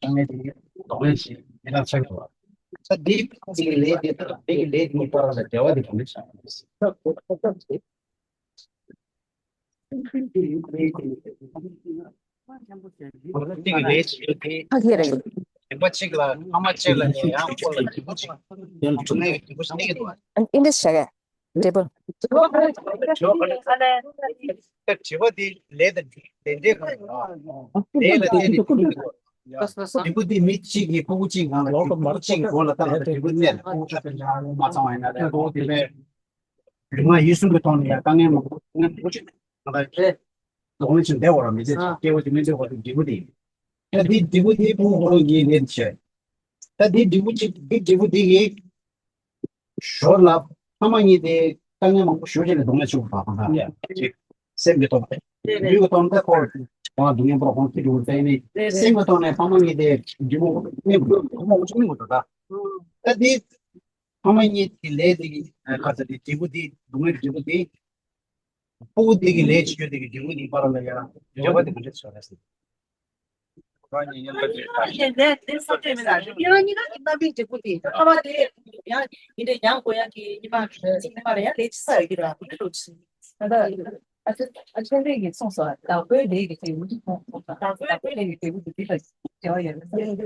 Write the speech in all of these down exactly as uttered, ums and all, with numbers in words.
དཀའ་ངལ་དེ་གདོང་ལེན་བྱེད་ཡིན་ན་ཆགས་འགྲོ་བ། ད་འདི་ཕུགས་ཀྱི་ལས་དེ་དང་འདི་གི་ལས་དེ་གཉིས་བར་ལ་འབྲེལ་བ་དེ་ག་འདྲ་ཆགས། གཅིག་ལས་བྱེད་རྒྱུ་དེ། ཕ་གི་རེད། རིམ་པ་གཅིག་ལ་ཕ་མ་གཅིག་ལ་ནས་ཡང་ཁོ་ལ་འབྲས་བུ་གཅིག་སྒྲུབ་ནས་འབྲས་བུ་ཞིག་སྟེར་གྱི་འདུག་ཨ་ཨིན་ཌི་ཤ་ག་འབྲས་བུ། ད་དྲི་བ་དེ་ལས་དང་ལས་འབྲས་གང་ཡིན་ལས་ལ་བརྟེན་ནས་འབྲས་བུ་འདུག་འབྲས་བུ་དེ་མི་གཅིག་གིས་ཕྲུ་གུ་གཅིག་ནང་ལ་ཕྲུ་གུ་གཅིག་གི་མགོ་ལ་བཏང་ནས་འབྲས་བུ་གནས་ལ་ཕྲུ་གུ་ཆ་ཚང་མ་ཚང་བ་ཡིན་ན་ལས་ཕྲུ་གུ་དེ་ལས། རིག་མ་ཡིད་གསུམ་གྱི་ཐོག་ནས་ཡང་དཀའ་ངལ་མང་པོ་དཀའ་ངལ་མང་པོ་ཞིག་ང་ལ་ཁྱེད་གདོང་ལེན་བྱེད་བསྡད་འོ་ར་མི་ཚེ་སྐྱེ་བོ་དེ་མི་ཚེ་བར་དུ་འབྲས་བུ་དེ་ཡིན། ད་འདི་འབྲས་བུ་དེ་ཕུང་པོ་གི་ལས་བྱས། ད་འདི་འབྲས་བུ་གཅིག་འདི་འབྲས་བུ་དེ་གི་ཞོར་ལ་ཕ་མ་གཉིས་དེ་དཀའ་ངལ་མང་པོ་ཞོར་ཅིག་ལ་གདོང་ལེན་བྱེད་དགོས་པ་དང་ཡ་གཅིག་སེམས་ཀྱི་ཐོག་ནས་ལུས་ཀྱི་ཐོག་ནས་ཁོ་གང་སྡུག་བསྔལ་པོ་ཁོང་ཁྱི་འགྲོ་བའི་ནི་སེམས་ཀྱི་ཐོག་ནས་ཕ་མ་གཉིས་དེ་འབྲས་བུ་གཉིས་པོ་ཕ་མ་འུ་ཚོ་གཉིས་པོ་འགྲོ་ད། ད་འདི། ཕ་མ་གཉིས་ཀྱི་ལས་དེ་གི་ཁ་ཚ་དེ་འབྲས་བུ་དེ་སྡུག་བསྔལ་གྱི་འབྲས་བུ་དེ། ཕྲུ་གུ་དེ་གི་ལས་བྱེད་རྒྱུ་དེ་གི་འབྲས་བུ་དེ་བར་ལ་ཡང་འབྲེལ་བ་དེ་ག་འདྲ་བྱུང་རེད་ཟེར། ཁོ་རང་གཉིས་མཉམ་དུ་འབྲེལ་ཐག་ཡང་ཉིན་གང་གི་རྣམ་སྨིན་འབྲས་བུ་དེ་ཕ་མ་དེ་ཡང་ཡིན་དེ་ཡང་དགོས་ཡག་གི་ཉི་མ་ཉི་མ་ལ་ཡང་ལས་ཅི་ས་ཡོད་ཀྱི་ར་ཁོ་འདྲ་འགྲོ་ཆེ། ད་ལྟ་ཨ་ཅེ་ཨ་ཅེ་འདྲེ་གིས་གསུངས་སོ། བདག་པོའི་ལས་ཀྱི་འབྲས་བུ་དེ་ཁོང་ཁོང་དང་བདག་པོའི་ལས་ཀྱི་འབྲས་བུ་དེ་འདི་དང་འབྲེལ་བ་ཡོད་ན་ཟེར།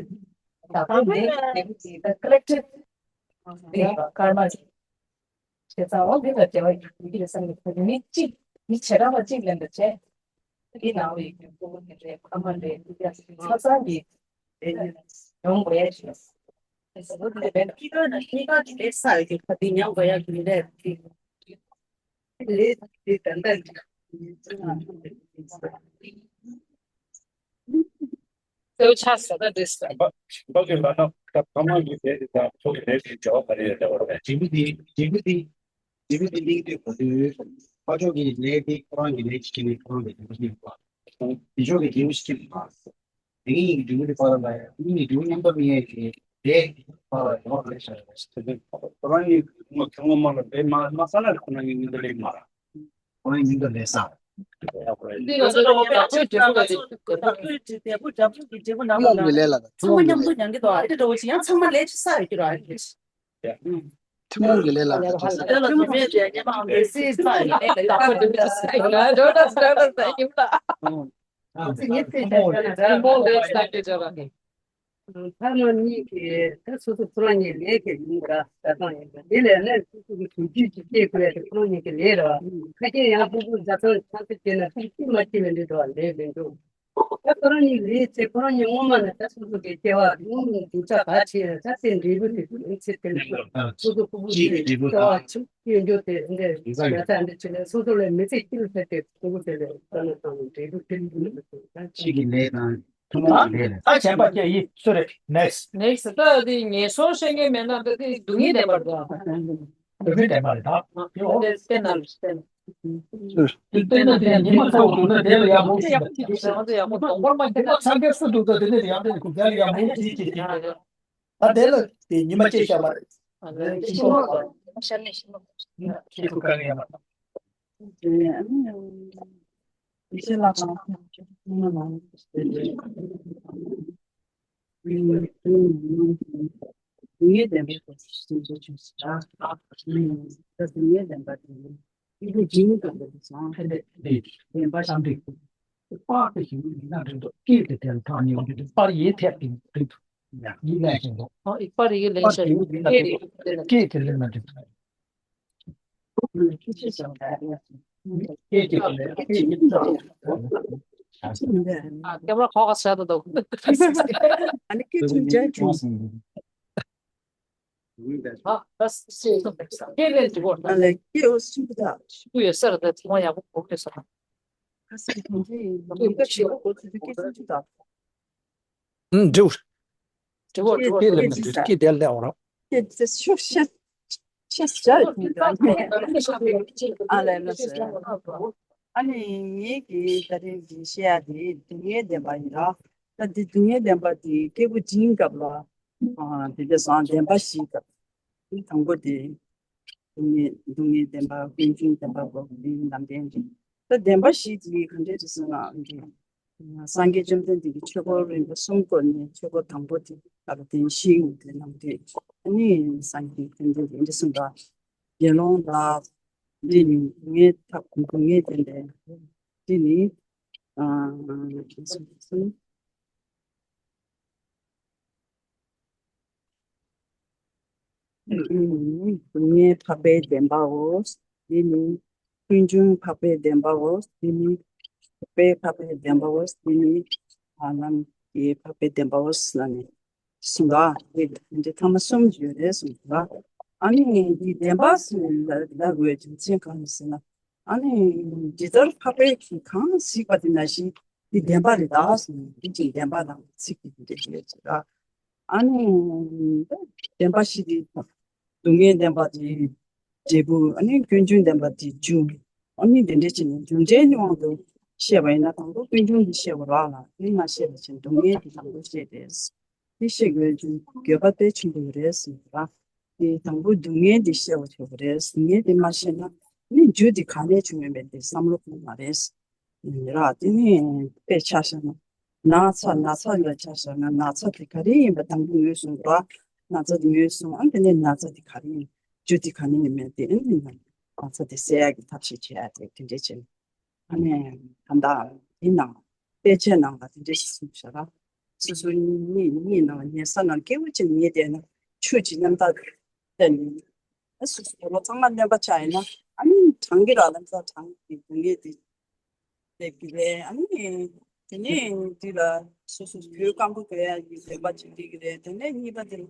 བདག་པོའི་ལས་ཀྱི་འབྲས་བུ་དེ་ད་ཀ་ལེག་ཊིབ་ལས་ཀ་ཀརྨ་ཞིག་བྱས་ཙང་འོ་འདི་དང་འབྲེལ་བ་ཡོད་ཀྱི་རེད་བསམ་གྱི་འདུག་མི་གཅིག་མི་བྱེ་བྲག་པ་གཅིག་ལེན་པ་བྱས། འདི་ནང་བའི་རྒྱུ་ཕྲུ་གུ་དེ་འདྲའི་ཕ་མ་འདྲའི་སྐུ་རྒྱ་ཆེ་ཆུང་ཚང་གི་ཡོང་དགོས་ཡ་ཞིག་ཡོད། སོ་སོ་དེ་ལས་གཉིས་ཀ་གཉིས་ཀ་དེ་ལས་ས་ཡོད་ཀྱི་ཁ་དེ་ཉམས་དགོས་ཡ་གི་ལས་དེ་ལས་དེ་ད་ལྟ་གསལ་ཆགས་ས་ད་དེ་ས། བ་བ་གི་ལ་ན་ད་ཕ་མ་གི་ལས་དེ་དང་ཕྲུ་གུ་ལས་དེ་འབྲེལ་བ་ག་རེ་ཡོད་ད་བར་བས། འབྲས་བུ་དེ་འབྲས་བུ་དེ་འབྲས་བུ་དེ་གླེང་དུས་གོ་དུས་ཕ་ཕྱོགས་ཀྱི་ལས་དེ་ཁོ་རང་གི་ལས་ཅིག་ཁྱེར་ནས་ཁོ་རང་གི་འབྲས་བུ་ཞིག་ཡིན་པ། དེ་ཕྱོགས་ཀྱི་འབྲས་བུ་ཞིག་ཁྱེར་ནས་མ། དེ་གཉིས་ཀྱི་འབྲས་བུ་དེ་བར་ལ་ཡང་གཉིས་ཀྱི་འབྲས་བུ་མཉམ་པ་མི་ཡས་ཀྱི་ལས་བར་ལ་ཡང་བ་ག་རེ་ཤར་བ་ཞིག་ཁོ་རང་གི་ངོ་ཁྱོད་ངོ་མ་ལ་ལས་མ་མ་ས་ན་ཁོ་རང་གི་མིང་དུ་ལས་མ་ར། ཁོ་རང་གི་མིང་དུ་ལས་ས། འདི་ང་ཚོ་ལ་བདག་པོའི་འབྲས་བུ་ལ་དེ་བདག་པོའི་འབྲས་བུ་འབྲས་བུ་འབྲས་བུ་ནང་ལ་ཐུན་མོང་གི་ལས་ལ་ད་ཚང་མ་མཉམ་དུ་མཉམ་དུ་མཉམ་གི་དོ་ཨ་རི་འདྲ་བོ་ཞིག་ཡང་ཚང་མ་ལས་ཅི་ས་ཡོད་ཀྱི་ར་ཨ་རི། ཐུན་མོང་གི་ལས་ལ་ད་ཚང་མ་ལས་ཅི་ས་ཡོད་ཀྱི་ར་ཨ་རི། ཕ་མ་གཉིས་ཀྱིས་ད་སོ་སོ་ཁོ་རང་གཉིས་ལས་ཀྱི་ཡིན་པ་ད་ཐང་ཡིན་པ་འདི་ལས་ནས་སོ་སོ་གི་གོ་རྒྱུ་ཅིག་སྐྱེས་དགོས་ཡ་དེ་ཁོ་རང་གཉིས་ཀྱི་ལས་རེད་བ། ཁ་སྐྱེ་ཡང་ཕྲུ་གུ་བཟའ་ཚང་ཆང་ས་སྐྱེས་ན་ཕྲུ་གུ་མ་སྐྱེས་ན་འདི་འགྲོ་བ་ལས་མི་འགྲོ། ད་ཁོ་རང་གཉིས་ལས་ཚེ་ཁོ་རང་གཉིས་སྔོན་མ་ནས་ད་སོ་སོ་གི་སྐྱེ་བ་སྔོན་མ་སྡུག་ཅག་ག་ཆེ་ཡ་ད་ཚེ་འབྲས་བུ་དེ་ཚེ་དེ་ལ་སོ་སོ་ཕྲུ་གུ་ཅིག་སྐྱེ་རྒྱུ་དེ་འདི་ཡ་ཚ་འདི་ཆེ་ནས་སོ་སོ་ལས་མི་ཚེ་སྐྱིད་ལ་ཕེབས་ཏེ་ཕྲུ་གུ་དེ་ལས་ད་ནས་བཏང་ནས་འབྲས་བུ་དེ་ལ་ཕེབས་ཏེ་ད་ཅིག་གི་ལས་དང་། ཐུན་མོང་གི་ལས་ལ། ད་བྱས་པ་སྐྱེ་ཡི་སུ་རེད། Next. Next. ད་དེ་ངན་སོང་བཤད་མཁན་མེད་ན་ད་དེ་སྡུག་བསྔལ་བདེན་པར་འདུག་སྡུག་བསྔལ་བདེན་པ་རེད་ད། དེ་འོ། དེ་བལྟས་ན་རེད་བལྟས་ན། དེ་བལྟས་ན་དེ་ཉི་མ་ཚ་བོ་འདུག་ན་དེ་ལ་ཡག་པོ་ཞིག་ཡག་པོ་ཞིག་ཡག་པོ་གདོང་པར་མ་ཉི་མ་ཚ་མཁན་སུ་འདུག་ད་དེ་ནས་ཡང་དེ་ཁུ་དེ་ལ་ཡག་པོ་ཞིག་ཞིག་ད་དེ་ལ་དེ་ཉི་མ་སྐྱེ་ཤ་མ་རེད། ཤི་མོ་ཤར་ནས་ཤི་མོ་ཁྱེད་ཁུ་དཀའ་ངལ་ཡག་མ་རེད། ཡེ་ཤེས་ལྷ་ཁང་། སྡུག་བསྔལ་བདེན་པ་སོ་སོ་ཞིག་འཇོག་བྱུང་ཞིང་། ད་སྡུག་བསྔལ་བདེན་པ་དེ་ནི་སྐྱེས་བུ་འབྲིང་དུ་འགྲོ་བའི་བྱང་ཕན་བདེ་བདེ་བདེན་པ་ཤམ་འབྲིང་། པར་དུ་ཞིག་ཡིན་ན་འདྲེན་དུ་སྐད་དེ་དེར་ཐག་ཉེ་བ་འདུག་པར་ཡེ་ཐེབས་ཀྱི་འདུག་ཡིན་ལས་ཤིང་འདུག་པར་ཡེ་ལེན་ཤ་སྐད་དེ་ལེན་ན་འདྲེན་དུ། ཨ་ཀེམ་ར་ཁོག་ག་ཟེར་དུ་འདུག་ཨ་ནི་སྐད་ཆུང་ཅན་ཆུང་སོང་། ཨ་ད་སེ་སྐད་ལས་འདུག་ཨ་ལས་སྐད་འོ་སུ་གི་ད། ཤུ་ཡོད་སར་ད་ཐོང་ཡག་པོ་གོ་གི་སོང་། ཁ་སེ་ཐོང་ཅན་ཡིན་ནི་ཀ་ཆེ་བོ་གོ་ཚུལ་དུ་སྐད་ཆུང་ཆུང་ད། ཨུམ་འགྲིག་འགྲིག་གོ་འགྲིག་གོ་སྐད་ལེན་ན་འགྲིག་སྐད་དེ་ལས་འོ་རོགས། སྐད་དེ་ཤོ་ཤ་ཤ་ཤ་ཨ་ལས་ན་ཟེར། ཨ་ནི་ངེད་ཀྱི་ད་རེས་ཀྱི་བཤད་ཡ་དེ་སྡུག་བསྔལ་བདེན་པ་ཡིན་ལ། ད་འདི་སྡུག་བསྔལ་བདེན་པ་དེ་སྐྱེས་བུ་འབྲིང་སྐབས་ལ་དེ་འདྲ་སང་བདེན་པ་བཞིའི་སྐབས་དེ་དང་པོ་དེ་སྡུག་བསྔལ་སྡུག་བསྔལ་བདེན་པ་ཀུན་འབྱུང་བདེན་པ་འགོག་པའི་ལམ་བདེན་རེད། ད་བདེན་པ་བཞི་དེ་ག་འདྲས་རེད་ཟེར་ན། སངས་རྒྱས་བཅོམ་ལྡན་འདས་ཀྱིས་ཆོས་འཁོར་རིམ་པ་གསུམ་བསྐོར་ནས། ཆོས་འཁོར་དང་པོ་དེ་ལ་བརྟེན་ཤིང་དེ་རྣམས་ཏེ། ཨ་ནི་སངས་རྒྱས་བཅོམ་ལྡན་འདས་འདི་གསུངས་པ། དགེ་སློང་དག་འདི་ནི་སྡུག་བསྔལ་ཐབས་སྡུག་བསྔལ་བདེན་པས། འདི་ནི་ཨ། སྡུག་བསྔལ་འཕགས་པའི་བདེན་པའོ། འདི་ནི་ཀུན་འབྱུང་འཕགས་པའི་བདེན་པའོ། འདི་ནི་འཕགས་པའི་འཕགས་པའི་བདེན་པའོ། འདི་ནི་ཧ་ལམ་གྱི་འཕགས་པའི་བདེན་པའོ་ཟེར་ནས་གསུངས་པ། འདི་འདི་ཐ་མ་གསུམ་ཡོད་རེད་གསུངས་པ། ཨ་ནི་འདི་བདེན་པ་ཟེར་ལབ་དགོས་རྒྱུ་མཚན་གང་ཡིན་ཟེར་ན། ཨ་ནི་ཇི་ལྟར་འཕགས་པའི་གང་གཟིགས་པ་དེ་ནང་བཞིན་འདི་བདེན་པ་རེད་ད་ཟེར་ནས། འདི་ཅིག་བདེན་པ་དང་ཚིག་གི་འདི་འདྲ་ཡོད་ཟེར་ད། ཨ་ནི། བདེན་པ་བཞི་དེ། སྡུག་བསྔལ་བདེན་པ་དེ་འབྲས་བུ། ཨ་ནི་ཀུན་འབྱུང་བདེན་པ་དེ་རྒྱུ། ཨ་ནི་དེ་འདྲ་བྱས་ནས་རྒྱུ་འབྲས་གཉིས་དབང་དུ་བཤད་པ་ཡིན་ན། དང་པོ་ཀུན་འབྱུང་དེ་བཤད་པ་རག་ལ། དེ་མ་བཤད་པ་བྱས་སྡུག་བསྔལ་དེ་དང་པོ་བཤད་དེ། དེ་བཤད་དགོས་རྒྱུ་དགོས་པ་དཔེ་ཆེན་པོ་རེད་ཟེར་བ། དེ་དང་པོ་སྡུག་བསྔལ་དེ་བཤད་པ་ཆོག་གི་རེད། སྡུག་བསྔལ་དེ་མ་བཤད་ན་ནི་རྒྱུ་དེ་ག་ནས་བྱུང་ཡོད་མེད་དེ་བསམ་བློ་གཏོང་མ་རེད། ར། དེ་ནས་དཔེ་ཆ་བཞག་ན། ན་ཚ། ན་ཚ་ལ་ཆ་བཞག་ན། ན་ཚ་དེ་ག་རེ་ཡིན་པ་དང་པོ་ངོས་བཟུང་ར། ན་ཚ་དེ་ངོས་བཟུང་། ཨ། དེ་ནས་ན་ཚ་དེ་ག་རེ་ཡིན། རྒྱུ་དེ་ག་ནས་ཡིན་མིན་དེ། ཨ་ནི་ན་ཚ་དེ་སེལ་ཡག་གི་ཐབས་ཤེས་བྱེད་ཡག་དེ་དེ་འདྲས་བྱས། ཨ་ནི་ད་ལྟ་ཡིན་ནའང་དཔེ་ཆའི་ནང་ལ་དེ་འདྲས་ཞིག་གསུངས་བཞག་ར། སོ་སོའི་གཉིད། གཉིད་ནང་ཉལ་ས་ནང་སྐྱིད་པོ་བྱས་ཉལ་བསྡད་ན། ཆུ་གཅིག་རྣམ་དག་བསྟན་ནས། ཨ། སོ་སོའི་ལོ་ཚང་མ་རྣམ་པ་ཆགས་ཡིན་ན། ཨ་ནི་གྲང་གི་ར། ལམ་སང་གྲང་གི་སྡུག་བསྔལ་དེ་སླེབས་ཀྱི་རེད། ཨ་ནི་དེ་ནས་དེ་ལ་སོ་སོ་གོས་སྐམ་པོ་གོན་ཡག་གི་འདོད་པ་ཅིག་སླེབས་ཀྱི་རེད། དེ་ནས་གཉིས་པ་དེ་ལ་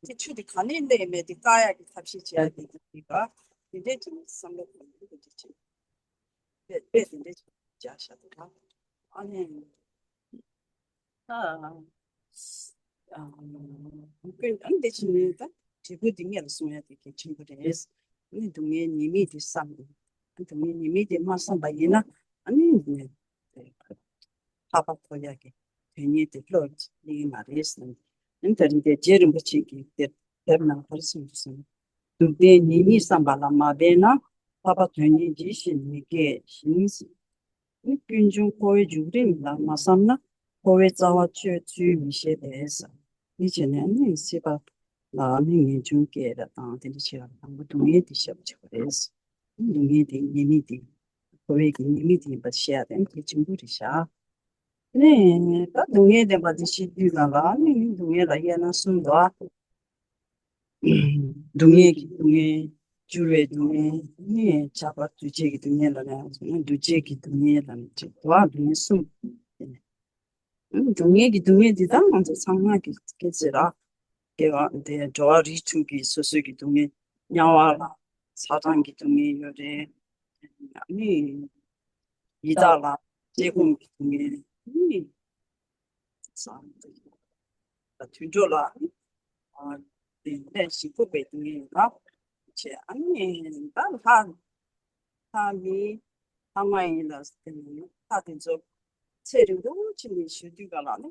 དེ་ཆུ་དེ་ག་ནས་སླེབས་མེད་དེ་བཀག་ཡག་གི་ཐབས་ཤེས་བྱེད་ཡག་གི་འདོད་པ། དེ་འདྲས་ཅིག་བསམ་བློ་གཏོང་གི་འདུག་ཅེས་དཔེ་དཔེ་དེ་འདྲས་ཅིག་བཞག་བཞག་འདུག་ག། ཨ་ནི། ཨ། ཨ། ཀུན། ཨ་ནི་དེ་བཞིན་ནི་ད་འབྲས་བུ་འདི་སྔོན་ལ་སོང་ཡ་དེ་གལ་ཆེན་པོ་རེད། ཨ་ནི་སྡུག་བསྔལ་ཉེས་དམིགས་དེ་བསམ། ཨ། སྡུག་བསྔལ་ཉེས་དམིགས་དེ་མ་བསམ་པ་ཡིན་ན། ཨ་ནི་ནི་འཕགས་པ་ཐོབ་ཡ་གི་དོན་གཉེར་དེ་བློ་སླེབས་ཀྱི་མ་རེད་ཟེར། ཨ་ནི་ད་རིང་དེ་རྗེ་རིན་པོ་ཆེ་གིས་དེབ་དེབ་ནང་ག་རེ་གསུངས་ཡོད་ཟེར་ན། སྡུག་བདེན་ཉེས་དམིགས་བསམ་པ་ལ་མ་འབད་ན། འཕགས་པ་དོན་གཉེར་ཇི་བཞིན་མི་སྐྱེ་ཞིང་། ནི་ཀུན་འབྱུང་འཁོར་བའི་འཇུག་རིམ་ལ་མ་བསམ་ན། འཁོར་བའི་རྩ་བ་གཅོད་ཚུལ་མི་ཤེས་པས། འདི་བྱས་ནས་ནི་སྲིད་པ་ལ་ནི་ངེས་འབྱུང་སྐྱེ་བ་དང་དེ་འདྲ་བྱེད་པ་དང་པོ་སྡུག་བསྔལ་དེ་བཤད་པ་བྱེད་པ་རེད། སྡུག་བསྔལ་དེ་ཉེས་དམིགས་དེ། འཁོར་བའི་གི་ཉེས་དམིགས་དེ་ཡིན་པ་བཤད་ཡ་དེ་གལ་ཆེན་པོ་རེད་ཤག། ནི་ད་སྡུག་བསྔལ་བདེན་པ་དེ་བཤད་དུས་ཙམ་ལ་ནི་སྡུག་བསྔལ་ལ་དབྱེ་ན་གསུམ་འདུག་ཨ། སྡུག་བསྔལ་གྱི་སྡུག་བསྔལ། འགྱུར་བའི་སྡུག་བསྔལ། ནི་ཁྱབ་པ་འདུ་བྱེད་ཀྱི་སྡུག་བསྔལ་ལ་ནི་འདུ་བྱེད་ཀྱི་སྡུག་བསྔལ་ལ་ནི་ཅིག་འདུག་ཨ། སྡུག་བསྔལ་གསུམ། སྡུག་བསྔལ་གྱི་སྡུག་བསྔལ་འདི་དག་ང་ཚོ་ཚང་མ་གི་སྐྱེ་ཚེ་ར། སྐྱེ་བ་འདི་འགྲོ་བ་རིགས་དྲུག་གི་སོ་སོའི་གི་སྡུག་བསྔལ། དམྱལ་བ་ལ་ཚ་གྲང་གི་སྡུག་བསྔལ་ཡོད་རེད། ནི་ཡི་དྭགས་ལ་བཀྲེས་སྐོམ་གྱི་སྡུག་བསྔལ། ནི་དུད་འགྲོ་ལ་ནི་ཨ་ནི་ལས་ཞིག་ཕོག་པའི་སྡུག་བསྔལ་ཡོད་ན་བྱས། ཨ་ནི་ད་ལྷ། ལྷ་མི། ལྷ་མ་ཡིན་ལ་དེ་ནི་ལྷ་དེ་ཚོ་ཚེ་རིང་པོ་ཕྱིན་ནས་བཞུགས་དུས་ག་ལ་ནི་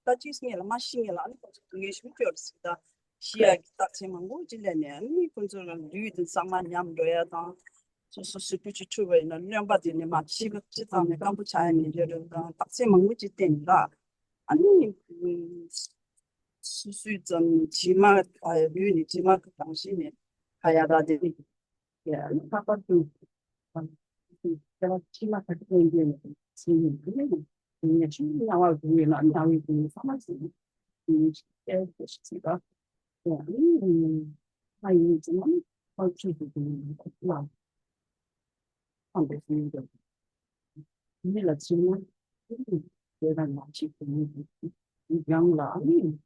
ད་ཅི་སྙེད་ལ་མ་ཤི་སྙེད་ལ་ནི་ཁོ་ཚོ་སྡུག་བསྔལ་ཞིག་སྐྱོར་སྲིད་ད། ཤི་ཡག་གི་རྟགས་མཚན་མང་པོ་ཅིག་སླེབས་ནས་ནི་ཁོ་ཚོ་ལ་ལུས་དེ་གཙང་མ་ཉམས་འགྲོ་ཡ་དང་། སོ་སོ་གཟུགས་པོ་ཅིག་འཁྲུ་བ་ཡིན་ན་རློན་པ་དེ་ནི་མ་ཤི་ཁ་ཅི་ཙམ་ནས་སྐམ་པོ་ཆགས་ཡ་མི་འདྲ་རེད་དང་། རྟགས་མཚན་མང་པོ་ཅིག་བསྟན་ལ། ཨ་ནི་སོ་སོའི་ཙམ་དྲི་མ་ལུས་ནི་དྲི་མ་གང་ཞིག་ནས་ཁ་ཡ་ར་དེ་ནི། ཡ། ལྷག་པར་དུ། ལྟ་བ་ཕྱི་མ་ཁ་ཅིག་ཡོང་གི་ཡོད་པའི་ཚེ་ཡིན་དུས་ནས། ངས་ཆུང་དུས་སྣང་བ་བཟུང་ཡོད་ན་སྣང་བའི་དུས་ཚང་མ་ཟིན། ངས་ཅིག་སྐད་ཤེས་ཤིག་ཟིན་པ། ཡ། ཨ་ནི་ང་ཡིན་ཙང་མ་ཁོ་ཆུང་དུས་དུས་ལ་ཁམས་པའི་སེམས་ཡོད། མི་ལ་ཕྱིན་ན་དེ་དང་མ་གཅིག་ཏུ་མི་འདུག་ཡང་ལ་ཨ་ནི།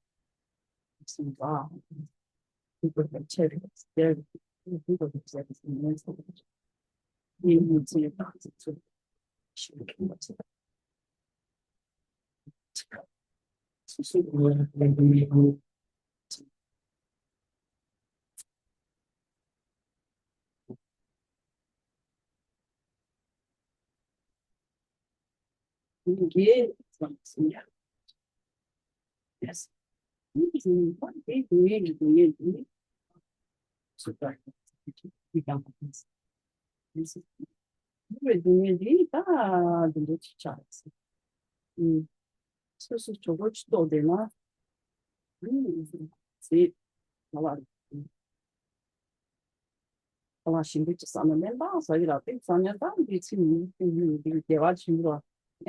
ཨུམ། སོ་སོ་གྲོད་ཁོག་ཅིག་ལྟོགས་བསྡད་ན། ཨུམ། ཟས་ཁ་ལག་ཁ་ལག་ཞིམ་པོ་ཅིག་ཟ་ན་ལན་པ་ཟ་གི་ར། དེ་ཟ་ན་ད་འདི་ཚིག་མི་འདི་འདི་བདེ་བ་ཆེན་པོ་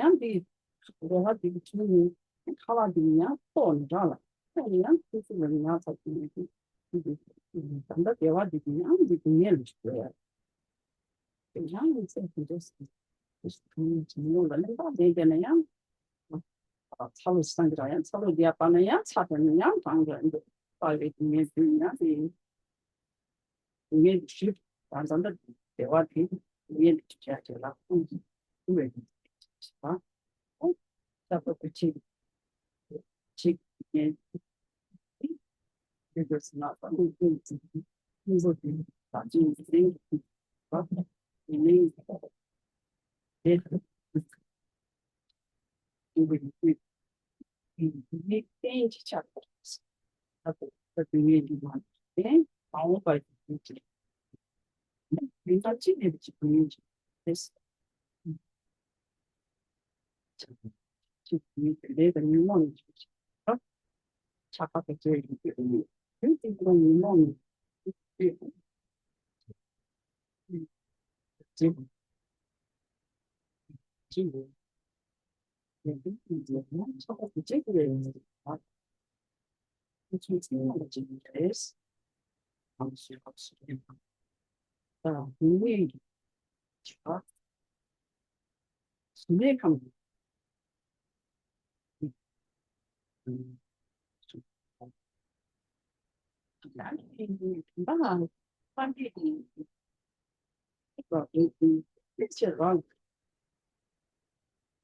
ཡང་འདི་རོ་ལ་འདི་གི་ཆུ་ནི་ཁ་ལག་འདི་ཡང་ལྟོགས་ནི་ར་ལ། ཁ་ནི་ཡང་ཁུ་ཚུར་ལ་ཉར་ཚར་གྱི་ནི་འདི་འདི་ད་ལྟ་བདེ་བ་འདི་གི་ཡང་འདི་སྡུག་བསྔལ་ལ་ཞིག་འགྲོ་ཡ། དེ་ཡང་ཡིན་ཚད་དེ་འདྲ་ཞིག་དེ་ཞིག་གང་ཡིན་གྱི་མི་ཡོང་ལ་ལན་པ་ལྡན་བསྡད་ན་ཡང་ཚ་ལུ་སང་གི་ར་ཡང་ཚ་ལུ་བསྡད་པ་ན་ཡང་ཚ་དང་ནི་ཡང་གང་གི་འདུག་པ་བའི་སྡུག་བསྔལ་འདི་ཡང་དེ། སྡུག་བསྔལ་གྱི་ཞིབ་དང་ཙམ་ད་བདེ་བ་དེ་སྡུག་བསྔལ་གྱི་ཞིབ་བྱ་བྱེད་ལ་ཁོང་གིས་བསྐུལ་བའི་ཞིབ་པ། ཨོ། ལྟ་བུ་ཆིག་ཆིག་སྡུག་བསྔལ་འདི་དགོས་སུ་ལ་ཁོང་ཀུན་གྱི་སྙིང་པོ་དེ་བདག་ཅིང་འཛིན་གྱི་བ་ཡིན་ནའི་དེ། མི་རྟེན་ཅིག་ཆགས་པ་རེད། ད་དུང་ད་དུང་ངས་འདི་མ་བསྟན་མ་འོངས་པ་ཡི་དུས་ཀྱི་མི་ལ་ཅི་ནས་ཅི་དུས་ཡིན་ཅིག་རེད། ཅིག་ཡིན་དེ་ལས་ད་ཉོན་མོངས་ཡིན་ཅིག་ཆགས་པ་དེ་ཚོ་ཡིན་དེ་ཡིན་དུས་དེ་ཀྱི་ཉོན་མོངས་ཡིན་དེ་ཅིག་ཅིག་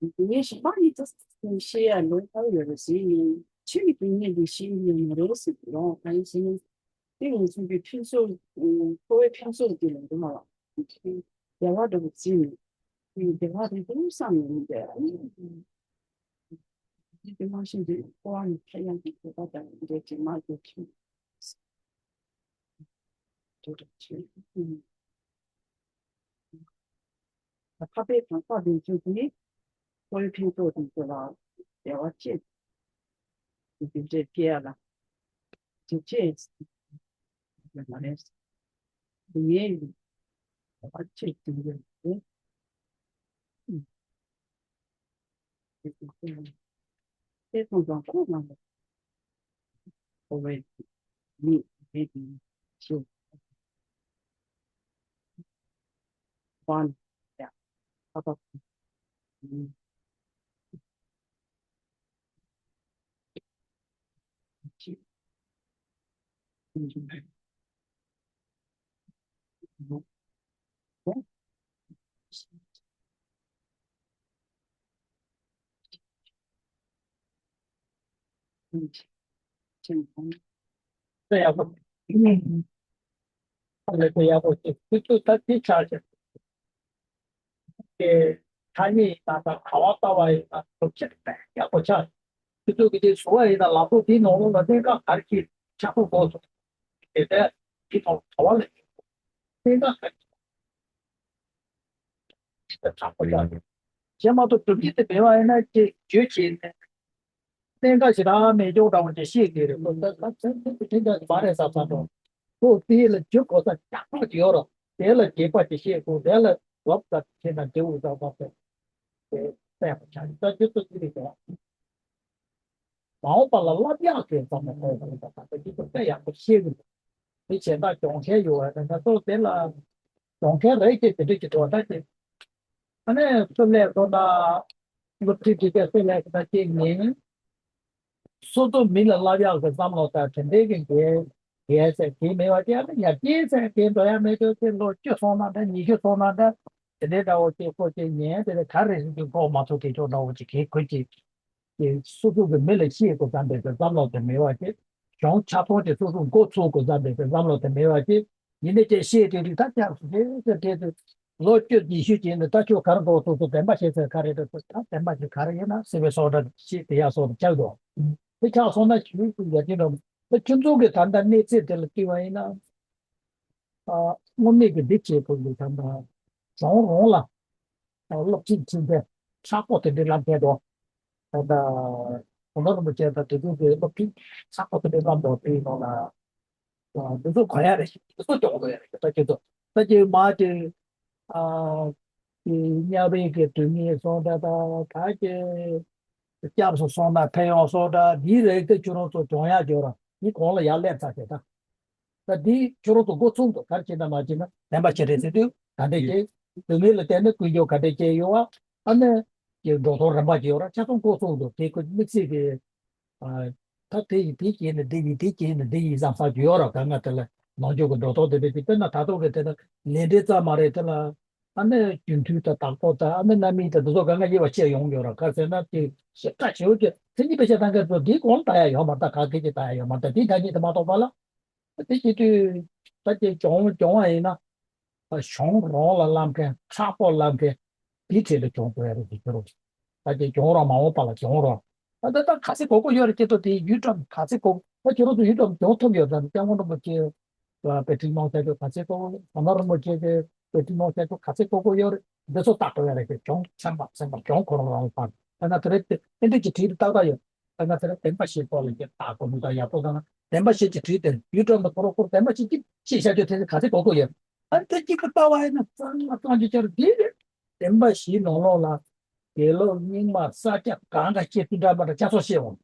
ངས་ཞིང་པ་ཡི་ཏོག་ཙམ་ཤེས་ཡ་ལོས་ཐར་ཡོད་རེད་ཟེར་ཡིན། ཆོས་ཀྱི་སྡུག་བསྔལ་འདི་ཤེས་ཡོད་མ་རེད་ཟེར་གྱི་རོགས་གང་ཡིན་ཟེར་ན། དེ་ང་ཚོ་གི་ཕུན་ཚོགས་འཁོར་བའི་ཕུན་ཚོགས་འདི་ལ་འདུག་མ་བ། བདེ་བ་འདྲ་བོ་བརྩིས་ནས་བདེ་བ་རེད་འདུག་བསམ་ཡོང་འདི་དེ་མ་ཤེས་འདི་འཁོར་བ་ནི་ཁྱེད་རང་གི་བདེ་བ་དང་འདྲེ་དྲི་མ་འདི་ཁྱེད་འདི་འདྲ་བྱེད། ཐར་པའི་གང་ཟག་དེ་ཚོ་གིས་ཁོའི་ཕན་ཐོགས་དེ་ཚོ་ལ་བདེ་བ་ཅན་དེ་འདྲས་སྐྱེ་ཡ་ལ་དེ་ཅན་མ་རེད། ངའི་བདེ་བ་ཅན་དེ་འདྲས་རེད། དེ་སོང་ཙང་ཁོ་རང་ལ་ཁོ་བའི་མི་རེད་དེ་ཞེས་པ་ཡ་ཨ་ཕ། དེ་ཡག་པོ། ཨ་ལས་དེ་ཡག་པོ་ཅིག་ཁུ་ཚུར་ད་དེ་ཆགས་ཀྱི། དེ་ཐ་སྙད་ཡིན་ན་ད་ག་བ་ལྟ་བ་ཡིན་ན་སྒྲུབ་བྱེད་དཔེ་ཡག་པོ་ཆགས། ཁྱེད་ཚོ་གི་དེ་བཟོ་བ་ཡིན་ན་ལག་ཐོག་དེའི་ནང་ལོགས་ལ་གནད་འགག་ག་རེ་ཞིག་ཆགས་པོ་དགོས་སོང་། དེ་ལྟར་དེ་ཐོག་ག་བ་ལ་གནད་འགག་ག་རེ་ཞིག་ཆགས་པོ་ཡོད། བྱས་མ་གཏོགས་སྒྲུབ་བྱེད་དེ་མེད་པ་ཡིན་ན་ཅིག་བརྗོད་བྱེད་ནས་གནད་འགག་ཞེ་དྲག་མེད་ཀྱོག་འདྲ་བོ་ཅིག་ཤེས་ཀྱི་རེད། ཁོ་ད་ད་ཚན་ཚན་དེ་འདྲ་མ་རེད་བསམ་བསམ་འགྲོ། ཁོ་དེ་ལ་བརྗོད་དགོས་ས་ཡག་པོ་ཡོད་རོགས། དེ་ལ་རྒྱས་པ་ཅིག་ཤེས་དགོས། དེ་ལ་རོབ་ཙམ་ཤེས་ན་འགྲིག་འོས་ཙམ་པ་ཟེར། དེ་གསལ་པོ་ཆགས་ཡོད། ད་ཁྱོད་ཚོ་ཅི་རེད་ཟེར་ན། མ་འོངས་པ་ལ་བསླབ་ཡག་གི་བསམ་བློ་གཏོང་དགོས་པ་དང་། ད་ཁྱོད་ཚོ་དཔེ་ཡག་པོ་ཤེས་ཀྱི་འདུག་དེ་བྱས་ན་སྦྱོང་མཁན་ཡོད་པ་ན་ང་ཚོ་དེ་ལ་སྦྱོང་མཁན་རེད་ཅེས་དེ་འདྲ་ཅིག་འགྲོ་ད་ཅིག་ཨ་ནི་སུ་ལས་ཁོ་ན་སློབ་ཁྲིད་ཅིག་བྱས་སུ་ལས་ཁོ་ན་ཅིག་ཉན། སོ་སོ་མི་ལ་བསླབ་ཡག་གི་བསམ་བློ་དང་དེ་འདྲའི་གི་འགལ་འགལ་ཟེར་དེ་མེད་པ་ཅིག་ཨ་ནི་ཡར་རྒྱས་ཟེར་དེ་འགྲོ་ཡ་མེད་དུས་ཚེ་ལོ་བཅུ་སོང་ན་འདྲ། ཉི་ཤུ་སོང་ན་འདྲ། དེ་འདྲའི་འདྲ་བོ་ཅིག་ཁོ་ཅིག་ཉན་དེ་ལས་ག་རེ་ཟེར་གྱི་འགོག་མ་ཐུབ་དེ་ཅོག་འདྲ་བོ་ཅིག་གི་ཁོ་ཅིག་དེ་སོ་སོ་གི་མི་ལ་བཤད་དགོས་བསམ་པའི་བསམ་བློ་དེ་མེད་པ་ཅིག་གཞུང་ཆགས་ཐོག་དེ་སོ་སོ་མགོ་ཚོས་དགོས་བསམ་པའི་བསམ་བློ་དེ་མེད་པ་ཅིག་ཡིན་ནའི་ཅིག་བཤད་དེ་རིགས་ད་ཅག་སུ་དེ་ཟེར་དེ་དེ་ལོ་བཅུ་ཉི་ཤུ་ཅིག་ནས་ད་ཁྱོད་ག་རེ་འགོག་ཐུབ་སོང་། བདེན་པ་བཤད་ཚད་ག་རེ་རེད་ཟེར། ད་བདེན་པ་ཅིག་ག་རེ་ཡིན་ན་སྲིད་པའི་སྲོག་འདྲ་བཤད་དེ་ཡག་སོགས་དེ་ཆགས་འདུག་དེ་ཆགས་སོང་ན་ཞུ་ཞུ་ཡ་ཅིག་འགྲོ། ད་ཁྱོད་ཚོ་གི་ད་ལྟ་གནས་ཚད་དེ་ལ་བལྟས་པ་ཡིན་ན། ཨ། དངོས་གནས་ཀྱི་འདི་བྱེད་དགོས་ཀྱི་ད་ལྟ་གཞུང་རང་ལ་སློབ་ཁྲིད་ཁྲིད་མཁན་ཧྲག་པོ་དེ་འདྲའི་ལབ་མཁན་འདུག་ད་ད་གོང་ས་རིན་པོ་ཆེ་དང་དེ་ཚོ་གི་སློབ་ཁྲིད་ཚགས་པར་དེ་འདྲའི་བསླབ་འདུག་དེའི་ནང་ལ་འདི་ཚོ་གོ་ཡ་རེད། འདི་ཚོ་སྐྱོང་དགོས་ཡ་རེད། ད་ཁྱེད་ཚོ་ད་ཁྱེད་མ་དེ་ཨ་དེ་གཉའ་བའི་གི་དུས་ངན་སོང་ད་ད་ད་ཁྱེད་སྐྱབས་སུ་སོང་ན་ཕན་ཡོང་སོང་ད་འདིའི་རིགས་དེ་ཁྱོད་རང་ཚོ་སྐྱོང་ཡ་ཡོད་ར། འདི་གོང་ལ་ཡར་སླེབས་ཚར་བྱས་ད། ད་འདི་ཁྱོད་རང་ཚོ་འགོ་ཚུགས་འདུག་ག་རེ་བྱེད་ན་མ་བྱེད་ན་བདེན་པ་ཞིག་རེད་ཟེར་དུས་ག་འདྲས་བྱེད། དུས་ངན་ལ་བརྟེན་ནས་ཀུན་སྤྱོད་ག་འདྲས་བྱེད་ཡོད་བ། ཨ་ནི་ཀྱི་འགྲོ་སྟངས་རིམ་པ་ཅིག་ཡོད་ར། ཆ་ཚང་འགོ་ཚུགས་འདུག་དེ་ཁོ་དམིགས་བསལ་གྱི་ཨ་ད་དེ་ཡིན་དེ་བྱས་ནས་འདི་ཡིན་དེ་བྱས་ནས་འདི་ཡིན་བསམ་བསམ་ཅིག་ཡོད་ར། ག་ང་དེ་ལ་ནང་ཆོས་ཀྱི་འགྲོ་སྟངས་དེ་འདྲས་ཅིག་དཔེར་ན་ད་ལྟ་གི་དེ་ལ་ལས་འབྲས་ཙམ་མ་རེད། དེ་ལ་ཨ་ནི་རྒྱུན་མཐུད་དང་བདག་པོ་དང་ཨ་ནི་རྣམ་སྨིན་དང་འདི་ཚོ་ག་ང་དབྱེ་བ་ཕྱེ་ཡོང་ཡོད་ར། ག་ཟེར་ན་དེ་ཞེ་དྲག་ཞེ་པོ་ཅིག་མཚན་ཉིད་དཔེ་ཆ་ལྟ་མཁན་ཚོ་འདིའི་གོང་ལ་ལྟ་ཡ་ཡོད་མ་རེད། ད་ག་གེ་ཅིག་ལྟ་ཡ་ཡོད་མ་རེད། ད་དེ་ཐ་སྙད་དུ་མ་གཏོགས་པ་ལ། དེ་བྱེད་དུས་ད་ཅིག་གྱོང་གྱོང་བ་ཡིན་ན་གཞུང་རང་ལ་བསླབ་མཁན་མཁྲེགས་པོ་བསླབ་མཁན་དེའི་གྲས་ལ་གྱོང་དགོས་ཡ་རེད། དེ་ཁྱོད་རང་ད་ཅིག་གྱོང་རང་མ་འོངས་པ་ལ་གྱོང་རང་ད་ད་ད་ག་ཚོད་དགོས་དགོས་ཡོད་རེད། ཁྱེད་ཚོ་དེ་ཡུལ་གྲམ་ག་ཚོད་དགོས། ད་ཁྱེད་རང་ཚོ་ཡུལ་གྲམ་གྱོང་ཐུབ་ཡོད་ཙང་སྐྱབས་མགོན་རིན་པོ་ཆེ་དཔེ་ཁྲིད་གནང་བྱ་རྒྱུ་ག་ཚོད་དགོས། གོང་ས་རིན་པོ་ཆེ་གི་དཔེ་ཁྲིད་གནང་བྱ་རྒྱུ་ག་ཚོད་དགོས་དགོས་ཡོད་རེད། འདི་ཚོ་བརྟག་དགོས་ཡ་རེད། ཁྱེད་གྱོང་ཚན་པ་ཚན་པ་གྱོང་ཁོ་རང་རང་ལ་བབས། ད་ན་དེ་རེད། དེ་འདྲ་གི་བྲིས་ཏག་ཏག་ཡོད། ད་ང་ཚོ་ལ་བདེན་པ་བཞིའི་སྐོར་ལ་ཀྱི་ལྟ་དགོས་མི་འདུག་ཡག་པོ་ད་ན་བདེན་པ་བཞི་གི་བྲིས་དེ་ཡུལ་གྲམ་དང་ཁོ་རང་ཁོར་བདེན་པ་བཞི་གཅིག་ཤེས་བྱ་རྒྱུ་དེ་ཚོ་ག་ཚོད་དགོས་དགོས་ཡོད། ཨ་ནི་དེ་གཅིག་པུ་ལྟ་བ་ཡིན་ན་གཙང་མ་གཙང་རྒྱུ་ཆ་རེད། དེ་རེད། བདེན་པ་བཞིའི་ནང་ལོགས་ལ་དགེ་སློབ་རྙིང་མ་ས་སྐྱ་གང་ག་ཤེས་ཚུལ་འདྲ་མ་འདྲ་ཆ་ཚང་ཤེས་འོང་།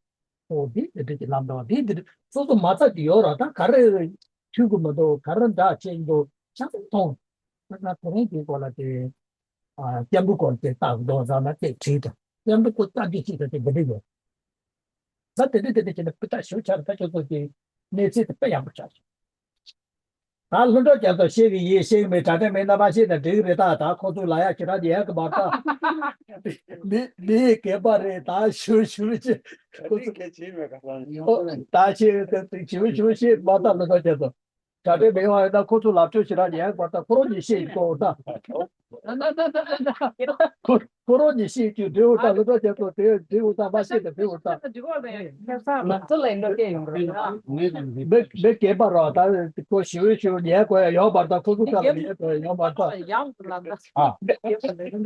ཨོ་དེ་དེ་འདྲ་གི་ལམ་འདྲ་བ་དེ་འདི་རེད། སོ་སོ་མ་རྩ་གི་ཡོད་ར། ད་ག་རེ་མཐུན་གི་མི་འདུག་ག་རེ་འདྲ་བྱེད་འདུག་ཆ་ཚང་མཐོང་། ད་ང་དེ་རིང་གི་སྐོར་ལ་དེ། ཨ་སྐྱབས་འགྲོའི་སྐོར་དེ་ལྟ་མདོ་ཟ་ན་དེ་བྲིས་དང་སྐྱབས་འགྲོའི་སྐོར་ལྟ་རྒྱུ་ཅིག་དང་དེ་འདི་འདྲ་ཡོད། ད་དེ་འདྲ་དེ་འདྲ་བྱས་ན་སྤུས་དག་ཞེ་པོ་ཆགས་རེད། ད་ཁྱོད་ཚོ་གི་གནས་ཚུལ་དེ་དཔེ་ཡག་པོ་ཆགས་སོང་། ད་ལྷུན་གྲུབ་རྒྱ་མཚོ་ཤེས་གི་ཡིན་ཤེས་གི་མེད་དྲ་སྦྲེལ་མེད་ན་མ་ཤེས་ན་འགྲིག་གི་རེད། ད་ད་ཁོ་ཚོ་ལ་ཡ་ཁྱེད་རང་ཉན་གི་མ་རེད། ད་མི་མི་ཡི་སྐད་པ་རེད། ད་ཞུ་ཞུ་ཅི་ཁོ་ཚོ་གལ་ཆེ་མེད་ག་ད་ཤེས་ཞུ་ཞུ་ཤེས་མ་ད་ལྷུན་གྲུབ་རྒྱ་མཚོ། གྲ་སྒྲིག་མེད་པ་ཡིན་ན་ཁོ་ཚོ་ལབ་ཕྱོགས་ཞེ་དྲག་ཉན་དགོས། ད་ཁོ་རང་གཉིས་ཤེས་དགོས་ད། ཁོ་ཁོ་རང་གཉིས་ཤེས་རྒྱུ་འདྲེའུ་ད་ལོ་ཏོག་ཅན་ཚོ་དེ་འདྲེའུ་ད་མ་ཤེས་ད་འདྲེའུ་ད། ང་ཚོ་ལ་འགྲོ་སྐད་ཡོང་རེད། མི་མི་རྒན་པ་ར་ད་ཁོ་ཞེ་པོ་ཞེ་པོ་ཉན་དགོས་ཡ་ཡོད་པ་ད། ཁོ་ཚོ་ཁ་ལ་ཉན་དགོས་ཡ་ཡོད་པ་ད། ཡང་ལ་ད། ཨ།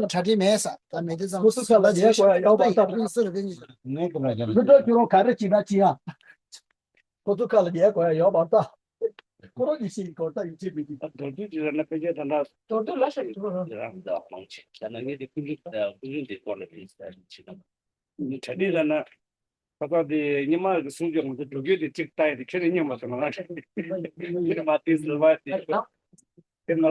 གྲ་སྒྲིག་མེད་ས་ད་མེད་དུས་ཙམ་ཁོ་ཚོ་ཁ་ལ་ཉན་དགོས་ཡ་ཡོད་པ་ད། ལྷུན་གྲུབ་ཁྱོད་རང་ག་རེ་བྱེད་ན་བྱེད་ཡ། ཁོ་ཚོ་ཁ་ལ་ཉན་དགོས་ཡ་ཡོད་པ་ད། ཁོ་རང་གི་ཤེས་ཀྱི་སྐོར་ད་ཡིད་ཆེས་མེད་ཀྱི། ད་མདོར་བསྡུས་ཅིག་ཟེར་ན་ཕལ་ཆེར་ད་ལྟ་མདོར་བསྡུས་ལ་ཤེས་ཀྱི་རེད། ཡ་ད་མང་ཆེ་ད་ནང་ངས་དེ་ཀུན་གླེང་ཀུན་གླེང་དེ་སྐོར་ལ་དེ་ཟེར་ཆེ་ན་ནི་གྲ་སྒྲིག་ལ་ན་ད་ལྟ་དེ་སྔོན་མ་གི་གསུང་ཆོས་ང་ཚོ་འགྲོ་རྒྱུ་དེ་གཅིག་ལྟ་ཡི་དེ་ཁྱོད་ནས་སྙན་པ་སོང་ང་ཁྱོད་མ་དེ་ཟེར་བ་དེ་དེ་ན་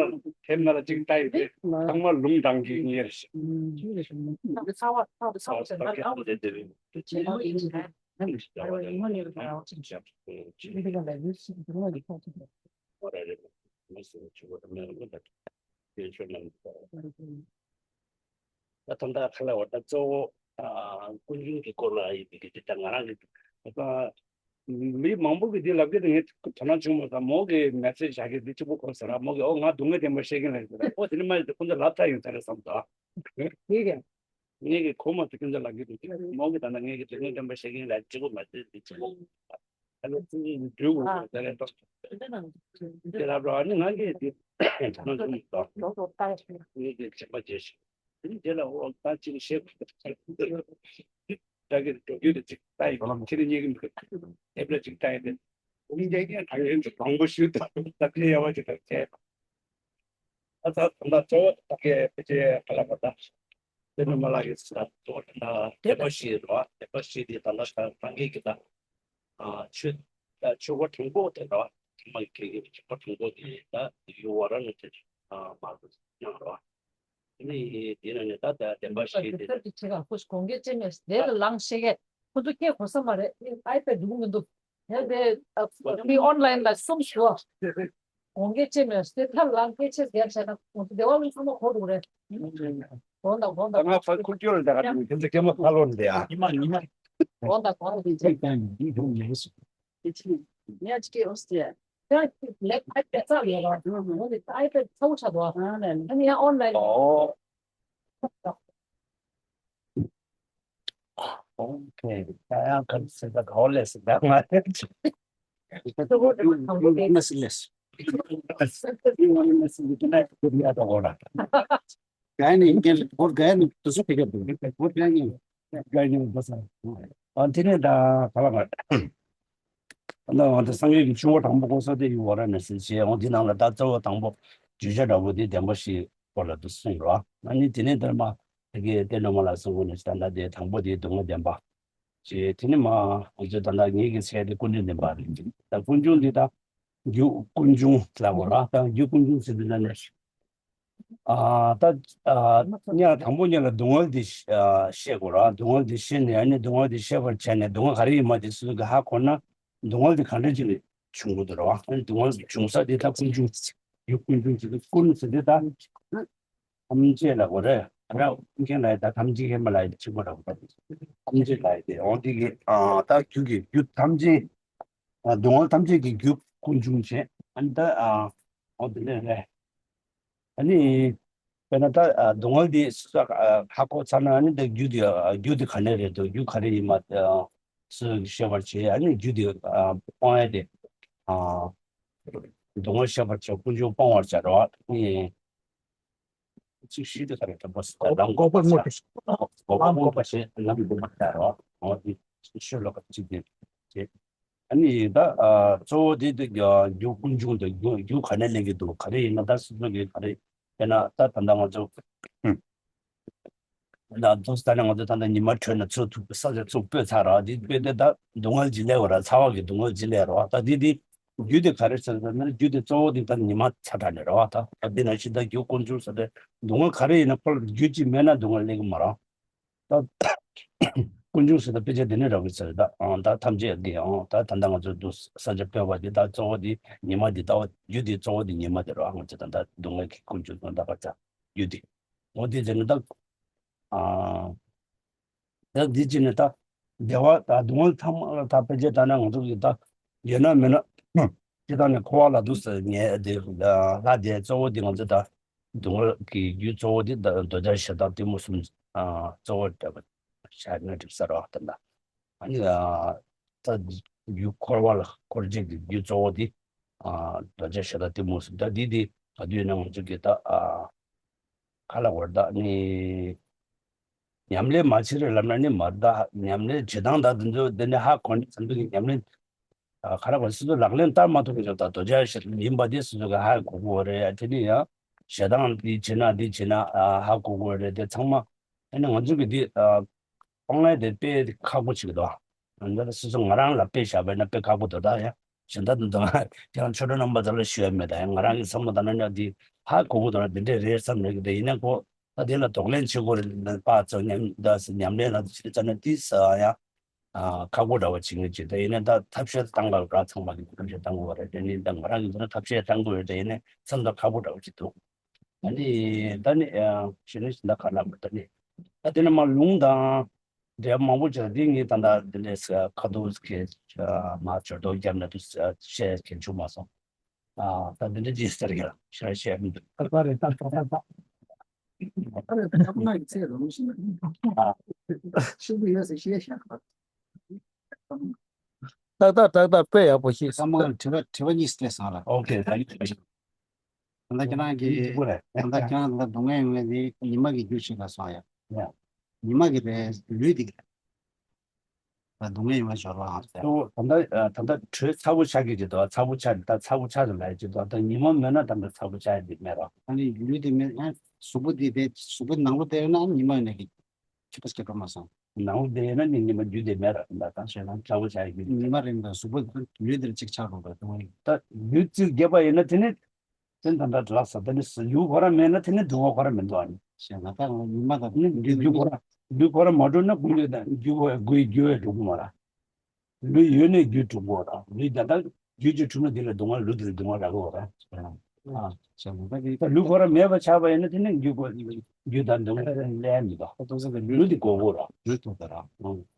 དེ་ན་ལ་གཅིག་ལྟ་ཡི་དེ་ཚང་མ་ལུང་དྲངས་ཀྱི་ངེས་རེད། ཚ་བ་ཚ་བ་ཚ་བ་ཟེར་ན་ཚ་བ་ཟེར་དེ་རེད། ད་ཐོག་མཐའ་ཁ་ལ་བ་ད་གཙོ་བོ་ཀུན་འབྱུང་གི་སྐོར་ལ་ཡིན་པའི་གི་དེ་ད་ང་རང་གི་ད་མི་མང་པོ་གི་དེ་ལབ་གི་དེ་ངས་དོ་སྣང་བྱུང་མ་ད་མོ་གི་མེ་སེ་ཇི་བཞག་གི་དེ་གཅིག་པོ་གོ་ཟེར་ར། མོ་གི་ཨོ་ང་སྡུག་བསྔལ་བདེན་པ་བཤད་གི་ལབ་ཟེར་ར། ཨོ་དེ་ནི་མ་ཡིན་ད་ཁོང་ཚོ་ལབ་ཚར་ཡོད་ས་རེད་བསམ་ད། ངས་གི་གོ་མ་ཐུབ་ཁྱོད་ཚོ་ལབ་གི་འདུག་མོ་གི་ད་ལྟ་ངས་གི་དེ་ངས་བདེན་པ་བཤད་གི་ལབ་གཅིག་པོ་མ་ཚད་འདི་གཅིག་པོ་ཨ་ནི་ཙི་ཙི་འདྲུད་དགོས་ད་རེད་ཏོ། དེ་ལབ་ར་ཨ་ནི་ང་གི་དེ་ང་ཚོ་མི་ཏོ་ངས་གི་བྱེད་པ་བྱེད་ཤིག་དེ་ནི་དེ་ལ་འོ་ད་ཅིག་བཤད་དགོས་ད་གི་འགྲོ་རྒྱུ་དེ་ཅིག་ལྟ་ཡི་ཁྱེད་ནི་ཉེ་གི་མི་དེབ་ལ་ཅིག་ལྟ་ཡི་དེ། ཨོ་མི་འདྲ་ཡིན་དྲང་ཡོན་གྱི་དྲང་པོ་ཞུ་དང་ད་ཕན་ཡ་བ་ཅིག་དང་བྱས། ཨ་ད་ད་ད་གཙོ་བོ་ད་གའི་ཕལ་ཆེར་ག་ལ་བ་ད་དེ་ནི་མ་ལ་ཡོད་ས་གཙོ་བོ་ད་བདེན་པ་བཞི་རེད་བ། བདེན་པ་བཞི་དེ་ད་ལ་ད་རང་གི་གི་ད་ཆོས་ད་ཆོས་པ་དྲང་པོ་དེ་རེད་བ། ཚང་མ་གི་གི་ཆོས་པ་དྲང་པོ་དེ་ད་ཡུ་བ་ར་ནི་དེ་མ་གི་ཡང་རེད་བ། ནི་དེ་ནི་ད་ལྟ་བདེན་པ་བཤད་དེ། དེ་ཁོ་གོང་གེ་ཅེ་མེད་དེ་ལ་ལངས་ཤེས་གེ་ཁོ་ཚོ་སྐད་གོ་ས་མ་རེད། ཨའི་པེ་ཌི་འདུག་མི་འདུག་དེ་དེ་མི་ཨོན་ལའིན་ལ་གསུམ་ཞུ་བ། གོང་གེ་ཅེ་མེད་དེ་ཐབས་ལམ་སྐད་ཆ་ཟེར་བྱས་ན་ཁོ་ཚོ་སྡེ་བ་ལུང་ཚང་མ་གོ་འདུག་རེད། གོང་དང་གོང་དང་ང་ཕ་ཁུར་སྐྱོར་ལ་ད་ག་དེ་ཚོ་སྐད་མ་ཁ་ལོ་འདི་ཨ། ཉི་མ་ཉི་མ། གོང་དང་གོང་དང་ཅེ་ཀ་ནི་འདི་ཧོ་ཉེ་སུ། ལེགས་ཨའི་པེ་ཌི་རྩ་ལས་ར། ཨ་ནི་ཨའི་པེ་ཌི་ཚ་བོ་ཆགས་འདུག་ཨ་ནི་ཡང་ཨོན་ལའིན། ཨོ། ཨོ་ཁེ། ད་ཡང་ག་ཚོད་ད་ག་འོ་ལས་སི་ད་ང་ལས་ཅི། ང་སི་ལས་སི། ང་སི་ལས་སི་ད་ང་ཡ་ད་འོ་ལ། ག་ནི་ཡིན་གོ་ག་ནི་དུ་སུ་ཕེ་ག་དུ་གོ་ག་ནི། དགའ་ཉེ་པོ་ས། ཨ་དེ་ནས་ད་ག་ལ་ག་ད་འོ་ད་སངས་རྒྱས་ཀྱི་ཆོས་འཁོར་དང་པོ་ཀོ་ས་ཏེ་ཡུ་ཝ་ར་ཎ་སི་བྱས། འོ་དེ་ནང་ལ་ད་རྩ་བ་དང་པོ་བརྗོད་བྱ་འདྲ་པོ་དེ་བདེན་པ་བཞིའི་སྐོར་ལ་དུ་གསུངས་རོ། ཨ་ནི་དེ་ནས་ད་མ་དེ་གའི་ཏེ་ནོ་མ་ལ་གསུང་གོ་ནས་ད་ལྟ་དེ་དང་པོ་དེ་སྡུག་བསྔལ་བདེན་པ་བྱས། དེ་ནས་མ་འོ་ད་ད་ལྟ་ངེད་ཀྱི་ཚེ་དེ་ཀུན་འབྱུང་བདེན་པ་རེད། ད་ཀུན་འབྱུང་འདི་ད་རྒྱུ་ཀུན་འབྱུང་ལ་གོ་ར། ད་རྒྱུ་ཀུན་འབྱུང་ཟེར་དུས་ད་ནས། ཨ་ད་ཨ་གཉའ་དང་པོ་གཉའ་ལ་སྡུག་བསྔལ་འདི་ཤ- ཨ་བཤད་དགོས་ར། སྡུག་བསྔལ་འདི་ཤེས་ནས་ཨ་ནི་སྡུག་བསྔལ་འདི་ཤེས་པར་བྱས་ནས་སྡུག་བསྔལ་ག་རེ་ཡིན་མ་དེ་སུ་གི་ཧ་གོ་ན་སྡུག་བསྔལ་འདི་ག་འདྲ་ཅིག་ལས་བྱུང་དགོས་འདུག་ར། ཨ་ནི་སྡུག་བསྔལ་འདི་བྱུང་ས་དེ་ད་ཀུན་འབྱུང་ཡུལ་ཀུན་འབྱུང་ཟེར་དུས་ཀུན་ཟེར་དུས་ད་ཐམས་ཅད་ལ་གོ་རེ་ར། ཀུན་མཁྱེན་ལ་ཡི་ད་ཐམས་ཅད་མཁྱེན་པ་ལ་ཡི་གཅིག་པ་ར་གོ། ཐམས་ཅད་ལ་ཡི་དེ་འོང་དེ་གི་ཨ་ད་རྒྱུ་གི་རྒྱུ་ཐམས་ཅད་ཨ་སྡུག་བསྔལ་ཐམས་ཅད་ཀྱི་རྒྱུ་ཀུན་འབྱུང་བྱས། ཨ་ནི་ད་ཨ་འོ་དེ་འདྲ་རེད། ཨ་ནི་དཔེར་ན་ད་ཨ་སྡུག་བསྔལ་འདི་སུ་ས་ཨ་ཧ་གོ་ཚར་ན་ཨ་ནི་ད་རྒྱུ་དེ་ཨ་རྒྱུ་དེ་ག་ནས་རེད་འདུག་རྒྱུ་ག་རེ་ཡིན་མ་ཨ་སུ་ཤེས་པར་བྱེད། ཨ་ནི་རྒྱུ་དེ་ཨ་སྤང་ཡ་དེ་ཨ་སྡུག་བསྔལ་ཤེས་པར་བྱ། ཀུན་འབྱུང་སྤང་བར་བྱ་རོ། ཨ་ནི་གཅིག་ཤེས་དེ་ག་རེ་དྲན་པ་སུ་ད་ལམ་འགོག་པར་སྨོན་པ་ཞེས། འགོག་པར་སྨོན་པ་ཞེས་ལམ་འགོག་པར་བྱ་རོ། འོ་དེ་ཤོད་ལོ་ག་གཅིག་དེ་བྱེད། ཨ་ནི་ད་ཨ་གཙོ་བོ་དེ་དུ་རྒྱུ་ཀུན་འབྱུང་དུ་རྒྱུ་རྒྱུ་ག་ནས་ལེན་གྱི་འདུག་ག་རེ་ཡིན་ན་ད་སོ་སོ་གི་ག་རེ་དཔེར་ན་ད་ད་ལྟ་ང་ཚོ་ད་དུང་ད་ནས་ང་ཚོ་ད་ལྟ་ཉི་མ་འཕྲོད་ན་ཚུར་ཐུག་ས་ཆ་ཚུར་སྤོས་ཚར་ར། དེ་སྤོས་དེ་ད་སྡུག་བསྔལ་ཅི་ལས་བ་ར། ཚ་བ་གི་སྡུག་བསྔལ་ཅི་ལས་ར་བ། ད་དེ་དེ་རྒྱུ་དེ་ག་རེ་ཟེར་ན་རྒྱུ་དེ་གཙོ་བོ་དེ་ད་ཉི་མ་ཚ་དྲག་ནས་ར་བ། ད་ད་དེ་ན་ཤི་ད་རྒྱུ་ཀུན་འབྱུང་ཟེར་ཏེ་སྡུག་བསྔལ་ག་རེ་ཡིན་ན་ཁོ་ལ་རྒྱུ་ཅིག་མེད་ན་སྡུག་བསྔལ་ལེན་གི་མ་ར། ད་ཀུན་འབྱུང་ཟེར་ད་དཔེ་ཆ་འདི་ནས་རག་གི་ཟེར། ད་ཨང་ད་ཐམས་ཅད་ཀྱི་ཨང་ད་ད་ལྟ་ང་ཚོ་འདུག་ས་ཆ་སྤོས་པ་འདི་ད་གཙོ་བོ་འདི་ཉི་མ་འདི་ལྟ་བ་རྒྱུ་འདི་གཙོ་བོ་འདི་ཉི་མ་འདི་རོ། ང་ཚོ་ད་ད་སྡུག་བསྔལ་གྱི་ཀུན་འབྱུང་དང་ད་བར་ཆ་རྒྱུ་འདི་འོ་འདི་ཟེར་ན་ད་ཨང་ད་འདི་ཅི་ནས་ད་བདེ་བ་ད་སྡུག་བསྔལ་ཚང་མ་ལ་ད་དཔེ་ཆ་ད་ན་ང་ཚོ་གི་ད་ཡོད་ན་མེད་ན་ཅི་ད་ནས་འཁོར་བ་ལ་འདུག་ཟེར་ངས་འདི་ལྷ་འདི་གཙོ་བོ་འདི་ང་ཚོ་ད་སྡུག་བསྔལ་གྱི་རྒྱུ་གཙོ་བོ་འདི་ད་འདོད་ཆགས་ཞེ་སྡང་གཏི་མུག་གསུམ་ཨ་གཙོ་བོ་འདྲ་བ་ཤར་ན་གྲིབ་སར་བ་དེ་འདྲ། ཨ་ནི་ཨ་ད་རྒྱུ་འཁོར་བ་ལ་འཁོར་བྱེད་ཀྱི་རྒྱུ་གཙོ་བོ་འདི་ཨ་འདོད་ཆགས་ཞེ་སྡང་གཏི་མུག་གསུམ། ད་འདི་འདི་ག་དུས་ཡིན་ན་ང་ཚོ་གི་ད་ཨ་ག་ལ་བར་ད་ནི་ཉམས་ལེན་མ་བྱེད་རེད་ལབ་ན་ནི་མ་ད་ཉམས་ལེན་བྱེད་སྟངས་ད་འདི་ཚོ་འདི་ནི་ཧ་གོ་ནས་ཚང་མ་གི་ཉམས་ལེན་ཨ་ག་རེ་བ་སོ་སོ་ལག་ལེན་བསྟར་མ་ཐུབ་པའི་ཆོག་ད་འདོད་ཆགས་ཞེ་སྡང་ཡིན་པ་དེ་སོ་སོ་གི་ཧ་གོ་དགོས་རེད། དེ་ནི་ཡང་ཞེ་སྡང་འདི་བྱེད་ན་འདི་བྱེད་ན་ཨ་ཧ་གོ་དགོས་རེད། དེ་ཚང་མ་ཨ་ནི་ང་ཚོ་གི་འདི་ཨ་སྤང་བླང་དེ་དཔེ་ཁག་པོ་ཅིག་འདུག་འདི་ལ་སོ་སོ་ང་རང་ལ་དཔེ་བཞག་པ་ཡིན་ན་དཔེ་ཁག་པོ་འདུག་ད་ཡང་གཞན་དག་འདུག་ཁྱེད་རང་ཆོས་གྲོགས་རྣམ་པ་ཚོ་ལ་ཞུ་ཡ་མེད། ད་ཡང་ང་རང་གི་བསམ་བློ་བཏང་ན་ཡང་འདི་ཧ་གོ་གི་འདུག་ན་འདི་འདྲས་རེད་བསམ་རེད་གི། དེ་ཡིན་ན་ཁོ་ད་དེ་ལ་གདོང་ལེན་བྱེད་དགོས་རེད། པ་ཚོ་ཉམས་ད་ཉམས་ལེན་ལ་བྱེད་ཙམ་ན་ཏིས་ཡང་ཨ་ཁག་པོ་འདྲ་བ་བྱེད་ངེས་ཀྱི། དེ་ཡིན་ན་ད་ཐབས་ཤེས་བཏང་དགོས་ར། ཚང་མ་གི་ཐབས་ཤེས་བཏང་དགོས་རེད། དེ་ནི་ད་ང་རང་གི་འདི་ན་ཐབས་ཤེས་བཏང་དགོས་རེད། དེ་ཡིན་ན་བསམ་ད་ཁག་པོ་འདྲ་བ་ཅིག་འདུག་ཨ་ནི་ད་ནི་ཨ་གཞི་ནས་ད་ག་ལ་མི་ད་ནི་ད་དེ་ནི་མ་ལུང་དང་འབྲེལ་མང་པོ་བྱས་འདི་ངས་ད་ད་དེ་ལས་ཁ་ཐུག་གི་མ་ཇོ་རྡོ་རྒྱབ་ན་དུ་བཤད་མཁན་བྱུང་མ་སོང་། ཨ་ད་འདི་འདྲ་ཅིག་ཟེར་གི་ལ་ཤ་ཤ་མི་འདུག་ད་པ་རེད། ད་ད་ད་ད་ཨ་རེད། ད་ང་ཡི་ཚེ་རུ་ཞིག་ཨ་ཤུགས་ཡོད་ཟེར་ཤེས་ཤག་ཏག་ཏག་ཏག་ཏག་དཔེ་ཡག་པོ་ཤེས་སོང་། ད་མ་དྲི་བ་དྲི་བ་གཉིས་སླེབས་སོང་ལ། ཨོ་ཁེ། ད་ཡིན་ད་ཁྱེད་རང་གི་ད་ཁྱེད་རང་ད་སྡུག་བསྔལ་ཡོང་བའི་ཉི་མ་གི་རྒྱུ་ཞིག་ལ་སོང་ཡ། ཉི་མ་གི་རེད། ལུས་དེ་གི་རེད། ད་སྡུག་བསྔལ་ཡོང་བའི་སྦྱོར་བའང་ཟེར། ད་ད་ད་དྲོད་ཚ་པོ་ཆགས་ཀྱི་ཅི་ད་ཚ་པོ་ཆགས་ད་ཚ་པོ་ཆགས་ལ་ཅི་ད་ད་ཉི་མ་མེད་ན་ད་ད་ཚ་པོ་ཆགས་ཡ་དེ་མེད་ར། ཨ་ནི་ལུས་དེ་མེད་ན་གཟུགས་པོ་དེ་དེ་གཟུགས་པོ་ནང་ལོགས་དེ་ཡོད་ན་ཉི་མ་ཡོད་ན་གི་ཁྱད་པར་སྐྱེ་འགྲོ་མ་སོང་། ནང་ལོགས་དེ་ཡོད་ན་ནི་ཉི་མ་རྒྱུ་དེ་མེད་ར། ད་ད་ཞེ་ན་ཚ་པོ་ཆགས་ཡ་གི་ཉི་མ་རིང་ད་གཟུགས་པོ་ལུས་དེར་གཅིག་ཆགས་འགྲོ་བ་དུ་ད་ལུས་རྩིས་རྒྱས་པ་ཡིན་ན་དེ་ནི། དེ་ད་ལྟ་དྲི་ལགས་ས་དེ་ནི་ཡུལ་ཁོ་ར་མེད་ན་དེ་ནི་སྡུག་བསྔལ་ཁོ་ར་མི་འདུག་ཨ་ནི། ཞེས་ང་ད་ང་ཉི་མ་དང་ནི་རྒྱུ་རྒྱུ་ཁོ་ར་ལུས་ཁོ་ར་མ་གྲུབ་ན་ཀུན་ལས་དང་རྒྱུ་ཁོ་རྒྱུ་ཡི་རྒྱུ་ཡི་གྲུབ་ཀྱི་མ་ར། ལུས་ཡོད་ནས་རྒྱུ་གྲུབ་དགོས་ར། ལུས་ད་ལྟ་རྒྱུ་ཅིག་གྲུབ་ན་དེ་ལ་སྡུག་བསྔལ་ལུས་དེ་ལ་སྡུག་བསྔལ་རག་གི་ཡོད་ར། ཞེས་ང་ད་གི་ད་ལུས་ཁོ་ར་མེད་པ་ཆགས་པ་ཡིན་ན་དེ་ནི་རྒྱུ་ཁོ་རྒྱུ་དང་སྡུག་བསྔལ་ལས་མི་འདུག་ད་ཏོག་ཙམ་གི་ལུས་དེ་དགོས་དགོས་ར། ལུས་ཐོག་ད་ར།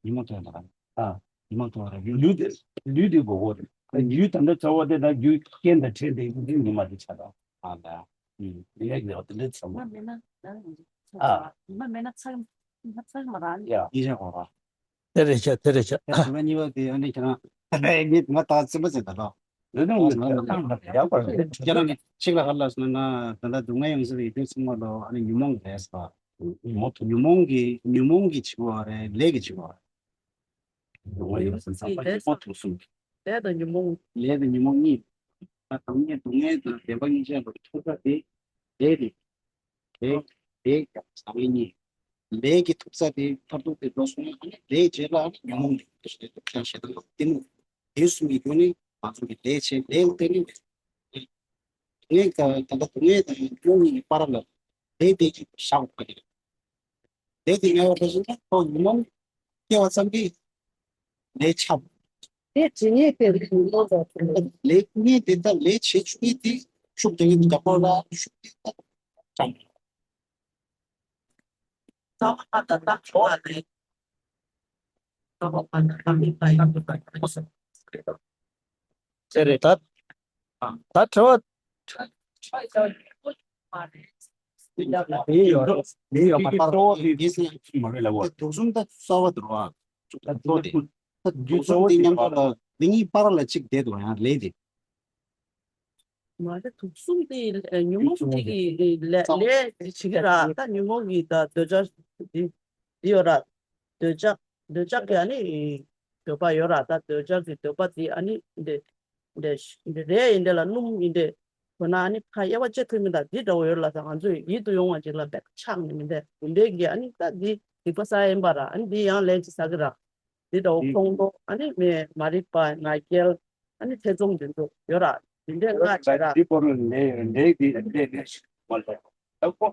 ཉི་མ་ཐོག་ད་ར། ཨ། ཉི་མ་དུ་བ་ར་ཡུལ། ལུས་དེ་ལུས་དེ་དགོས་དགོས་རེད། ད་ཡུལ་ད་ལྟ་ཚ་བ་དེ་ད་རྒྱུ་རྐྱེན་དང་ཕྲད་དེ་ཡུལ་ཉི་མ་དེ་ཆགས་དང་། ཨ་ལ། ཡུལ་ཡག་ལེགས་དེ་འདྲ་ཚང་མ། ཉི་མ་མེད་ན་ད་ཉི་མ་མེད་ན་ཚ་ཚ་མ་རག་ཡ། ཡིན་ཤག་གོ་ར། དེ་རེད་ཤག་དེ་རེད་ཤག་དེ་ཉི་མ་གཉིས་པ་དེ་ཨ་ནི་ཁྱེད་རང་ངས་ང་ད་ཙི་མ་ཟེར་ད་ལོ། ལུས་དང་ལུས་དང་ཡག་པར་རེད། ཁྱེད་རང་གི་ཆིག་ལ་ཧ་ལ་སོང་ན་ད་ལྟ་སྡུག་བསྔལ་ཡོང་ས་རེད་དུས་ཚང་མ་ལོ་ཨ་ནི་ཉོན་མོངས་རེད་ཟེར། ཉོན་མོངས་ཉོན་མོངས་ཀྱི་ཉོན་མོངས་ཀྱི་བྱེད་པ་རེད། ལས་ཀྱི་བྱེད་པ་རེད། ཉོན་མོངས་ཡོད་ཟེར་ན་བསམ་པ་ཉོན་མོངས་དུག་གསུམ། ལས་དང་ཉོན་མོངས། ལས་དང་ཉོན་མོངས་གཉིས། ད་སྡུག་བསྔལ་སྡུག་བསྔལ་དང་བདེ་བ་གཉིས་ཆར་ལ་ཐོབ་པ་དེ་ལས་རེད། ལས་རེད། ལས་ཀྱང་བྱ་བའི་གཉིས། ལས་ཀྱི་ཐོབ་ས་དེ་མཐར་ཐུག་དེ་འགྲོ་སོང་ན་ལས་བྱེད་ལ་ཉོན་མོངས་དེ་ཁྱབ་ཤེས་དང་གཏི་མུག་དེ་གསུམ་གྱི་སྒོ་ནས་ང་ཚོ་གི་ལས་བྱེད་ལས་དེ་ནི་སྡུག་བསྔལ་དང་ད་ལྟ་སྡུག་བསྔལ་དང་ཉོན་མོངས་གཉིས་ཀྱི་བར་ལ་ལས་དེ་ཅིག་བཞག་དགོས་ཀྱི་རེད། ལས་དེ་ངེས་པར་དུ་ཞིག་ན་ཁོ་ཉོན་མོངས་སྐྱེ་བ་ཙམ་གྱིས་ལས་ཆགས། དེ་ཇི་སྙེད་དེ་ལས་ཉོན་མོངས་དང་མཐུན་པ། ལས་ཉོན་དེ་དག་ལས་བྱེད་ཆོག་གི་དེ་ཤུགས་དེ་གི་འགག་པ་ལ་ཤུགས་དེ་དག་ཀྱང་། རྩ་བ་ལ་ད་ལྟ་འགྲོ་བ་ལས། རྩ་བ་ལ་ད་ལྟ་མི་ལ་ཡང་དུ་ད་ཁོ་ས། དེ་རེད་ད། ད་དྲི་བ། དེ་ཡོད་རེད། དེ་ཡོད་མ་ད་གཙོ་བོ་དེ་མ་རེད་ལ་བ། དུག་གསུམ་ད་གཙོ་བོ་དུ་རོ། དུག་གསུམ་དེ་མཉམ་པ་ལ་འདི་གཉིས་བར་ལ་གཅིག་བསྡད་དུ་ཡང་ལས་དེ། མ་རེད། དུག་གསུམ་དེ་ཉོན་མོངས་དེ་གི་ལས་ལས་བྱེད་ཀྱི་ར། ད་ཉོན་མོངས་ཀྱི་ད་འདོད་ཆགས་དེ་དེ་ཡོད་ར། འདོད་ཆགས་འདོད་ཆགས་ཀྱི་ཨ་ནི་འདོད་པ་ཡོད་ར། ད་འདོད་ཆགས་ཀྱི་འདོད་པ་དེ་ཨ་ནི་འདི་འདི་འདི་རས་ཡིན་འདི་ལ་སྣུམ་ཡིན་འདི་དོ་ན་ཨ་ནི་ཕ་དབྱེ་བ་བཅད་ཐུབ་མིན་ད་འདི་འདྲ་བོ་ཡོད་ལ་ད་ང་ཚོས་ཡིད་དུ་ཡོང་བ་ཅིག་ལ་བེད་ཆགས་ནི་མིན་འདི་འདི་འདྲའི་གི་ཨ་ནི་ད་འདི་སྡིག་པ་བསགས་ཡིན་པ་ར། ཨ་ནི་འདི་ཡང་ལན་ཅིག་བསགས་ཀྱི་ར། འདི་འདྲ་བོ་ཁོང་ཁྲོ་ཨ་ནི་མི་མ་རིག་པ་ང་རྒྱལ། ཨ་ནི་ཐེ་ཚོམ་འདི་ཚོ་ཡོད་ར། འདི་འདྲའི་ལྔ་བྱེད་ར། འདི་པོ་རུ་ལས་ལས་འདི་ལས་ལས་ཤིག་མ་ལས་ལྟ་བུ་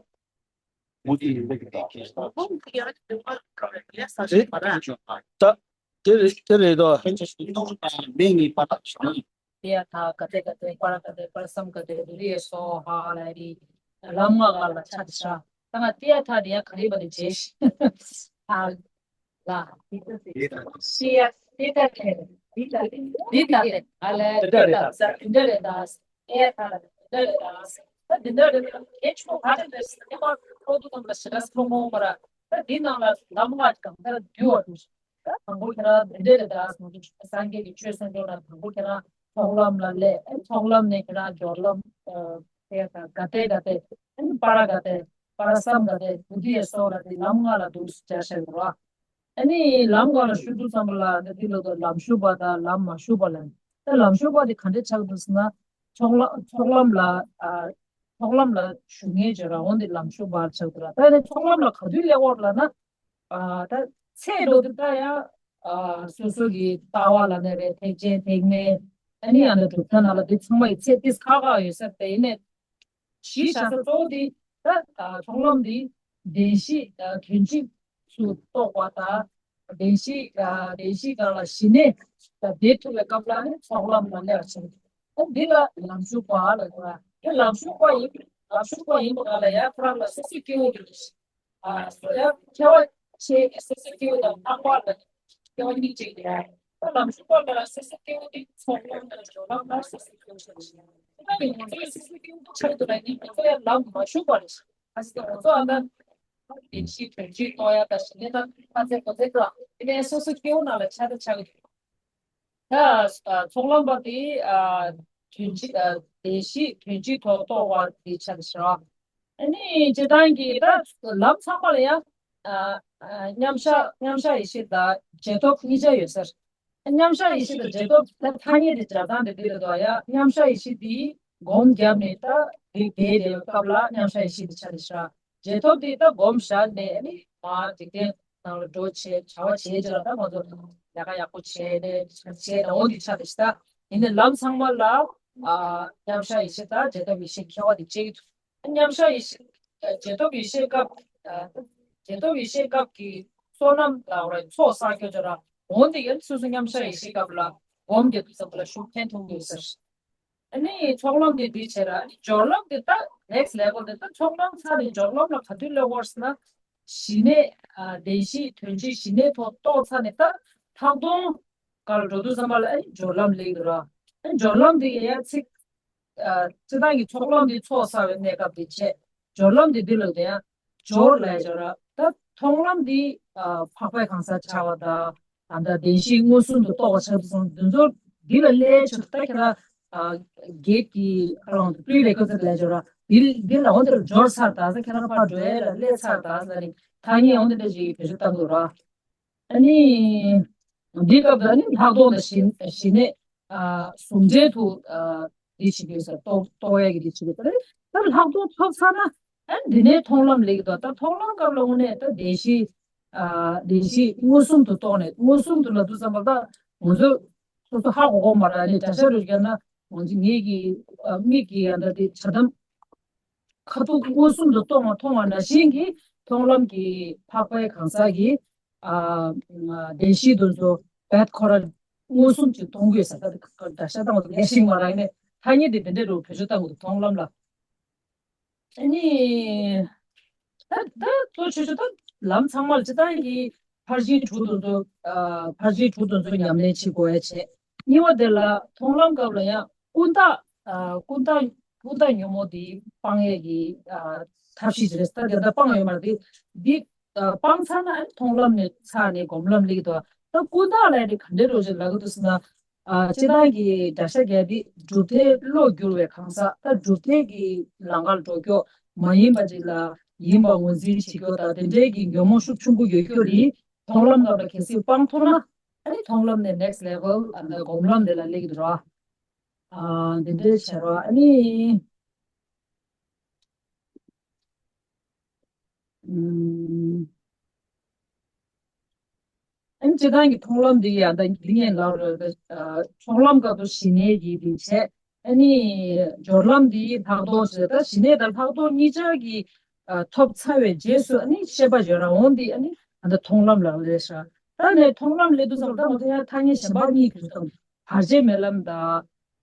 མུ་ཏི་ཡིན་པའི་གི་ད། ད་དེ་རེད་དེ་རེད་དོ། མེ་ངི་པ་ཏ་ཤ་ནི། ཏི་ཡ་ཐ་ག་ཏེ་ག་ཏེ་པ་ར་ག་ཏེ་པ་ར་སམ་ག་ཏེ་རི་ཡེ་སོ་ཧ་ལ་རི། ལམ་ལྔ་ག་ལ་ཆ་ཏི་ཤ། ད་ང་ཏི་ཡ་ཐ་དི་ཡ་ག་རི་བ་ནི་ཇེ་ཤི། ཨ་ལ། ཤི་ཡ་ཏི་ཏ་ཏེ། ཏི་ཏ་ཏེ། ཏི་ཏ་ཏེ། ཨ་ལ་ཏི་ཏ་ཏེ། ཏི་ཏ་ཏེ། ཨེ་ད་ད་ད་ད་ད་འདི་འདྲ་རེད། ད་ཁྱེད་ཆོ་ག་རེ་རེད་ཟེར་ན་ཁོ་ཁོ་ཚོ་ཚང་མ་ཞེ་དྲག་སྤྲོ་མོ་མ་ར། ད་འདི་ནང་ལ་ལམ་ལྔ་གང་ལྟར་འདུས་པ་འདུག་ད་དང་པོ་ཁྱེད་རང་འདི་འདྲ་རེད་ད་ཟེར་ན་སངས་རྒྱས་ཀྱི་ཆོས་གསུངས་དོན་ལ་དང་པོ་ཁྱེད་རང་ཚོགས་ལམ་ལ་སླེབས། ཚོགས་ལམ་ནས་ཁྱེད་རང་སྦྱོར་ལམ་དེ་དང་ག་ཏེ་ག་ཏེ་པ་ར་ག་ཏེ་པ་ར་སམ་ག་ཏེ་བུ་དི་ཡ་སོགས་ལ་དེ་ལམ་ལྔ་ལ་འདུག་སེ་བྱ་བཞག་རོགས། ཨ་ནི་ལམ་གང་ལ་ཞུགས་དུས་ཙམ་པ་ལ་འདི་ལོ་ལམ་ཞུགས་པ་དང་ལམ་མ་ཞུགས་པ་ལ། ད་ལམ་ཞུགས་པ་དེ་ག་འདྲས་ཆགས་འདུག་ཟེར་ན། ཚོགས་ལམ་ཚོགས་ལམ་ལ་ཨ་ཚོགས་ལམ་ལ་ཞུགས་མཁན་བྱོས་ར་འོན་ཏེ་ལམ་ཞུགས་པ་ཆགས་འདུག་ར། ད་ནི་ཚོགས་ལམ་ལ་ག་དུས་སླེབས་འོར་ལ་ན། ཨ་ད་ཚེ་འགྲོ་དུས་ད་ཡང་ཨ་སོ་སོ་གི་ལྟ་བ་ལ་ནི་རེད། ཐེག་ཆེན་ཐེག་དམན་ཨ་ནི་ཡང་ན་གྲུབ་མཐའ་ནང་ལ་དེ་ཚང་མ་ཡི་ཚེ་ཏིས་ཁག་ཁག་ཡོད་ས་དེ་ནས། གཞི་བཞག་ས་གཙོ་བོ་དེ་ད་ཚོགས་ལམ་དེ་བདེན་བཞི་དོན་གཅིག་ཏུ་རྟོགས་པ་དང་། བདེན་བཞི་བདེན་བཞི་སྒང་ལ་ཞི་གནས་དང་བདེ་ཐུབ་པའི་སྐབས་ལ་ནི་ཚོགས་ལམ་ལ་སླེབས་པ་ཆགས་འདུག་འདི་ལ་ལམ་ཞུགས་པ་ལ་གོ་བ། དེ་ལམ་ཞུགས་པ་ཡིན། ལམ་ཞུགས་པ་ཡིན་པ་སྒང་ལ་ཡང་ཁོ་རང་ལ་སོ་སོའི་སྐྱེ་བོ་གི་ཨ་སོ་ཡ་ཁྱད་པར་ཕྱེ་སོ་སོའི་སྐྱེ་བོ་དང་ལྷག་པ་ལ་སྐྱེ་བོ་གཉིས་ཅིག་ཡ། ད་ལམ་ཞུགས་པ་ལ་སོ་སོའི་སྐྱེ་བོ་དེ་ཚོགས་ལམ་དང་སྦྱོར་ལམ་ལ་སོ་སོའི་སྐྱེ་བོ་ཆགས་ཤིང་། ད་ནི་ང་ཚོ་ཡ་སོ་སོའི་སྐྱེ་བོ་ཆགས་འདུག་ལ་ནི་ང་ཚོ་ཡ་ལམ་མ་ཞུགས་པ་རེད། ཨ་སི་ང་ཚོ་ཨ་ད་བདེན་བཞི་དོན་གཅིག་རྟོགས་ཡ་ད་ཞི་གནས་ད་ཁ་ཚད་གོ་ཚད་ད་དེ་ནས་སོ་སོའི་སྐྱེ་བོ་ནང་ལ་ཆ་ད་ཆགས་ཀྱི་འདུག་ད་ཚོགས་ལམ་པ་དེ་ཨ་དོན་གཅིག་ཨ་བདེན་བཞི་དོན་གཅིག་ཐོག་རྟོགས་པ་དེ་ཆགས་ཤག་ཨ་ནི་སྤྱིར་བཏང་གི་ད་ལམ་ཚང་མ་ལ་ཡང་ཨ་ཨ་མཉམ་བཞག་མཉམ་བཞག་ཡེ་ཤེས་དང་རྗེས་ཐོབ་གཉིས་ཆ་ཡོད་ས་རེད། མཉམ་བཞག་ཡེ་ཤེས་དང་རྗེས་ཐོབ་ད་ཐ་སྙད་དེ་སྦྱར་སྟངས་དེ་འདི་རེད་དོ། ཡང་མཉམ་བཞག་ཡེ་ཤེས་དེ་སྒོམ་བརྒྱབ་ནས་ད་དེ་བསྡད་བསྡད་པའི་སྐབས་ལ་མཉམ་བཞག་ཡེ་ཤེས་དེ་ཆགས་རེད་ཤག་རྗེས་ཐོབ་དེ་ད་སྒོམ་བཞག་ནས་ཨ་ནི་མར་འཇིག་རྟེན་ནང་ལ་འགྲོ་བྱས་བྱ་བ་བྱས་ཅིག་ལ་ད་ང་ཚོ་ལས་ཀ་ཡག་པོ་བྱས་ནས་བྱས་ནས་འོ་འདི་ཆགས་རེད་ཤག་ད་ཡིན་ནའི་ལམ་ཚང་མ་ལ་ཨ་མཉམ་བཞག་ཡེ་ཤེས་དང་རྗེས་ཐོབ་ཡེ་ཤེས་ཁྱད་པར་དེ་ཕྱེ་གི་འདུག་མཉམ་བཞག་ཡེ་ཤེས། རྗེས་ཐོབ་ཡེ་ཤེས་སྐབས། རྗེས་ཐོབ་ཡེ་ཤེས་སྐབས་ཀྱི་བསོད་ནམས་ལ་འོ་རེ་ཚོགས་བསགས་ཀྱོ་ཅོ་ར། འོན་ཏེ་ཡང་སོ་སོ་མཉམ་བཞག་ཡེ་ཤེས་སྐབས་ལ་སྒོམ་རྒྱག་དུས་ཙམ་པ་ལ་ཤུགས་ཕན་ཐོགས་ཡོད་ཟེར། ཨ་ནི་ཚོགས་ལམ་དེ་འདི་བྱས་ར། ཨ་ནི་སྦྱོར་ལམ་དེ་ད་next level དེ་ད་ཚོགས་ལམ་ཚར་ནས་སྦྱོར་ལམ་ལ་ག་དུས་སླེབས་འོར་ཟེར་ན། ཞི་གནས། བདེན་བཞི་དོན་གཅིག་ཞི་གནས་ཐོག་རྟོགས་ཚར་ནས་ད་ཐག་སྟོང་ག་ལ་འགྲོ་དུས་ཙམ་པ་ལ་ཨ་ནི་སྦྱོར་ལམ་སླེབས་ཀྱི་ར། ཨ་ནི་སྦྱོར་ལམ་དེ་ཡང་ཚིག་སྤྱིར་བཏང་གི་ཚོགས་ལམ་འདི་ཚོགས་བསགས་པའི་གནས་སྐབས་དེ་བྱས། སྦྱོར་ལམ་འདི་འདི་ལ་དེ་ཡང་སྦྱོར་ལས་སྦྱོར་ར། ད་མཐོང་ལམ་འདི་འཕགས་པའི་གང་ཟག་བྱ་བ་དང་། ད་བདེན་བཞི་མངོན་སུམ་དུ་རྟོགས་པ་ཆགས་དུས་སོང་འདི་ཚོ་འདི་ལ་སླེབས་ཆོག་ད་ཁྱེད་རང་ ཨ་གེད་ཀྱི་ཁ་ལོང་དུ་པི་རི་རེ་ཀུ་ཛི་ཊི་ལབ་ཡ་ཅིག་ཡོད་ར། འདི་འདི་ལ་འོ་འདིར་འབྱོར་ཚར་ད་ཟེར། ཁྱེད་རང་ཕར་འགྲོ་ཡ་ལ་སླེབས་ཚར་ད་ཟེར་ནི་ཐ་སྙད་འོ་འདི་འདྲ་ཞིག་བེད་སྤྱོད་བཏང་དགོས་ར། ཨ་ནི་འདི་སྐབས་ལ་ནི་ལྷག་མཐོང་དང་ཞི་ཞི་གནས་ཨ་ཟུང་འབྲེལ་དུ་ཨ་འདི་བྱེད་དགོས་ཟེར། རྟོགས་རྟོགས་ཡ་གི་འདི་བྱེད་དགོས་ཟེར། ད་ལྷག་མཐོང་ཐོབ་ཚར་ན་ཨ་ནི་འདི་ནས་མཐོང་ལམ་སླེབས་ཀྱི་འདུག་ད་མཐོང་ལམ་སྐབས་ལ་དངོས་གནས་ད་བདེན་བཞི་ཨ་བདེན་བཞི་མངོན་སུམ་དུ་རྟོགས་ནས། མངོན་སུམ་དུ་ལབ་དུས་ཙམ་པ་ད་ང་ཚོ་སོ་སོ་ཧ་གོ་གོ་མ་རེད། ཨ་ནི་འདྲ་ཤ་རུ་བརྒྱབ་ན་ང་ཚོ་ངེད་ཀྱི་ཨ་མིག་གི་ཡང་ད་དེ་བྱ་དམ་ཁ་ཐུག་མངོན་སུམ་དུ་མཐོང་བ་མཐོང་བ་ནང་བཞིན་གྱི་མཐོང་ལམ་གྱི་འཕགས་པའི་གང་ཟག་གི་ཨ་བདེན་བཞི་དེ་ཚོ་རྦད་ཁོ་རང་མངོན་སུམ་གྱིས་མཐོང་དགོས་ཟེར། ད་འདྲ་ཤ་བཏང་བ་ལས་ཤིང་མ་རག་ནས་ཐ་སྙད་དེ་དེ་འདྲ་རུ་བེད་སྤྱོད་བཏང་དགོས་འདུག་མཐོང་ལམ་ལ། ཨ་ནི། ད་ད་ལྟོ་ཆོས་ཆོས་ད་ལམ་ཚང་མ་ལ་སྤྱིར་བཏང་གི་ཕར་ཕྱིན་དྲུག་དེ་ཚོ་ཨ་ཕར་ཕྱིན་དྲུག་དེ་ཚོ་ཉམས་ལེན་བྱེད་དགོས་ཡ་བྱས། གཉིས་པ་དེ་ལ་མཐོང་ལམ་སྐབས་ལ་ཡང་ཀུན་བརྟགས་ཨ་ཀུན་བརྟགས་ཀུན་བརྟགས་ཉོན་མོངས་དེ་སྤང་ཡས་ཀྱི་ཨ་ཐབས་ཤེས་ཅིག་རེད། ད་དེ་ད་སྤང་ཡོད་མ་རེད། དེ་འདི་ཨ་སྤང་ཚར་ན་ཨ་མཐོང་ལམ་ནས་ཚར་ནས་སྒོམ་ལམ་སླེབས་ཀྱི་འདུག་ད་ཀུན་བརྟགས་ལབ་ཡ་དེ་ག་འདྲ་རོ་ཞིག་ལབ་ཀྱི་འདུག་ཟེར་ན། ཨ་སྤྱིར་བཏང་གི་བརྡར་ཤ་རྒྱག་དེ་གྲུབ་མཐའི་བློ་བསྒྱུར་བའི་གང་ཟག་ད་གྲུབ་མཐའི་གི་ལམ་ཁར་འགྲོ་ཀྱོག་མ་ཡིན་པ་ཅིག་ལ་ཡིན་པ་ངོས་འཛིན་བྱེད་ཀྱོག་ད་དེ་འདྲའི་གི་ཉོན་མོངས་ཤུགས་ཆེན་པོ་ཡོད་ཀྱོག་རེད། མཐོང་ལམ་སྐབས་ལ་གལ་སྲིད་སྤང་ཐུབ་ན་ཨ་ནི་མཐོང་ལམ་ནས་next level ཨ་ནི་སྒོམ་ལམ་དེ་ལ་སླེབས་ཀྱི་འདུག་ར། ཨ་དེ་འདྲའི་བྱ་ར་ཨ་ནི། ཨུམ། ཨ་ནི་སྤྱིར་བཏང་གི་མཐོང་ལམ་འདི་ཡང་ད་འདི་ངས་ལབ་རེད། ཨ་མཐོང་ལམ་སྐབས་སུ་ཞི་གནས་ཀྱི་འདི་བྱས། ཨ་ནི་སྦྱོར་ལམ་འདི་ལྷག་མཐོང་ཞེས། ད་ཞི་གནས་དང་ལྷག་མཐོང་གཉིས་ཆར་གྱི་ཨ་ཐོབ་ཚར་བའི་རྗེས་སུ་ཨ་ནི་ཤེས་པ་སྦྱོར་བ་འོང་འདི་ཨ་ནི་ད་ལྟ་མཐོང་ལམ་ལ་རེད་ཤག་ད་ནས་མཐོང་ལམ་སླེབས་དུས་ཙམ་ད་ང་ཚོ་ཡང་ཐ་སྙད་གཞན་པ་གཉིས་ཀྱི་ཐོག་བར་ཆད་མེད་ལམ་དང་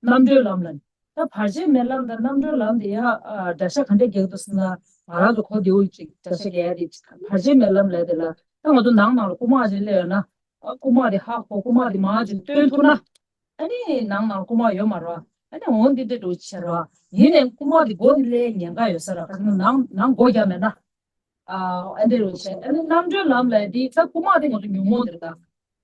རྣམ་གྲོལ་ལམ་ལ། ད་བར་ཆད་མེད་ལམ་དང་རྣམ་གྲོལ་ལམ་དེ་ཡང་ཨ་བརྡར་ཤ་ག་འདྲས་རྒྱག་འདུག་ཟེར་ན། ང་རང་ཚོ་གོ་བདེ་བོ་ཅིག་བརྡར་ཤ་རྒྱག་ཡ་དེ་བར་ཆད་མེད་ལམ་ལབ་དེ་ལ། ད་ང་ཚོ་ནང་ནང་ལ་རྐུ་མ་ཅིག་སླེབས་ཡོད་ན། ཨ་རྐུ་མ་དེ་ཧ་གོ། རྐུ་མ་དེ་མར་ཅིག་སྟོན་ཐུབ་ན། ཨ་ནི་ནང་ནང་རྐུ་མ་ཡོད་མ་རེད་བ། ཨ་ནི་འོ་འདི་འདྲས་འགྲོ་ཕྱིར་བ། ཡིན་ནའི་རྐུ་མ་དེ་སྒོ་ནས་སླེབས་ཉེན་ཁ་ཡོད་ས་ར། ག་ནང་ནང་སྒོ་རྒྱབ་མེད་ན། ཨ་ཨ་འདྲས་རུ་བྱས། ཨ་ནི་རྣམ་གྲོལ་ལམ་ལབ་དེ་ད་རྐུ་མ་དེ་ང་ཚོ་ཉོན་མོངས་དེ་རེད་ད།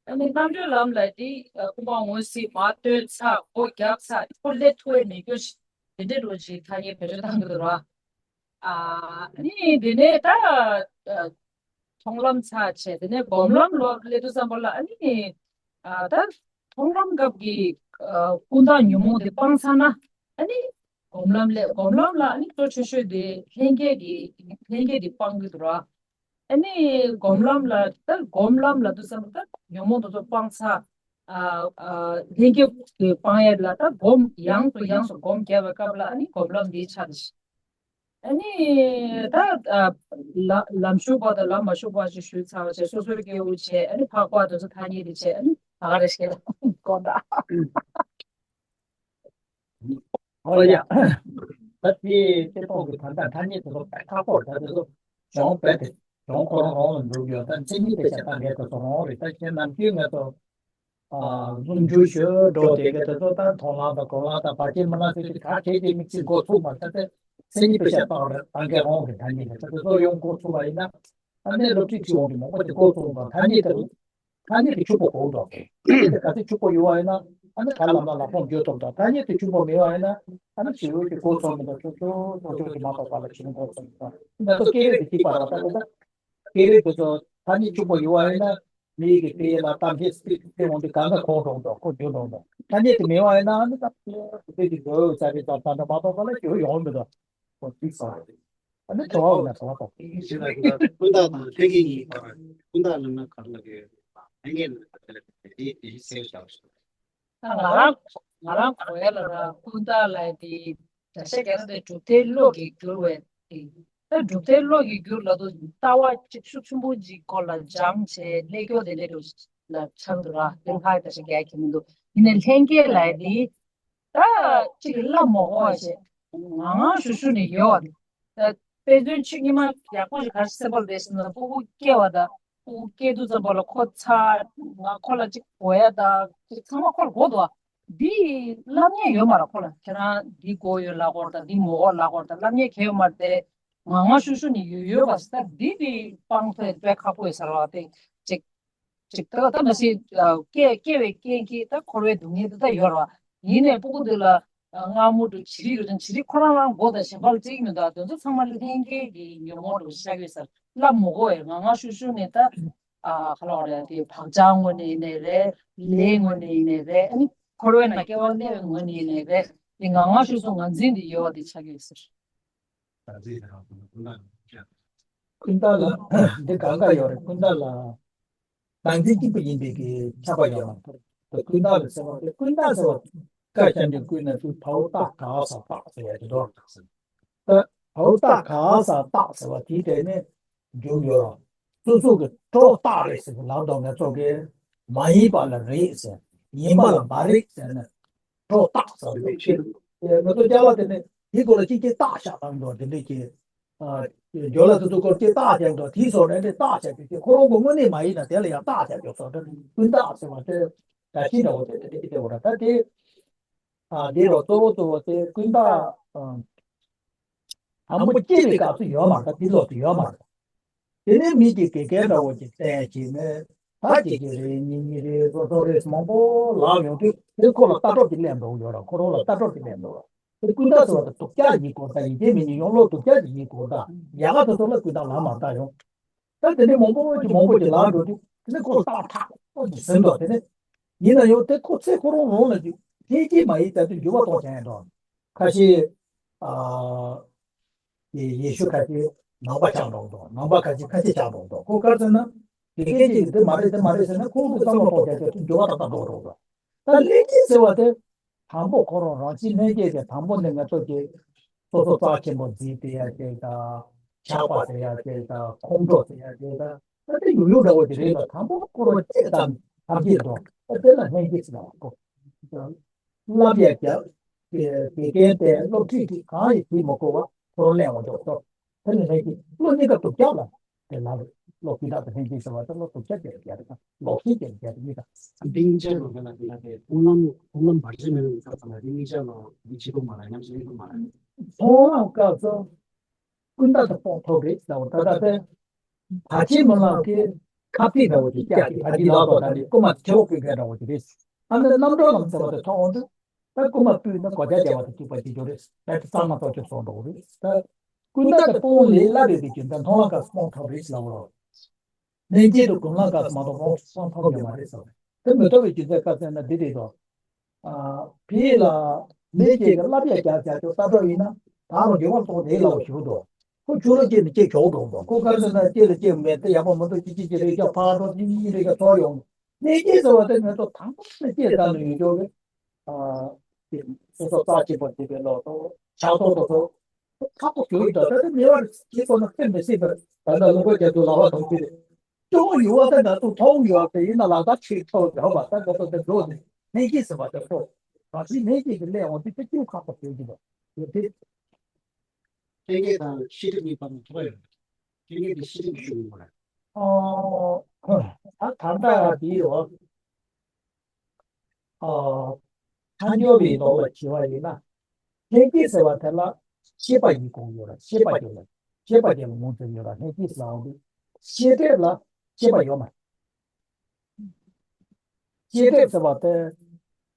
ཨ་ནི་རྣམ་གྲོལ་ལམ་ལབ་དེ་ཨ་རྐུ་མ་ངོས་ཟིན། མར་སྟོན་ཚར། སྒོ་བརྒྱབ་ཚར། ཁོ་སླེབས་ཐུབ་ཡ་མེད་རྒྱུ་ཞིག་དེ་འདྲས་རུ་ཞིག་ཐ་སྙད་བེད་སྤྱོད་བཏང་གི་འདུག་ར། ཨ་ནི་དེ་ནས་ད་ཨ་མཐོང་ལམ་ཚར་བྱས། དེ་ནས་སྒོམ་ལམ་ལོག་སླེབས་དུས་ཙམ་པ་ལ་ཨ་ནི་ཨ་ད་མཐོང་ལམ་སྐབས་ཀྱི་ཨ་ཀུན་བརྟགས་ཉོན་མོངས་དེ་སྤངས་ཚར་ན་ཨ་ནི། སྒོམ་ལམ་ལས། སྒོམ་ལམ་ལ་ཨ་ནི་གཙོ་ཆེ་ཤོས་དེ་ལྷན་སྐྱེས་ཀྱི་ལྷན་སྐྱེས་དེ་སྤང་གི་འདུག་ར། ཨ་ནི་སྒོམ་ལམ་ལ་ད་སྒོམ་ལམ་ལ་དུས་ཙམ་ད་ཉོན་མོངས་དེ་ཚོ་སྤང་ཚར། ཨ་ཨ་ལྷན་སྐྱེས་ཀྱི་སྤང་ཡས་ལ་ད་སྒོམ་ཡང་དུ་ཡང་དུ་སྒོམ་རྒྱབ་པའི་སྐབས་ལ་ཨ་ནི་སྒོམ་ལམ་འདི་ཆགས་ཤག་ཨ་ནི་ད་ཨ་ལ་ལམ་ཞུགས་པ་དང་ལམ་མ་ཞུགས་པ་ཞིག་ཞུས་ཚར་བ་བྱས། སོ་སོའི་སྐྱེ་བོ་བྱས། ཨ་ནི་འཕགས་པ་དེ་ཚོ་ཐ་སྙད་དེ་བྱས། ཨ་ནི་ད་ག་རེ་བཤད་དགོངས་དག་ཨོ་ཡ། ད་དེ་དེ་ཐོག་གི་ད་ལྟ་ཐ་སྙད་དེ་ཚོ་ཁག་པོ་རེད། ད་དེ་ཚོ་སྦྱོང་བས་དེ་སྦྱོང་ཁོ་རང་རང་ལ་འགྲོ་རྒྱུ་ད་མཚན་ཉིད་དཔེ་ཆ་ལྟ་མཁན་དེ་ཚོ་རང་རེད། ད་ཁྱེད་ནམ་རྒྱུན་ངས་ཚོ་ཨ་སློབ་འཇུག་ཞུ་འགྲོ་དེ་ག་དེ་ཚོ་ད་མཐོང་ལམ་དང་སྒོམ་ལམ་དང་བར་ཆད་མེད་ལམ་ཟེར་གྱི་ག་གེ་དེ་དམིགས་བསལ་འགོ་ཚུགས་མ་ད་དེ་མཚན་ཉིད་དཔེ་ཆ་ལྟ་རེད། ད་མཁན་རང་གི་ཐ་སྙད་རེད། ད་དེ་ཚོ་ཡོང་འགོ་ཚུགས་པ་ཡིན་ན་ད་ནས་སློབ་ཁྲིད་བྱེད་འོང་དུས་མང་པོ་དེ་འགོ་ཚུགས་འགོ་ཐ་སྙད་དེ་རུ། ཐ་སྙད་དེ་ཕྱུག་པོ་དགོས་འགྲོ། ཐ་སྙད་དེ་ག་ཚོད་ཕྱུག་པོ་ཡོད་པ་ཡིན་ན་ཨ་ནི་ག་ལ་མ་ལ་ཕོངས་འགྱུར་ཐུབ་འགྲོ། ཐ་སྙད་དེ་ཕྱུག་པོ་མེད་པ་ཡིན་ན་ཨ་ནི་ཞི་བའི་གི་གོ་ཚོད་མི་འདུག་ཆུ་ཆུ་ཆུ་ཆུ་མ་གཏོགས་པ་ལ་ཞི་བའི་གོ་ཚོད་མི་འདུག་མི་འདུག་སྐད་རིགས་དེ་གཅིག་པ་རེད། ད་ལྟ་སྐད་རིགས་དེ་ཚོ་ཐ་སྙད་ཕྱུག་པོ་ཡོད་པ་ཡིན་ན་མི་ཡི་གི་དཔེ་ལ་གཏམ་བཤད་སྟེ་དེ་འོང་དུས་གང་ག་གོ་འགྲོ་འགྲོ་གོ་འགྱུར་འགྲོ་འགྲོ། ཐ་སྙད་དེ་མེད་པ་ཡིན་ན་ཨ་ནི་ད་དཔེ་དེ་འགྲོ་ཡོད་ས་རེད། ད་ད་ལྟ་མ་གཏོགས་པ་ལ་ཞི་བ་ཡོང་མི་འདུག་ཁོ་ཅིག་སོང་རེད། ཨ་ནི་དྲི་བ་འོ་ན་དྲི་བ་དང་། ཞེས་ལ་ཀུན་བརྟགས་དང་ལྷན་སྐྱེས་གཉིས་ཀྱི་བར་ཀུན་བརྟགས་ལབ་ན་ག་རེ་ལབ་ཀྱི་ཡོད། ལྷན་སྐྱེས་ལབ་ན་ག་རེ་ལབ་ཀྱི་ཡོད། དེ་དེ་ཞིག་གསལ་བཞག་ཞུ། ད་ང་རང་ང་རང་གོ་ཡ་ལ་ར་ཀུན་བརྟགས་ལབ་དེ་བརྡར་ཤ་རྒྱག་ན་དེ་གྲུབ་མཐའི་བློ་གིས་བསྒྱུར་བའི་དེ། ད་གྲུབ་མཐའི་བློ་གིས་བསྒྱུར་ལབ་དུས་ལྟ་བ་གཅིག་ཤུགས་ཆེན་པོ་ཅིག་སྐོར་ལ་སྦྱངས་བྱས་སླེབས་ཀྱོག་དེ་འདྲ་ལ་ཆགས་འདུག་ར། དེ་ལྷག་བརྡར་ཤ་རྒྱག་གི་མི་འདུག་ཡིན་ནའི་ལྷན་སྐྱེས་ལབ་དེ། ད་གཅིག་གི་བླ་མ་འོ་ཞེས་ངང་ངང་ཞུ་ཞུ་ནས་ཡོད་པ་དེ། ད་དཔེ་མཚོན་ཆོས་ཉི་མ་ཡག་པོ་ཞིག་ག་རེ་གསལ་པོ་རེད་ཟེར་ན། སྤུ་གུ་སྐྱེ་བ་དང་སྤུ་གུ་སྐྱེ་དུས་ཙམ་པ་ལ་ཁོ་ཚ་ང་ཁོ་ལ་གཅིག་དགོས་ཡ་དང་གཅིག་ཚང་མ་ཁོ་ལ་དགོས་འདུག་བ། འདི་བསླབ་མཁན་ཡོད་མ་རེད། ཁོ་ལ་ཁྱེད་རང་འདི་དགོས་ཡོད་ལབ་དགོས་རེད་དང་འདི་མོ་འོ་ལབ་དགོས་རེད་དང་བསླབ་མཁན་གང་ཡོད་མ་རེད་དེ། ངང་ངང་ཞུ་ཞུ་ནས་ཡོད་ཡོད་པ་ཟེར། ད་འདི་འདི་སྤང་ཐུབ་ཡ་དཔེ་ཁག་པོ་ཡོད་ས་རེད་བ། དེ་གཅིག་ཅིག་ད་ད་མ་སྲིད་ཨ་སྐྱེ་སྐྱེ་བའི་རྐྱེན་གྱིས་ད་འཁོར་བའི་སྡུག་བསྔལ་འདི་ད་ཡོད་རེད་བ། ཡིན་ནའི་སྤུ་གུ་འདི་ལ་ མངར་མོ་འདྲ་བོ་བྱི་རིལ་འདྲ་བོ་བྱི་རིལ་ཁོ་རང་རང་མགོ་དང་གཞན་པ་ལ་སྤྲད་ཀྱི་མི་འདུག་དེ་ཚོ་ཚང་མ་ལྷན་སྐྱེས་ཀྱི་ཉོན་མོངས་འདྲ་བོ་ཆགས་ཀྱི་ཡོད་ས་རེད། སླ་མོ་གོ་ཡ་ང་ང་ཤུ་ཤུ་ནས་ད་ཨ་ག་ལ་བ་རེད། དེ་བག་ཆགས་ངོས་ནས་ཡིན་ནའི་རེད། ལས་ངོས་ནས་ཡིན་ནའི་རེད། ཨ་ནི་འཁོར་བའི་ནང་སྐྱེ་བ་སླེབས་པའི་ངོས་ནས་ཡིན་ནའི་རེད། དེ་ང་ང་ཤུ་ཤུ་ངར་འཛིན་དེ་ཡོད་པ་དེ་ཆགས་ཀྱི་ཡོད་ས་རེད། ཀུན་བརྟགས་ལ་འདི་གང་ག་ཡོད་རེད། ཀུན་བརྟགས་ལ་བདག་འཛིན་གཅིག་པུ་ཡིན་པའི་གི་ཁྱབ་པ་ཡོད་མ་རེད། ཀུན་བརྟགས་ལ་ཟེར་བ་དེ་ཀུན་བརྟགས་ཟེར་བ་བཀའ་ཁྱབ་འདི་ཀུན་ན་ཚུལ་བའོ་རྟགས་ག་ས་རྟགས་ཟེར་ཡ་དེ་དོ། ད་བའོ་རྟགས་ག་ས་རྟགས་ཟེར་བ་དེའི་གྲས་ནས་འཇུག་ཡོད་རེད། སོ་སོ་གི་གྲོགས་རྟགས་རེད་ཟེར་གི་ལབ་དོ་ངས་ཚོ་གི་མ་ཡིན་པ་ལ་རེད་ཟེར། ཡིན་པ་ལ་མ་རེད་ཟེར་ནས། གྲོགས་རྟགས་ཟེར་བའི་ཕྱིར། ང་ཚོ་རྒྱ་ལ་དེ་ནས་དེའི་སྐོར་ལ་ཅིག་ཅིག་རྟགས་བཞག་བཏང་འདུག་དེ་འདྲས་ཀྱི། བརྗོད་ལ་དེ་ཚོ་སྐོར་ཅིག་རྟགས་བཞག་འདུག་དེའི་སོགས་ནས་དེ་རྟགས་བཞག་རྒྱུ་དེ་ཁོ་རང་གི་དངོས་གནས་མ་ཡིན་ན་དེ་ལ་ཡང་རྟགས་བཞག་རྒྱུ་སོགས་དེ་ཀུན་བརྟགས་ཟེར་བ་དེ་འདྲ་ཞིག་འདྲ་བོ་དེ་དེ་འདྲས་ཀྱི་དེ་བོ་ར་ད་དེ། འདི་རོ་གཙོ་བོ་གཙོ་བོ་དེ་ཀུན་བརྟགས། དང་པོ་སྐྱེ་བའི་སྐབས་སུ་ཡོད་མ་རེད། དེ་ལོག་ཏུ་ཡོད་མ་རེད། དེ་ནས་མི་གི་དགེ་རྒན་འདྲ་བོ་ཅིག་བསྟེན་བྱས་ནས་ད་ཅིག་གི་རེད། ཉིན་གཉིས་རེད། སོ་སོ་རེད། མང་པོ་ལབ་ཡོང་དུས་དེ་ཁོ་ལ་ལྟ་གྲོགས་ཅིག་སླེབས་འགྲོ་གི་ཡོད་རེད། ཁོ་རང་ལ་ལྟ་གྲོགས་ཅིག་སླེབས་འགྲོ་རེད། དེ་ཀུན་བརྟགས་ཟེར་བ་དེ་སྡུག་ཅག་ཡིན་སྐོར་དང་ཡིན་གཅིག་མིན་གཉིས་ཡོང་ལོག་སྡུག་ཅག་ཅིག་ཡིན་སྐོར་དང་ཡག་ག་དེ་ཚོ་ལ་ཀུན་བརྟགས་ལབ་མ་བཏང་ཡོང་། ད་དེ་ནས་མང་པོ་ཅིག་མང་པོ་ཅིག་ལབ་འགྲོ་དུས་དེ་ནས་ཁོ་ལ་ལྟ་ཐག་པོ་ཅིག་ཟིན་འདུག་དེ་ནས་ཡིན་ན་ཡང་དེ་ཁོ་ཚེ་ཁོ་རང་རང་ལ་ཅིག་ལྷན་སྐྱེས་མ་ཡིན་ད་དུས་འགྱུར་བ་གཏོང་བྱ་ཡ་འགྲོ། ཁ་ཤས། ཨ། ཡེ་ཤུ་ཁ་ཤས་ནང་པ་ཆགས་འགྲོ་འདུག་ནང་པ་ཁ་ཤས་ཁ་ཆེ་ཆགས་འགྲོ་འདུག་ཁོ་ག་རེ་ཟེར་ན། དགེ་རྒན་གྱིས་འདི་མ་རེད་འདི་མ་རེད་ཟེར་ན་ཁོང་གིས་བསམ་བློ་གཏོང་བྱས་ཏེ་འགྱུར་བ་ཏག་ཏག་འགྲོ་འགྲོ་འདུག་ད་ལྷན་སྐྱེས་ཟེར་བ་དེ། དང་པོ་ཁོ་རང་རང་བཞིན་ལྷན་སྐྱེས་དེ་དང་པོ་ནས་ང་ཚོ་གི་སོ་སོ་རྩ་ཆེན་པོ་བརྩིས་ཏེ་ཡ་ཅིག་དང་། ཆགས་པ་ཟེར་ཡ་ཅིག་དང་། ཁོང་ཁྲོ་ཟེར་ཡ་ཅིག་དང་། ད་དེ་ཡོད་ཡོད་འདྲ་བོ་ཅིག་རེད་ལ་དང་པོ་ཁོ་རང་སྐྱེས་དང་ཐམས་ཅད་འགྲོ་ད་དེ་ལ་ལྷན་སྐྱེས་ཟེར་བ་ཁོ། བསླབ་ཡ་རྒྱབ། དགེ་རྒན་དེ་སློབ་ཁྲིད་ཀྱི་གང་ཡིན་ཞུས་མ་དགོས་པ་ཁོ་རང་གླེང་བ་འཇོག་ཐུབ། དེ་ནི་ལྷན་སྐྱེས་བློ་གཉིས་ཀ་སྡུག་ཅག་ལ་དེ་ལ་བློ་གུས་དག་དང་ལྷན་སྐྱེས་ཟེར་བ་དེ་བློ་སྡུག་ཅག་སྐྱེ་རྒྱ་རེད། ལོག་ཤེས་སྐྱེ་རྒྱ་རེད་མི་དང་། འདི་གཉིས་ཆར་ལོ་ག་ལ་དེ་ལ་དེ་མཐོང་ལམ་མཐོང་ལམ་བར་ཆད་མེད་པའི་ས་ཚང་ལ་འདི་གཉིས་ཆར་ལོ་འདི་བྱེད་དགོས་མ་ལ་ཉམས་སུ་ལེན་དགོས་མ་ལ། མཐོང་ལམ་སྐབས་སུ། ཀུན་བརྟགས་དེ་སྤོང་ཐུབ་རེད་ལབ་པ་ད་ལྟ་དེ། བར་ཆད་མི་ལངས་ཀྱི་ཁ་གཏད་འདྲ་བོ་ཅིག་བཅག་གི་བར་ཆད་ལག་ཐོག་ད་ནི་རྐུན་མ་ཆེ་བོ་རྐུན་མཁན་འདྲ་བོ་ཅིག་རེད། ཨ་ནི་རྣམ་གྲོལ་ལམ་ཟེར་བ་དེ་མཐོང་འོང་དུས་ད་རྐུན་མ་སྤུད་ན་གོ་ཆ་རྒྱག་པ་དེ་གཅིག་པ་གཅིག་འཇོག་རེད། ད་དེ་གཙང་མ་གཏོར་ཆོག་སོང་འགྲོ་གི་རེད། ད་ཀུན་བརྟགས་དེ་སྤོང་ལས་སླ་བའི་རྒྱུ་མཚན་མཐོང་ལམ་སྐབས་སུ་སྤོང་ཐུབ་རེད་ལབ་པ་རེད། ལྷན་སྐྱེས་དང་ཀུན་བརྟགས་སྐབས་སུ་མ་གཏོགས་སྤོང་སྤོང་ཐུབ་ཀྱི་མ་རེད་ཟེར་བ་རེད། དེ་མི་ཐུབ་པའི་རྒྱུ་མཚན་ག་ཟེར་ན་འདི་རེད་དོ། ཨ། ཕི་ལ། ལས་ཀྱི་བསླབ་བྱ་རྒྱག་བྱ་ཆོག་ལྟ་གྲུབ་ཡིན་ན། ད་རུང་འགྱུར་བ་གཏོང་དེ་ལའོ་ཞུ་དོ། ཁོ་ཆུ་ལོག་སྐྱེས་ནས་སྐྱེས་ཆོག་འགྲོ་འགྲོ། ཁོ་ག་རེ་ཟེར་ན་སྐྱེས་ལ་སྐྱེས་མེད་དེ་ཡག་པོ་མི་འདུག་ཅི་ཅི་ཅི་རེ་རྒྱག་ཕར་འགྲོ་ཅི་ཅི་རེ་རྒྱག་ཚོར་ཡོང་། ལས་ཀྱི་ཟེར་བ་དེ་ང་ཚོ་དང་པོ་ནས་སྐྱེས་ཙམ་ལ་ཡོད་ཆོག་གི་ཨ། དེ་སོ་སོ་རྩ་ཆེན་པོ་བྱེད་པའི་ལོ་ཏོ། ཆགས་ཐོག་ཏོ་ཚོ། ཁག་པོ་གྱུར་ཡོད་ད་ལྟ་དེ་མེད་པར་སྐྱེས་ཁོ་ན་ཕན་མི་སྲིད་པར་ད་ལྟ་ལུང་པ་རྒྱ་མཚོ་ལ་བ་དང་ཅི་རེད། སྐྱོ་བོ་ཡོད་བ་དེ་ང་ཚོ་མཐོང་ཡོད་བ་དེ་ཡིན་ན་ལག་བསྟར་ཁྲིད་ཐོག་ཡོད་བ་ད་ལྟ་དེ་འགྲོ་ནས་ལྷན་སྐྱེས་ཟེར་བ་དེ་ཐོག་ག་ཚོད་ལྷན་སྐྱེས་ཀྱི་ལས་འོང་དུས་དེ་སྐྱོ་ཁག་པོ་བྱེད་ཀྱི་འདུག་ཡོད་དེ། ལྷན་སྐྱེས་དང་ཤེས་སྒྲིབ་གཉིས་བར་ན་ཐོག་ཡོད་རེད། ལྷན་སྐྱེས་ཀྱི་ཤེས་སྒྲིབ་ཞུ་གི་ཡོད་རེད། ཨོ། ད་ད་ལྟ་དེ་ཡོད། ཨ། ཐལ་འགྱུར་བའི་ལུགས་ལ་བྱས་པ་ཡིན་ན། ལྷན་སྐྱེས་ཟེར་བ་དེ་ལ་ཤེས་པ་ཡིན་དགོས་ཡོད་ལ་ཤེས་པ་ཡོད་ལ་ཤེས་པ་ཡོད་ལ་ངོས་འཛིན་ཡོད་ལ་ལྷན་སྐྱེས་ཟེར་བ་དེ་ཤེས་སྒྲིབ་ལ་ཤེས་པ་ཡོད་མ་རེད། ཤེས་སྒྲིབ་ཟེར་བ་དེ་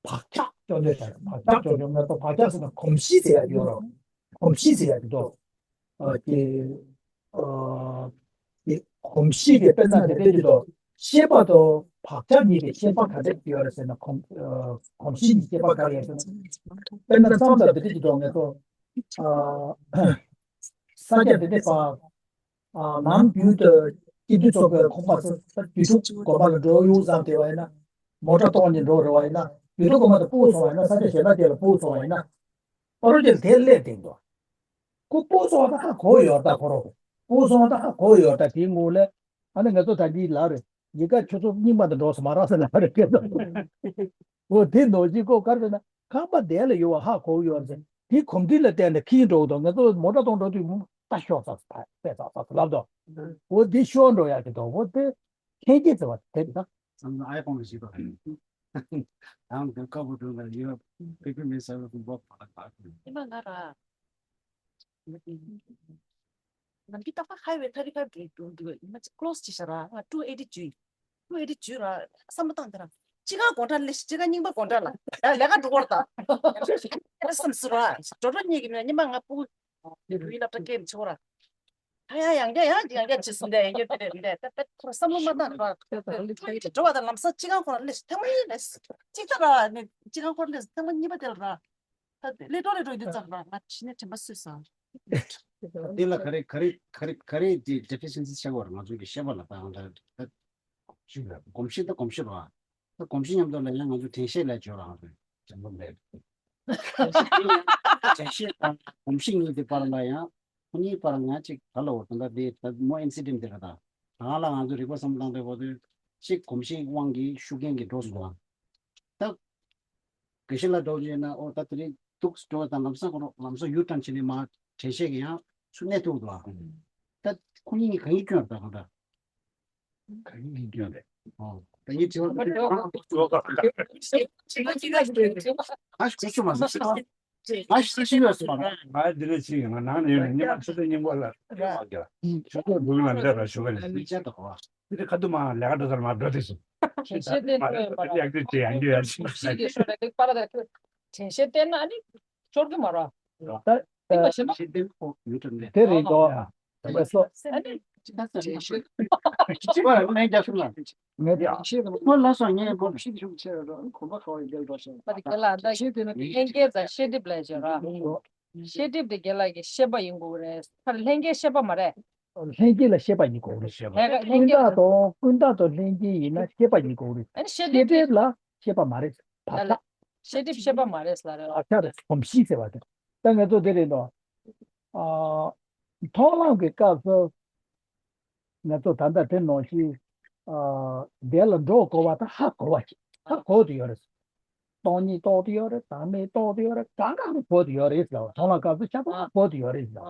བག་ཆགས་སྐྱོ་འདོད་དང་བག་ཆགས་སྐྱོ་འདོད་ང་ཚོ་བག་ཆགས་ཟེར་ན་གོམས་གཤིས་ཟེར་ཡ་ཡོད་རོགས་གོམས་གཤིས་ཟེར་ཡ་ཡོད་དོ། ཨ། དེ། ཨ། དེ་གོམས་གཤིས་དེ་དཔེར་ན་དེ་འདྲ་ཡོད་དོ། ཤེས་པ་དང་བག་ཆགས་གཉིས་ཀྱི་ཤེས་པ་ག་འདྲ་ཡོད་རེད་ཟེར་ན་གོམས། ཨ། གོམས་གཤིས་ཀྱི་ཤེས་པ་ག་རེ་ཡོད་ཟེར་ན། དཔེར་ན་མཚམས་ལ་དེ་འདྲ་ཡོད་དོ་ང་ཚོ། ཨ། ས་ཆ་དེ་འདྲ་པ། ཨ། ནམ་རྒྱུན་དུ་སྐྱིད་སྡུག་ཚོགས་པའི་ཁང་པ་ཚོ་དུས་དྲུག་དགོན་པ་ལ་འགྲོ་ཡོང་བསམ་བསྡད་པ་ཡིན་ན། མོ་ཊ་གཏོང་ནས་འགྲོ་རེ་བ་ཡིན་ན། དུས་དྲུག་དགོན་པ་དུ་སྤོ་སོང་བ་ཡིན་ན་ས་ཆ་གཞན་པ་དེ་ལ་སྤོ་སོང་བ་ཡིན་ན། ཨོ་རོ་ཅིག་དེ་སླེབས་བསྡད་འདུག་ཁོ་སྤོ་སོང་བ་ད་ཧ་གོ་ཡོད་ད་ཁོ་རོ། སྤོ་སོང་བ་ད་ཧ་གོ་ཡོད་ད་དེའི་ངོ་ལ། ཨ་ནི་ང་ཚོ་ད་འདི་ལ་རེད། ཡི་ག་ཁྱོད་ཚོ་རྙིང་པ་དུ་འགྲོ་སོང་མ་རག་ཟེར་ན་རེད་སྐད་དོ། འོ་དེ་ནོར་གྱི་ཀོ་གར་ཟེར་ན་ཁང་པ་དེ་ལ་ཡོད་བ་ཧ་གོ་ཡོད་ཟེར། དེ་གོམས་འདྲིས་ལ་བརྟེན་ནས་ཁྱིའི་འགྲོ་དོ་ང་ཚོ་མོ་ཊ་གཏོང་འགྲོ་དུས་ད་ཤོག་ས་ས་ས་ལབ་དོ། འོ་དེ་ཤོག་འགྲོ་ཡག་གི་དོ་འོ་དེ། ལྷན་སྐྱེས་ཟེར་བ་དེ་རེད་ད། ཨ་ཡ་ཁོང་གི་ཞིག་དང་། ཡང་འདི་ཀ་བུ་དུ་ལ་ཡོད། པི་པི་མི་ས་བུ་གུ་བོ་བ་ལ་བ། ཨི་མ་ང་ར། ནམ་གྱི་རྟག་པར་ཧའི་ཝེ་ཐ་རི་ཁ་འགྲོ་འགྲོ་འདུག་ཨི་མ་ཅི་ཀློ་སི་ཅི་ཤ་ར་ང་ཊུ་ཨེ་ཊི་ཇུ་ཡིན། ཊུ་ཨེ་ཊི་ཇུ་ར་བསམ་བློ་བཏང་དེ་ར། ཅི་ག་དགོང་གྲ་ལས་ཅི་ག་རྙིང་པ་དགོང་གྲ་ལ་ཡ་ལས་ཀ་འགྲོ་བར་ད། ཨེ་བསམ་སྲིད་ར། འགྲོ་འགྲོ་གཉིས་ཀྱི་མི་ཉི་མ་ང་སྤུ་གུ་བུའི་སློབ་གྲྭ་སྐྱེལ་ཆོག་ར། ད་ཡང་ཡང་བསྐྱར་ཡང་ཡང་བསྐྱར་བྱེད་སྲིད་འདས་ཡང་བསྐྱར་དེ་འདས་ད་པད་ཁོ་བསམ་བློ་མ་བཏང་ར། འགྲོ་བ་དང་ལམ་སང་སྤྱི་ཁང་ཁོ་ན་སླེབས་ཐེངས་མ་གཉིས་སླེབས། གཅིག་ད་ར་ནི་སྤྱི་ཁང་ཁོ་ན་སླེབས་ཐེངས་མ་གཉིས་པ་དེ་ལ་ར། ད་ལས་འགྲོ་ལས་འགྲོ་ཡི་དུས་ཙམ་ར་ང་ཕྱི་ནས་དྲན་པ་གསོས་སོང་། དེ་ལ་ག་རེ་ག་རེ་ག་རེ་ག་རེ་དེ་deficiency་ཆགས་པ་རེད། ང་ཚོ་གི་ཤེས་པ་ལ་ད་ང་ད་ད་གོམས་གཤིས་ད་གོམས་གཤིས་རེད་བ། ད་གོམས་གཤིས་མཉམ་དུ་ལ་ཡང་ང་ཚོ་དྲན་ཤེས་ལ་སྦྱོར་རང་རེད། དྲན་པ་མེད། དྲན་ཤེས་དང་གོམས་གཤིས་གཉིས་དེ་བར་ལ་ཡང་ཁོ་གཉིས་བར་ང་ཅིག་ག་ལ་འོ་ད་ད་དེ་ད་མོ་incident་དེ་རེད། ད་ད་ལ་ང་ཚོ་རིག་པ་བསམ་བློ་བཏང་པའི་བར་དུ་ཅིག་གོམས་གཤིས་དབང་གིས་ཤུགས་རྐྱེན་གྱིས་འགྲོ་སོང་བ། ད་དགེ་བཤེས་ལགས་འགྲོ་རྗེས་ན་ཨོ་ད་དེ་རིང་འདུག་འགྲོ་བ་དང་ལམ་སང་ཁོ་རང་ལམ་སང་ཡུ་ཊརན་བྱས་ནས་མར་དྲན་ཤེས་ཀྱི་ཡང་ཚུར་གནས་ཐུབ་འདུག་ཨ། ད་ཁོ་གཉིས་ཀྱིས་གང་ཡིན་སྐྱོན་རེད་ད་གང་ལྟར། གང་ཡིན་སྐྱོན་རེད། ཨོ་ད་ངའི་དྲི་བ་དེ་ཁོ་རང་ཚོ་ཨ་ཞུ་ཞུ་མ་སོང་ཞུ་ཨ་ཞུ་ཞུ་ཡོད་སོང་ང་འདི་ལ་ཕྱིན་ཡོང་ང་ནང་ནས་ཡོང་ནས་ཉི་མ་ཆུ་ཚོད་སྙིང་པོ་ལ་ཆུ་ཚོད་དྲུག་ལ་འདྲ་ར་ཞུ་གི་རེད། དེ་ཁ་ཐུག་མ་ལས་ཀ་འགྲོ་ས་ལ་མ་འགྲོ་དེ་སོང་། དྲན་ཤེས་བསྟེན་དགོས་མ་རེད། ཡག་དུས་ཅི་ཡང་རྒྱུ་ཡ་ཞིག་ཞིག་གི་ཤོར་རེད་པར་ད་དྲན་ཤེས་བསྟེན་ན་ཨ་ནི་ཤོར་གི་མ་རེད། ད་ད་དེ་རེད་དོ། ཨ་ནི་ཅི་པ་ལ་ནས་རྒྱ་ཤུགས་ལ་ངས་དྲན་ཤེས་དང་ཁོ་ལ་སོང་ངས་མོ་ཤིག་ཤུགས་ཆེ་རེད་དོ། ཁོམ་པ་ཁ་བའི་རྒྱལ་འགྲོ་ཤེས་པ་དེ་ག་ལ་ད་ཤེས་དེ་ན་ལྷན་སྐྱེས་དང་ཤེས་སྒྲིབ་ལས་བྱེད་ར། ཤེས་སྒྲིབ་དེ་རྒན་ལགས་ཀྱི་ཤེས་པ་ཡིན་དགོས་རེད། ད་ལྷན་སྐྱེས་ཤེས་པ་མ་རེད། ལྷན་སྐྱེས་ལ་ཤེས་པ་ཡིན་དགོས་རེད། ལྷན་ལྷན་ཀུན་སྐྱེས་བརྟགས་དང་ཀུན་བརྟགས་དང་ལྷན་སྐྱེས་ཡིན་ན་ཤེས་པ་ཡིན་དགོས་རེད། ཨ་ནི་ཤེས་ཤེས་སྒྲིབ་སྒྲིབ་ལ་ཤེས་པ་མ་རེད། བར་ལ་ཐག་ཤེས་སྒྲིབ་ཤེས་པ་མ་རེད་ཟེར་རེད། བར་ཐག་རེད། གོམས་གཤིས་ཟེར་བ་དེ། ད་ང་ཚོ་དེ་རེད་དོ། ཨ། མཐོང་ལམ་གྱི་སྐབས་སུ་ང་ཚོ་ད་ལྟ་དེ་ནང་བཞིན་ཨ། དེ་ལ་འགྲོ་དགོས་པ་དང་ཧ་གོ་བ་ཞིག་ཧ་གོ་དུ་ཡོད་རེད། སྟོང་ཉིད་རྟོགས་དུ་ཡོད་རེད། བདག་མེད་རྟོགས་དུ་ཡོད་རེད། གང་གང་ཧ་གོ་དུ་ཡོད་རེད་ཟེར་བ། མཐོང་ལམ་སྐབས་སུ་ཤ་སྟག་ཧ་གོ་དུ་ཡོད་རེད་ཟེར་བ།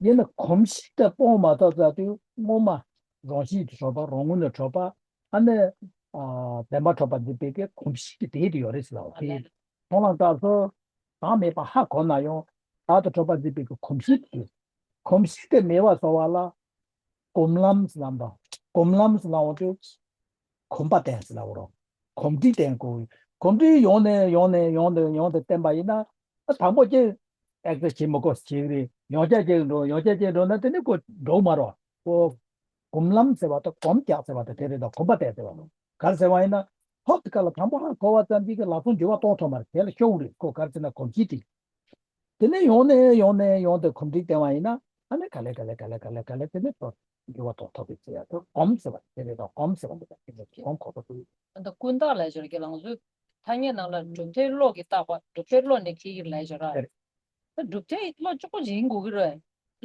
ཡིན་ན་གོམས་གཤིས་དེ་སྤོང་མ་ཐུབ་ཙང་དུས་སྔོན་མ་རང་བཞིན་གྱིས་གྲུབ་པ་རང་ངོས་ནས་གྲུབ་པ། ཨ་ནི་ཨ། བདེན་པར་གྲུབ་པ་འདི་བོད་ཀྱི་གོམས་གཤིས་ཀྱི་དེ་དུ་ཡོད་རེད་ཟེར་བ་དེ། མཐོང་ལམ་སྐབས་སུ་བདག་མེད་པ་ཧ་གོ་ན་ཡང་བདག་ཏུ་གྲུབ་པ་འདི་བོད་ཀྱི་གོམས་གཤིས་དེ། གོམས་གཤིས་དེ་མེད་པ་བཟོ་བ་ལ་སྒོམ་ལམ་ཟེར་ལམ་དང་། སྒོམ་ལམ་ཟེར་ལམ་དུ་གོམས་པ་བསྟེན་ཟེར་ལ་འོ་རོ། གོམས་འདྲིས་བསྟེན་དགོས། གོམས་འདྲིས་ཡོང་ནས་ཡོང་ནས་ཡོང་དུ་ཡོང་དུ་བསྟེན་པ་ཡིན་ན། ཨ་དང་པོ་ཅིག་ཨེག་སར་བྱེད་མི་དགོས་བྱེད་ཀྱི་རེད། ཡང་བསྐྱར་བྱེད་འགྲོ་ཡང་བསྐྱར་བྱེད་འགྲོ་ན་དེ་ནི་ཁོ་འགྲོ་མ་རོ། ཁོ་སྒོམ་ལམ་ཟེར་བ་དང་སྒོམ་རྒྱག་ཟེར་བ་དང་དེ་རེད་དང་གོམས་པ་བསྟེན་ཟེར་བ་རོ། ག་རེ་ཟེར་བ་ཡིན་ན། ཧོབ་དེ་ག་ལ་དང་པོ་ཧ་གོ་བ་ཙམ་གྱིས་ལག་ཚོང་འགྱུར་བ་གཏོང་ཐུབ་མ་རེད། དེ་ལ་ཤོག་རེད། ཁོ་ག་རེ་ཟེར་ན་གོམས་གཤིས་དེ། དེ་ནས་ཡོང་ནས་ཡོང་ནས་ཡོང་དུ་གོམས་འདྲིས་བསྟེན་པ་ཡིན་ན་ཨ་ནི་ག་ལེ་ག་ལེ་ག་ལེ་ག་ལེ་ག་ལེ་དེ་ནས་ཏོ་འགྱུར་བ་གཏོང་ཐུབ་པའི་ཚེ་ཡ་ཏོ་གོམས་ཟེར་བ་དེ་རེད་དོ། གོམས་ཟེར་བ་འདི་དག་དེ་ནས་གོམས་གོ་ཐུབ། ད་ཀུན་བརྟགས་ལ་སྦྱོར་གྱི་ལང་ཚོའི་ཐ་སྙད་ནང་ལ་གྲུབ་མཐའི་བློ་གི་བརྟག་པ་གྲུབ་མཐའི་བློ་ནས་ཁྱེད་ཀྱིས་ལ་སྦྱོར་ར། ད་གྲུབ་མཐའི་བློ་གཅིག་པོ་ཅིག་ཡིན་དགོས་ཀྱི་རེད།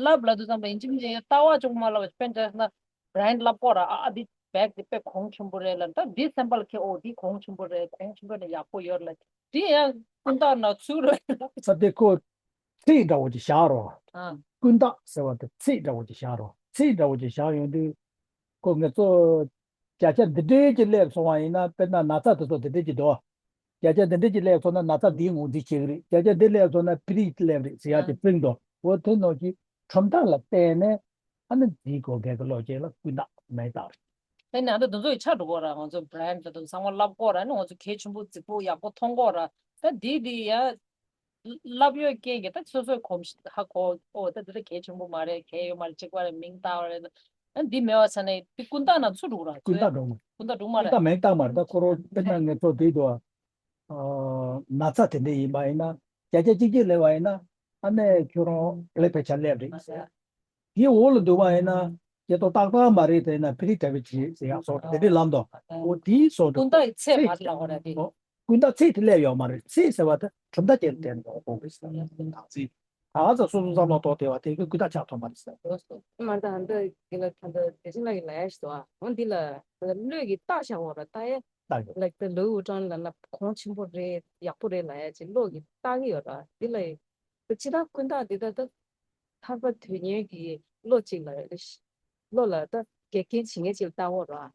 ལབ་ལ་དུས་ཙམ་པ་ཡིན་གཅིག་མིན་གཅིག་ལྟ་བ་གཅིག་པོ་མ་ལབ་པ་དཔེ་འཇོག་ན་བྷ་རའེན་ལབ་ཀྱི་ཡོད་ར། ཨ་ཨ་འདི་བེག་འདི་དཔེ་གོང་ཆེན་པོ་རེད་ལ། ད་འདི་སེམས་པ་ལ་ཁྱེད་ཨོ་འདི་གོང་ཆེན་པོ་རེད། གོང་ཆེན་པོ་ནས་ཡག་པོ་ཡོད་ལ། དེ་ཡང་ཀུན་བརྟགས་ནང་ཚུད་རེད། ས་དེ་ཁོ་ཚིག་འདྲ་བོ་ཅིག་བཞག་རོགས། ཨ། ཀུན་བརྟགས་ཟེར་བ་དེ་ཚིག་འདྲ་བོ་ཅིག་བཞག་རོགས། ཚིག་འདྲ་བོ་ཅིག་བཞག་ཡོང་དུས། ཁོ་ང་ཚོ་བརྒྱ་ཆ་འདི་འདྲའི་ཅིག་སླེབས་སོང་བ་ཡིན་ན། དཔེར་ན་ན་ཚ་དེ་ཚོ་འདི་འདྲའི་ཅིག་འདུག་བརྒྱ་ཆ་འདི་འདྲའི་ཅིག་སླེབས་སོང་ན་ན་ཚ་འདིའི་ངོས་འཛིན་བྱེད་ཀྱི་རེད། བརྒྱ་ཆ་འདི་སླེབས་སོང་ན་ཕི་རིས་སླེབས་རེད་ཟེར་ཡག་ཅིག་ཨ། སྤྲིང་འདུག་འོ་དེ་ནང་བཞིན་གྲུབ་མཐའ་ལ་བརྟེན་ནས་ཨ་ནི་འཛིན་དགོས་མཁན་གྱི་བློ་སྐྱེ་ལ་ཀུན་བརྟགས་མིང་བཏགས་རེད། དེ་ནི་ཨ་ད་འདི་ཚོ་ཡི་ཆ་འགྲོ་གོ་ར། ང་ཚོ་བྷ་རའེན་ད་དུང་ཚང་མ་ལབ་གོ་ར་ནི་ང་ཚོ་གལ་ཆེན་པོ་རྫིག་པོ་ཡག་པོ་མཐོང་གོ་ར། ད་འདི་འདི་ཡ་ལབ་ཡོད་རྐྱེན་གྱིས་ད་སོ་སོའི་གོམས་གཤིས་ཧ་གོ། ཨོ་ད་འདི་ད་གལ་ཆེན་པོ་མ་རེད། གལ་ཡོད་མ་རེད། གཅིག་པ་རེད། མིང་བཏགས་པ་རེད། ད་འདི་མེད་པ་ས་ནས་འདི་ཀུན་བརྟགས་ནང་ཚུད་འགྲོ་གོ་ར། ཀུན་བརྟགས་འགྲོ་མ། ཀུན་བརྟགས་འགྲོ་མ་རེད། ཀུན་བརྟགས་མིང་བཏགས་མ་རེད། ད་ཁོ་རང་དཔེར་ན་ང་ཚོ་འདི་འདུག་ཨ། ན་ཚ་དེ་འདྲ་ཡིན་པ་ཡིན་ན་བརྒྱ་ཆ་གཅིག་གཅིག་སླེབས་པ་ཡིན་ན་ཨ་ནི་ཁྱོད་རང་བློ་ཕལ་ཆེར་སླེབས་རེད། དེའི་འོག་ལ་འདུག་པ་ཡིན་ན་སྐྱེ་ཐོག་ཏག་ཏག་མ་རེད། དེ་ན་ཕི་རི་ཏྲ་བི་ཅི་ཟེར་ཡག་སོགས་དེ་འདྲའི་ལམ་དང་འོ་དེའི་སོགས་དེ། ཀུན་བརྟགས་ཡི་ཚད་མ་ལ་འོ་ར་དེ། ཀུན་བརྟགས་ཚད་དེ་སླེབས་ཡོད་མ་རེད། ཚད་ཟེར་བ་དེ་གྲུབ་མཐའ་ཅན་དེ་འདྲ་དགོས་པས། ད་ཚ་སོ་སོ་བསམ་བློ་གཏོང་བདེ་བ་དེ་གི་ཀུན་བརྟགས་ཆགས་ཐུབ་མ་རེད་ཟེར། མ་ད་འདི་གི་ལ་ད་འདི་དེ་བཞིན་ལ་གི་ལ་ཡ་ཞིག་འདུག་ཨ། འོ་འདི་ལ་བློས་གི་བརྟགས་བཞག་འོ་ར། ད་ཡ་ལག་ཏུ་ལུའུ་ཀྲང་ལ་ལ་གོང་ཆེན་པོ་རེད། ཡག་པོ་རེད་ལ་ཡ་ཅིག་བློ་གི་བརྟག་གི་ཡོད་ར། འདི་ལ་ཡི་ད་ཅི་ད་ཀུན་བརྟགས་འདི་ད་ད་ཐར་པ་དོན་གཉེར་གྱི་བློ་གཅིག་ལ་ཡོད་ལ་ཤི། བློ་ལ་ད་འགལ་རྐྱེན་བྱེད་མཁན་ཅིག་ལ་བལྟ་འོ་ར།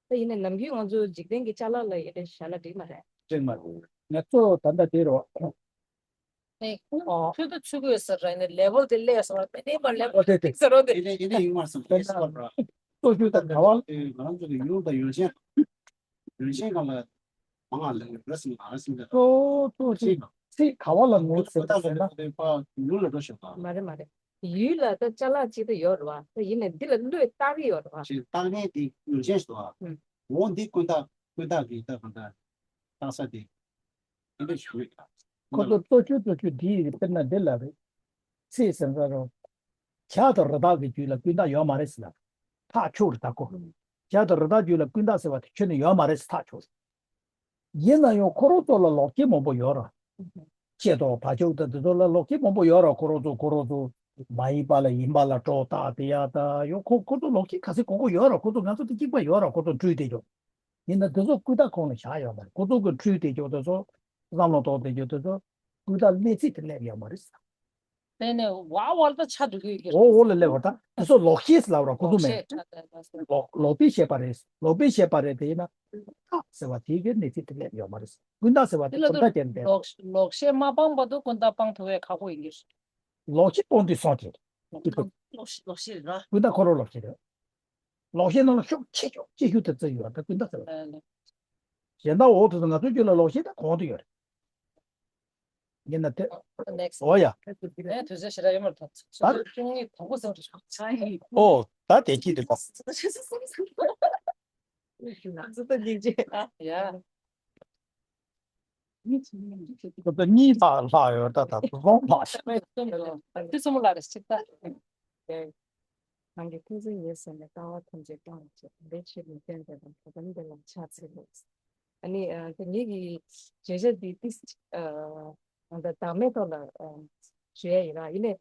ད་ཡིན་ནའི་ནམ་རྒྱུན་ང་ཚོ་འཇིག་རྟེན་གྱི་ཅ་ལག་ལ་ཡི་ད་བཞག་ན་འགྲིག་མ་རེད། འགྲིག་མ་རེད། ང་ཚོ་ད་ལྟ་དེ་རོ། ནས་ཨོ། ཁྱོད་ཚོ་ཚུད་དགོས་ཟེར་རེད་ནས་ལེ་བལ་དེ་སླེབས་སོང་བ་དེ་ནས་མར་ལེ་བལ་ཨོ་དེ་དེ་ཏིག་ཟེར་རོ་དེ། དེ་ནས་དེ་ནས་ཡོང་བ་སོང་དེ་སོ་ར། སོ་ཞུ་དང་ག་བ། ང་རང་ཚོ་གི་ཡུལ་དང་ཡོན་ཆེན། ཡོན་ཆེན་སྒང་ལ་མང་ང་ལེ་རེ་སོང་ང་རེ་སོང་དེ། སོ་སོ་ཞིག་ཚིག་ག་བ་ལ་ངོས་ཟིན་པ་ཟེར་ན། ཡུལ་ལ་འགྲོ་ཤོག་དང་། མ་རེད་མ་རེད། ཡུལ་ལ་ད་ཅ་ལག་ཅིག་ད་ཡོད་རེད་བ། ད་ཡིན་ནའི་འདི་ལ་བློས་བཏང་གི་ཡོད་རེད་བ། ཞེས་བཏང་མཁན་དེ་ཡུལ་ཅན་ཞིག་འདུག་བ། ཨུམ། འོ་འདི་ཀུན་བཏགས་ཀུན་བཏགས་ཀྱི་ད་གང་ལྟར་བཏགས་ས་དེ་འདི་འདྲ་ཞིག་རེད། ཁོ་ཚོ་གཙོ་ཆེ་གཙོ་ཆེ་འདི་ཡི་དཔེར་ན་འདི་ལ་རེད། ཚིག་ཟིན་ས་རུ། བྱ་དང་རི་དྭགས་ཀྱི་རྒྱུད་ལ་ཀུན་བཏགས་ཡོད་མ་རེད་ཟེར་ལ། ཐག་ཆོད་རེད་ད་ཁོ། བྱ་དང་རི་དྭགས་རྒྱུད་ལ་ཀུན་བཏགས་ཟེར་བ་དེ་ཁྱོན་ནས་ཡོད་མ་རེད་ཟེར་ཐག་ཆོད་རེད། ཡིན་ན་ཡང་ཁོ་རང་ཚོ་ལ་ལོག་སྐྱེས་མང་པོ་ཡོད་ར། ཤེས་རྟོགས་བག་ཆགས་དང་དེ་ཚོ་ལ་ལོག་སྐྱེས་མང་པོ་ཡོད་ར། ཁོ་རང་ཚོ་ཁོ་རང་ཚོ་མ་ཡིན་པ་ལ་ཡིན་པ་ལ་སྒྲོ་བཏགས་དེ་ཡ་ད་ཡང་ཁོ་ཁོ་ཚོ་ལོག་སྐྱེས་ག་ཚོད་གོ་གོ་ཡོད་ར། ཁོ་ཚོ་ང་ཚོ་དང་གཅིག་པ་ཡོད་ར། ཁོ་ཚོ་འཁྲུལ་བསྡད་ཀྱོག་ཡིན་ན་དེ་ཚོ་ཀུན་བཏགས་ཁོངས་ལ་བཞག་ཡོད་མ་རེད། ཁོ་ཚོ་གི་འཁྲུལ་བསྡད་ཀྱོག་དེ་ཚོ་བསམ་བློ་གཏོང་བསྡད་ཀྱོག་དེ་ཚོ་ཀུན་བཏགས་གནས་ཚད་དུ་སླེབས་ཡོད་མ་རེད། དེ་ནས་ཝ་ཝ་ལ་ཆ་འགྲོ་གི་ཡོད་ཀྱི་འོ་འོ་ལ་སླེབས་པ་ད་དེ་ཚོ་ལོག་ཤེས་ལབ་ར། ཁོ་ཚོ་མེད། ལོག་ལོག་པའི་ཤེས་པ་རེད། ལོག་པའི་ཤེས་པ་རེད། དེ་ཡིན་ན་ཀུན་བཏགས་ཟེར་བ་དེ་གི་གནས་ཚད་དུ་སླེབས་ཡོད་མ་རེད། ཀུན་བཏགས་ཟེར་བ་དེ་ཀུན་བཏགས་ཅན་རེད། ལོག་ལོག་ཤེས་མ་སྤངས་བར་དུ་ཀུན་བཏགས་སྤང་ཐུབ་པའི་ཁག་པོ་ཡིན་གྱི་རེད། ལོག་ཤེས་སྤོང་དུས་སོང་ཅིག་ལོག་ཤེས་ལོག་ཤེས་རེད་ར། ཀུན་བཏགས་ཁོ་རང་ལོག་ཤེས་རེད། ལོག་ཤེས་ནང་ལ་ཤུགས་ཆེ་ཤོས་ཆེ་ཤོས་དེ་ཚོ་ཡོད་ད་ཀུན་བཏགས་ཟེར་བ། གཞན་དག་འོག་ཏུ་ང་ཚོའི་རྒྱུད་ལ་ལོག་ཤེས་ད་གོང་དུ་ཡོད་རེད། ཡིན་ན་དེ། Next. འོ་ཡ། ཨེ་དུས་ཚོད་ཞེ་དྲག་ཡོད་མ་རེད་ད། ད། བཅུ་གཉིས་དང་པོ་ཟེར་བ་རེད། ཨོ་ད་དེ་ཅི་རེད་ད། ང་ཚོ་ད་སྙིང་རྗེ། ཨ་ཡ། ཁོ་ཚོ་གཉིས་ལྷག་ལྷག་ཡོད་ད། ད་དུ་རོང་ལྷག་ཤག་དུས་གསུམ་ལ་རེ་ཞིག་ད། རང་གི་ཐུགས་རྗེ་ཡིན་ཟེར་ནས་ལྟ་བ་ཐམས་ཅད་སྤང་བྱེད་དམ་པའི་ཆོས་ནི་བསྟན་པའི་ལམ་དུ་བསྟན་པའི་ལམ་ཕྱག་འཚལ་ལོ། ཨ་ནི་ཨ་ད་ངེད་ཀྱི་བརྗོད་བྱ་འདི་ཏིས་ཨ་ད་བདག་མེད་ཐོག་ལ་ཨ་བརྗོད་ཡ་ཡིན་ར། ཡིན་ནའི་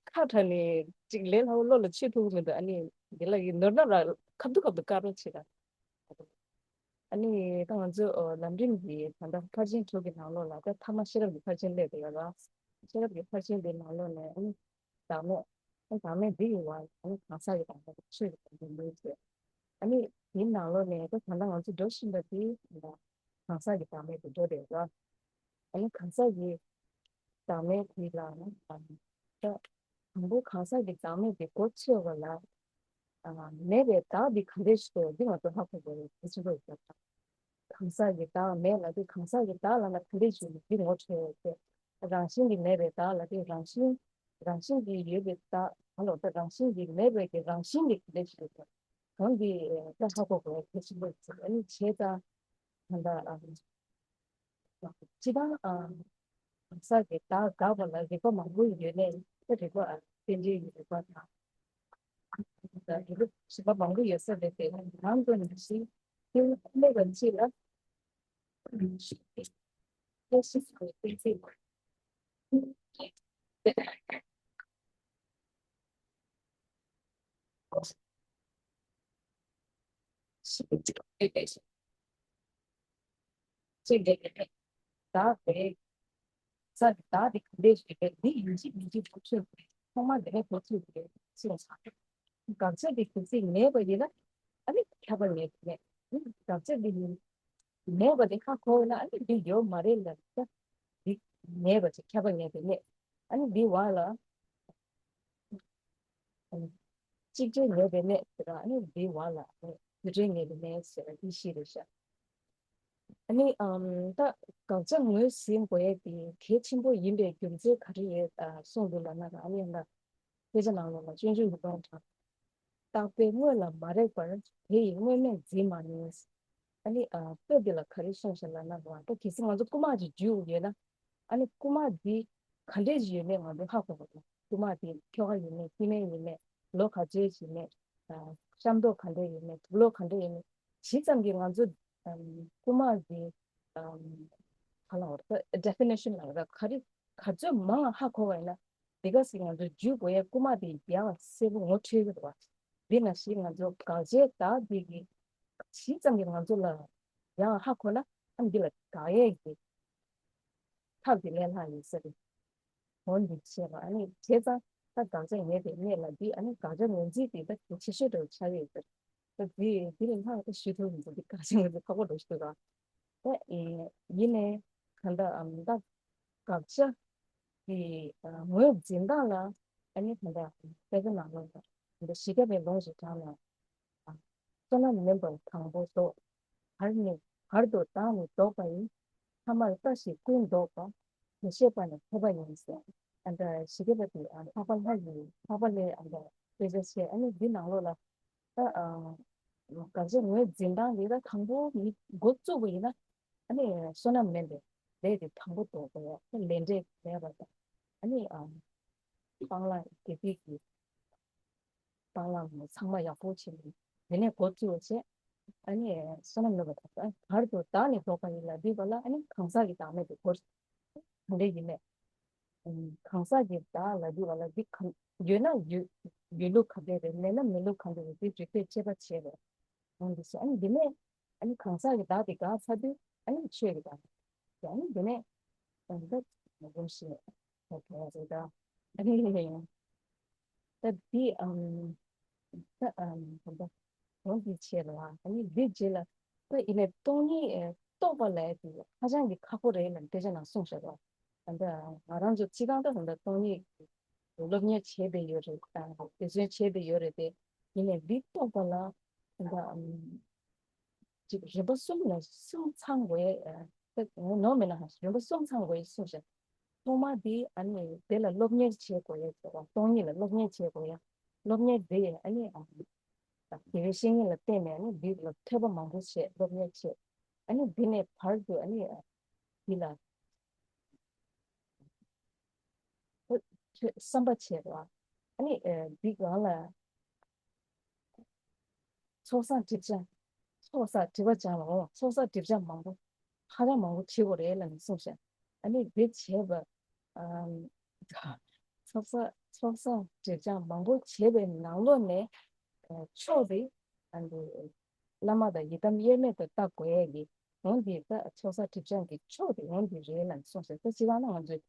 ཁ་བྲལ་ནས་ཅིག་ལས་སླ་བོ་བློ་ལ་ཆུད་ཐུབ་ཀྱི་མི་འདུག་ཨ་ནི་འདི་ལ་ཡི་ནོར་ན་ར་ཁ་བསྡུ་ཁ་བསྡུ་དཀའ་རོགས་བྱེད་ར། ཨ་ནི་ད་ང་ཚོ་ཨོ་ལམ་རིམ་གྱི་ད་ལྟ་ཕར་ཕྱིན་དྲུག་གི་ནང་ལོགས་ལ་ད་ཐ་མ་ཤེས་རབ་ཀྱི་ཕར་ཕྱིན་སླེབས་ཡོད་ལ། ཤེས་རབ་ཀྱི་ཕར་ཕྱིན་དེ་ནང་ལོགས་ནས་ཨ་ནི་བདག་མེད། ཨ་ནི་བདག་མེད་འདི་ཡི་བར་ཨ་ནི་གང་ཟག་གི་བདག་མེད་དང་ཆོས་ཀྱི་བདག་མེད་གཉིས་ཡོད། ཨ་ནི་དེའི་ནང་ལོགས་ནས་ད་ད་ལྟ་ང་ཚོ་འགྲོ་བཞིན་པ་དེ་གང་ཟག་གི་བདག་མེད་དུ་འགྲོ་བསྡད་ཡོད་ལ། ཨ་ནི་གང་ཟག་གི་བདག་མེད་དེ་ལ་ཨ་ནི་ད་དང་པོ་གང་ཟག་གི་བདག་མེད་དེ་གོ་ཆོད་པ་ལ། ཨ་མེད་པའི་བདག་འདི་ག་འདྲས་ཤིག་འདུག་འདི་ང་ཚོ་ཧ་གོ་དགོས་རེད། དེ་ཆེན་པོ་ཡོད་ཀྱང་། གང་ཟག་གི་བདག་མེད་ལ་དེ་གང་ཟག་གི་བདག་ལ་ན་ག་འདྲས་ཤིག་འདི་ངོ་འཕྲོད་ཡོད་དེ། རང་བཞིན་གྱིས་མེད་པའི་བདག་ལ་དེ་རང་བཞིན་རང་བཞིན་གྱིས་ཡོད་པའི་བདག་ག་ལོ་ད་རང་བཞིན་གྱིས་མེད་པའི་གི་རང་བཞིན་གྱི་ག་འདྲས་ཤིག་འདུག་གང་འདི་ད་ཧ་གོ་དགོས་རེད། དེ་ཆེན་པོ་ཡོད་ཀྱང་། ཨ་ནི་བྱས་ཙང་ད་ལྟ་ཨ། སྤྱིར་བཏང་ཨ་གང་ཟག་གི་བདག་དགག་པ་ལ་རིགས་པ་མང་པོ་ཡོད་ནའི་ད་རིགས་པ་ཨ་རྟེན་འབྲེལ་གྱི་རིགས་པ་དང་། ད་རིགས་པ་གཞན་པ་མང་པོ་ཡོད་ས་རེད་དེ། ནང་དུ་ནི་ཞིག་དེ་སླེབས་པ་ཅིག་ལ་ཤེས་ཤིང་གཏན་ཚིགས། ཅེས་ལས་ཀྱི་བདག་དེ། ས་ནི་བདག་དེ་ག་འདྲས་ཞིག་རེད། འདི་ཡིན་གཅིག་མིན་གཅིག་གོ་ཆོད་རེད། ཐོག་མར་དེ་ནས་གོ་ཆོད་རེད་ཅེས་བྱ། དགག་བྱ་དེ་གལ་སྲིད་མེད་པ་ཡིན་ན་ཨ་ནི་ཁྱབ་པ་ངེས་མེད། དགག་བྱ་དེ་ཡིན་མེད་པ་དེ་ཧ་གོ་བ་ན་ཨ་ནི་འདི་ཡོད་མ་རེད་ལབ་ན། འདི་མེད་པ་ཅིག་ཁྱབ་པ་ངེས་པའི་གནས། ཨ་ནི་འདི་བ་ལ། གཅིག་བྱས་ངེས་པའི་གནས་ཟེར་བ་ཨ་ནི་འདི་བ་ལ་ཨ་ནི་དུ་བྲལ་ངེས་པའི་གནས་ཟེར་བ་འདི་བཞི་རེད་ཤག་ཨ་ནི་ཨམ་ད་དགག་བྱ་ངོས་ཟིན་དགོས་ཡས་དེ་གལ་ཆེན་པོ་ཡིན་པའི་རྒྱུ་མཚན་ག་རེ་རེད་ཨ་གསུངས་འདུག་ལབ་ན། ཨ་ནི་ཡང་ན་དཔེ་ཆ་ནང་ལོགས་ལ་སྤྱོད་འཇུག་ནང་དྲངས། བརྟགས་པས་དངོས་ལ་མ་རེག་པར། དེ་ཡི་དངོས་མེད་འཛིན་མ་ནུས། ཨ་ནི་ཨ་དཔེ་འདི་ལ་ག་རེ་གསུངས་ཤག་ལབ་ན། ད་གལ་སྲིད་ང་ཚོ་རྐུ་མ་ཅིག་འཇུས་ཡོད་ན་ཨ་ནི་རྐུ་མ་འདི་ག་འདྲས་ཅིག་ཡོད་མེད་ང་ཚོ་ཧ་གོ་དགོས། རྐུ་མ་དེ་ཁྱོ་ག་ཡིན་མིན། སྐྱེ་དམན་ཡིན་མིན། ལོ་ག་ཚོད་ཡིན་མིན། ཨ་ཤ་མདོག་ག་འདྲ་ཡིན་མིན། དུག་ལོག་ག་འདྲ་ཡིན་མིན། ཇི་ཙམ་གྱིས་ང་ཚོ་ཨམ་རྐུ་མ་དེ་ཨམ་ག་ལ་བར་ད་ཌེ་ཕི་ནེ་ཤན་ལ་ར་ག་རེ་ག་ཚོད་མང་ང་ཧ་གོ་བ་ཡིན་ན། དེ་ག་ཟིག་ང་ཚོ་འཇུས་དགོས་ཡས་རྐུ་མ་དེ་ཡང་གསལ་པོ་ངོ་འཕྲོད་ཀྱི་འདུག་བ། དེ་ནང་བཞིན་ང་ཚོ་དགག་བྱའི་བདག་དེ་གི་ཇི་ཙམ་གྱིས་ང་ཚོ་ལ་ཡང་ཧ་གོ་ན་ཨ་འདི་ལ་དགག་ཡས་ཀྱི་ཐབས་ཀྱི་གནད་ལྷག་ཡིན་ས་རེད། འོ་འདི་བྱས་པ་ཨ་ནི་བྱས་ཙང་ད་དགག་བྱ་ངེས་པའི་གནས་ལ་འདི་ཨ་ནི་དགག་བྱ་ངོས་འཛིན་དེ་ད་གལ་ཆེ་ཤོས་འདྲ་བོ་ཆགས་ཡོད་ཟེར། ད་འདི་འདི་ལས་ལྷག་ད་ཞུ་ཐུབ་མི་འདུག་འདི་དགག་བྱ་ངོས་འཛིན་ཁག་པོ་འདྲ་ཞིག་འདུག་ག་ད་ཡིན་ནའི་གང་ལྟར་ཨམ་ད་དགག་བྱ་གི་ངོས་འཛིན་སྟངས་ལ་ཨ་ནི་གང་ལྟར་དཔེ་ཆ་ནང་ལོགས་ལ་འདི་བཞི་བརྒྱ་པའི་ལུང་ཞིག་དྲངས་ན། བསོད་ནམས་མིན་པར་དང་པོ་བཟོ། བར་ནི་བར་དུ་བདག་ནི་ལྡོག་པ་ཡི། ཐ་མར་ལྟ་ཞིག་ཀུན་ལྡོག་པ། དགེ་བཤེས་པ་ནས་ཐོས་པ་ཡིན་ཟེར། ཨ་ད་ཞི་བདེ་པ་དེ་ཨ་འཕགས་པ་ལྷ་ཡི་འཕགས་པ་ལྷའི་ཨ་ད་དཔེ་ཆ་བཤད། ཨ་ནི་འདི་ནང་ལོགས་ལ་ད་ཨ་དགག་བྱ་ངོས་འཛིན་སྟངས་འདི་ད་དང་པོ་མི་འགོ་བཙུགས་པ་ཡིན་ན། ཨ་ནི་བསོད་ནམས་མེད་པའི་ལས་དེ་དང་པོ་ལྡོག་དགོས་ཡ། ལས་འབྲས་མེད་པ་དང་། ཨ་ནི་ཨ་སྤང་བླང་དགེ་སྡིག་གི་སྤང་བླང་ཚང་མ་ཡག་པོ་བྱས་ནས་དེ་ནས་འགོ་བཙུགས་བྱས། ཨ་ནི་བསོད་ནམས་ལོན་པ་དང་བར་དུ་བདག་ནི་ལྡོག་པ་ཡིན་ལབ་དུས་ག་ལ། ཨ་ནི་གང་ཟག་གི་བདག་མེད་དུ་གོ་དེ་འདྲ་ཡིན་ནས། གང་ཟག་གི་བདག་ལབ་དུས་ག་ལ་འདི་གང་ཡོད་ན་ཡོད་ཡོད་ལུགས་ག་འདྲ་རེད། མེད་ན་མེད་ལུགས་ག་འདྲ་རེད། འདི་རིགས་པས་དཔྱད་པ་བྱས་རེད། འོང་འདི་སོ། ཨ་ནི་འདི་ནས། ཨ་ནི་གང་ཟག་གི་བདག་དེ་དགག་ཚར་དུས། ཨ་ནི་ཆོས་ཀྱི་བདག་དེ། ཨ་ནི་འདི་ནས་ཨ་ནི་ད་ངོ་སྤྲོད་ཞིག་ཡོད་པ་རེད་ད། ཨ་ནི་ད་འདི་ཨམ་ད་ཨམ་ད་འོང་འདི་བྱས་ལ། ཨ་ནི་འདི་རྗེས་ལ་ད་ཡིན་ནའི་སྟོང་ཉིད་རྟོགས་པ་ལ་དེ་ཧ་ཅང་གི་ཁག་པོ་རེད་ལ་དཔེ་ཆ་ནང་གསུངས་བཞག་པ། ད་ང་རང་ཚོ་སྤྱི་བཏང་ད་ད་སྟོང་ཉིད་སློབ་གཉེར་བྱས་པའི་ཡོད་རེད། ད་དེ་ཚོ་བྱས་པའི་ཡོད་རེད་དེ། ཡིན་ནའི་འདི་རྟོགས་པ་ལ་ད་ཨམ། ཅིག་རིམ་པ་གསུམ་ལ་གསུམ་ཚང་དགོས་ཡ། ཨ་ནོར་མེད་ན་རིམ་པ་གསུམ་ཚང་དགོས་ཡ་གསུངས་ཤག་ཐོག་མ་དེ་ཨ་ནི་དེ་ལ་སློབ་གཉེར་བྱེད་དགོས་ཡ་ཟེར་བ། སྟོང་ཉིད་ལ་སློབ་གཉེར་བྱེད་དགོས་ཡ། སློབ་གཉེར་དེ་ཨ་ནི་ཨ་དགེ་བའི་བཤེས་གཉེན་ལ་བརྟེན་ནས་ཨ་ནི་འདི་ལ་ཐོས་པ་མང་པོ་བྱས། སློབ་གཉེར་བྱས། ཨ་ནི་འདི་ནས་བར་དུ་ཨ་ནི་འདི་ལ་བསམ་པ་བྱས་པ། ཨ་ནི་འདི་གང་ལ། ཚོགས་བསགས་སྒྲིབ་སྦྱང་། ཚོགས་བསགས་སྒྲིབ་པ་སྦྱང་བ། འོ་ཚོགས་བསགས་སྒྲིབ་སྦྱང་མང་པོ་ཧ་ཅང་མང་པོ་བྱེད་དགོས་རེད་ལབ་ནས་གསུངས་ཤག་ཨ་ནི་དེ་བྱས་པ། ཨམ། ཚོགས་བསགས་ཚོགས་བསགས་སྒྲིབ་སྦྱང་མང་པོ་བྱས་པའི་ནང་ལོགས་ནས་ཨ་མཆོག་དེ་ཨ་ནི་བླ་མ་དང་ཡི་དམ་དབྱེར་མེད་དུ་བལྟ་དགོས་ཡས་ཀྱི་འོ་འདི་ད་ཚོགས་བསགས་སྒྲིབ་སྦྱང་གི་མཆོག་དེ་འོ་འདི་རེད་ལབ་ནས་གསུངས་ཤག་ད་སྤྱིར་བཏང་ན་ང་ཚོས་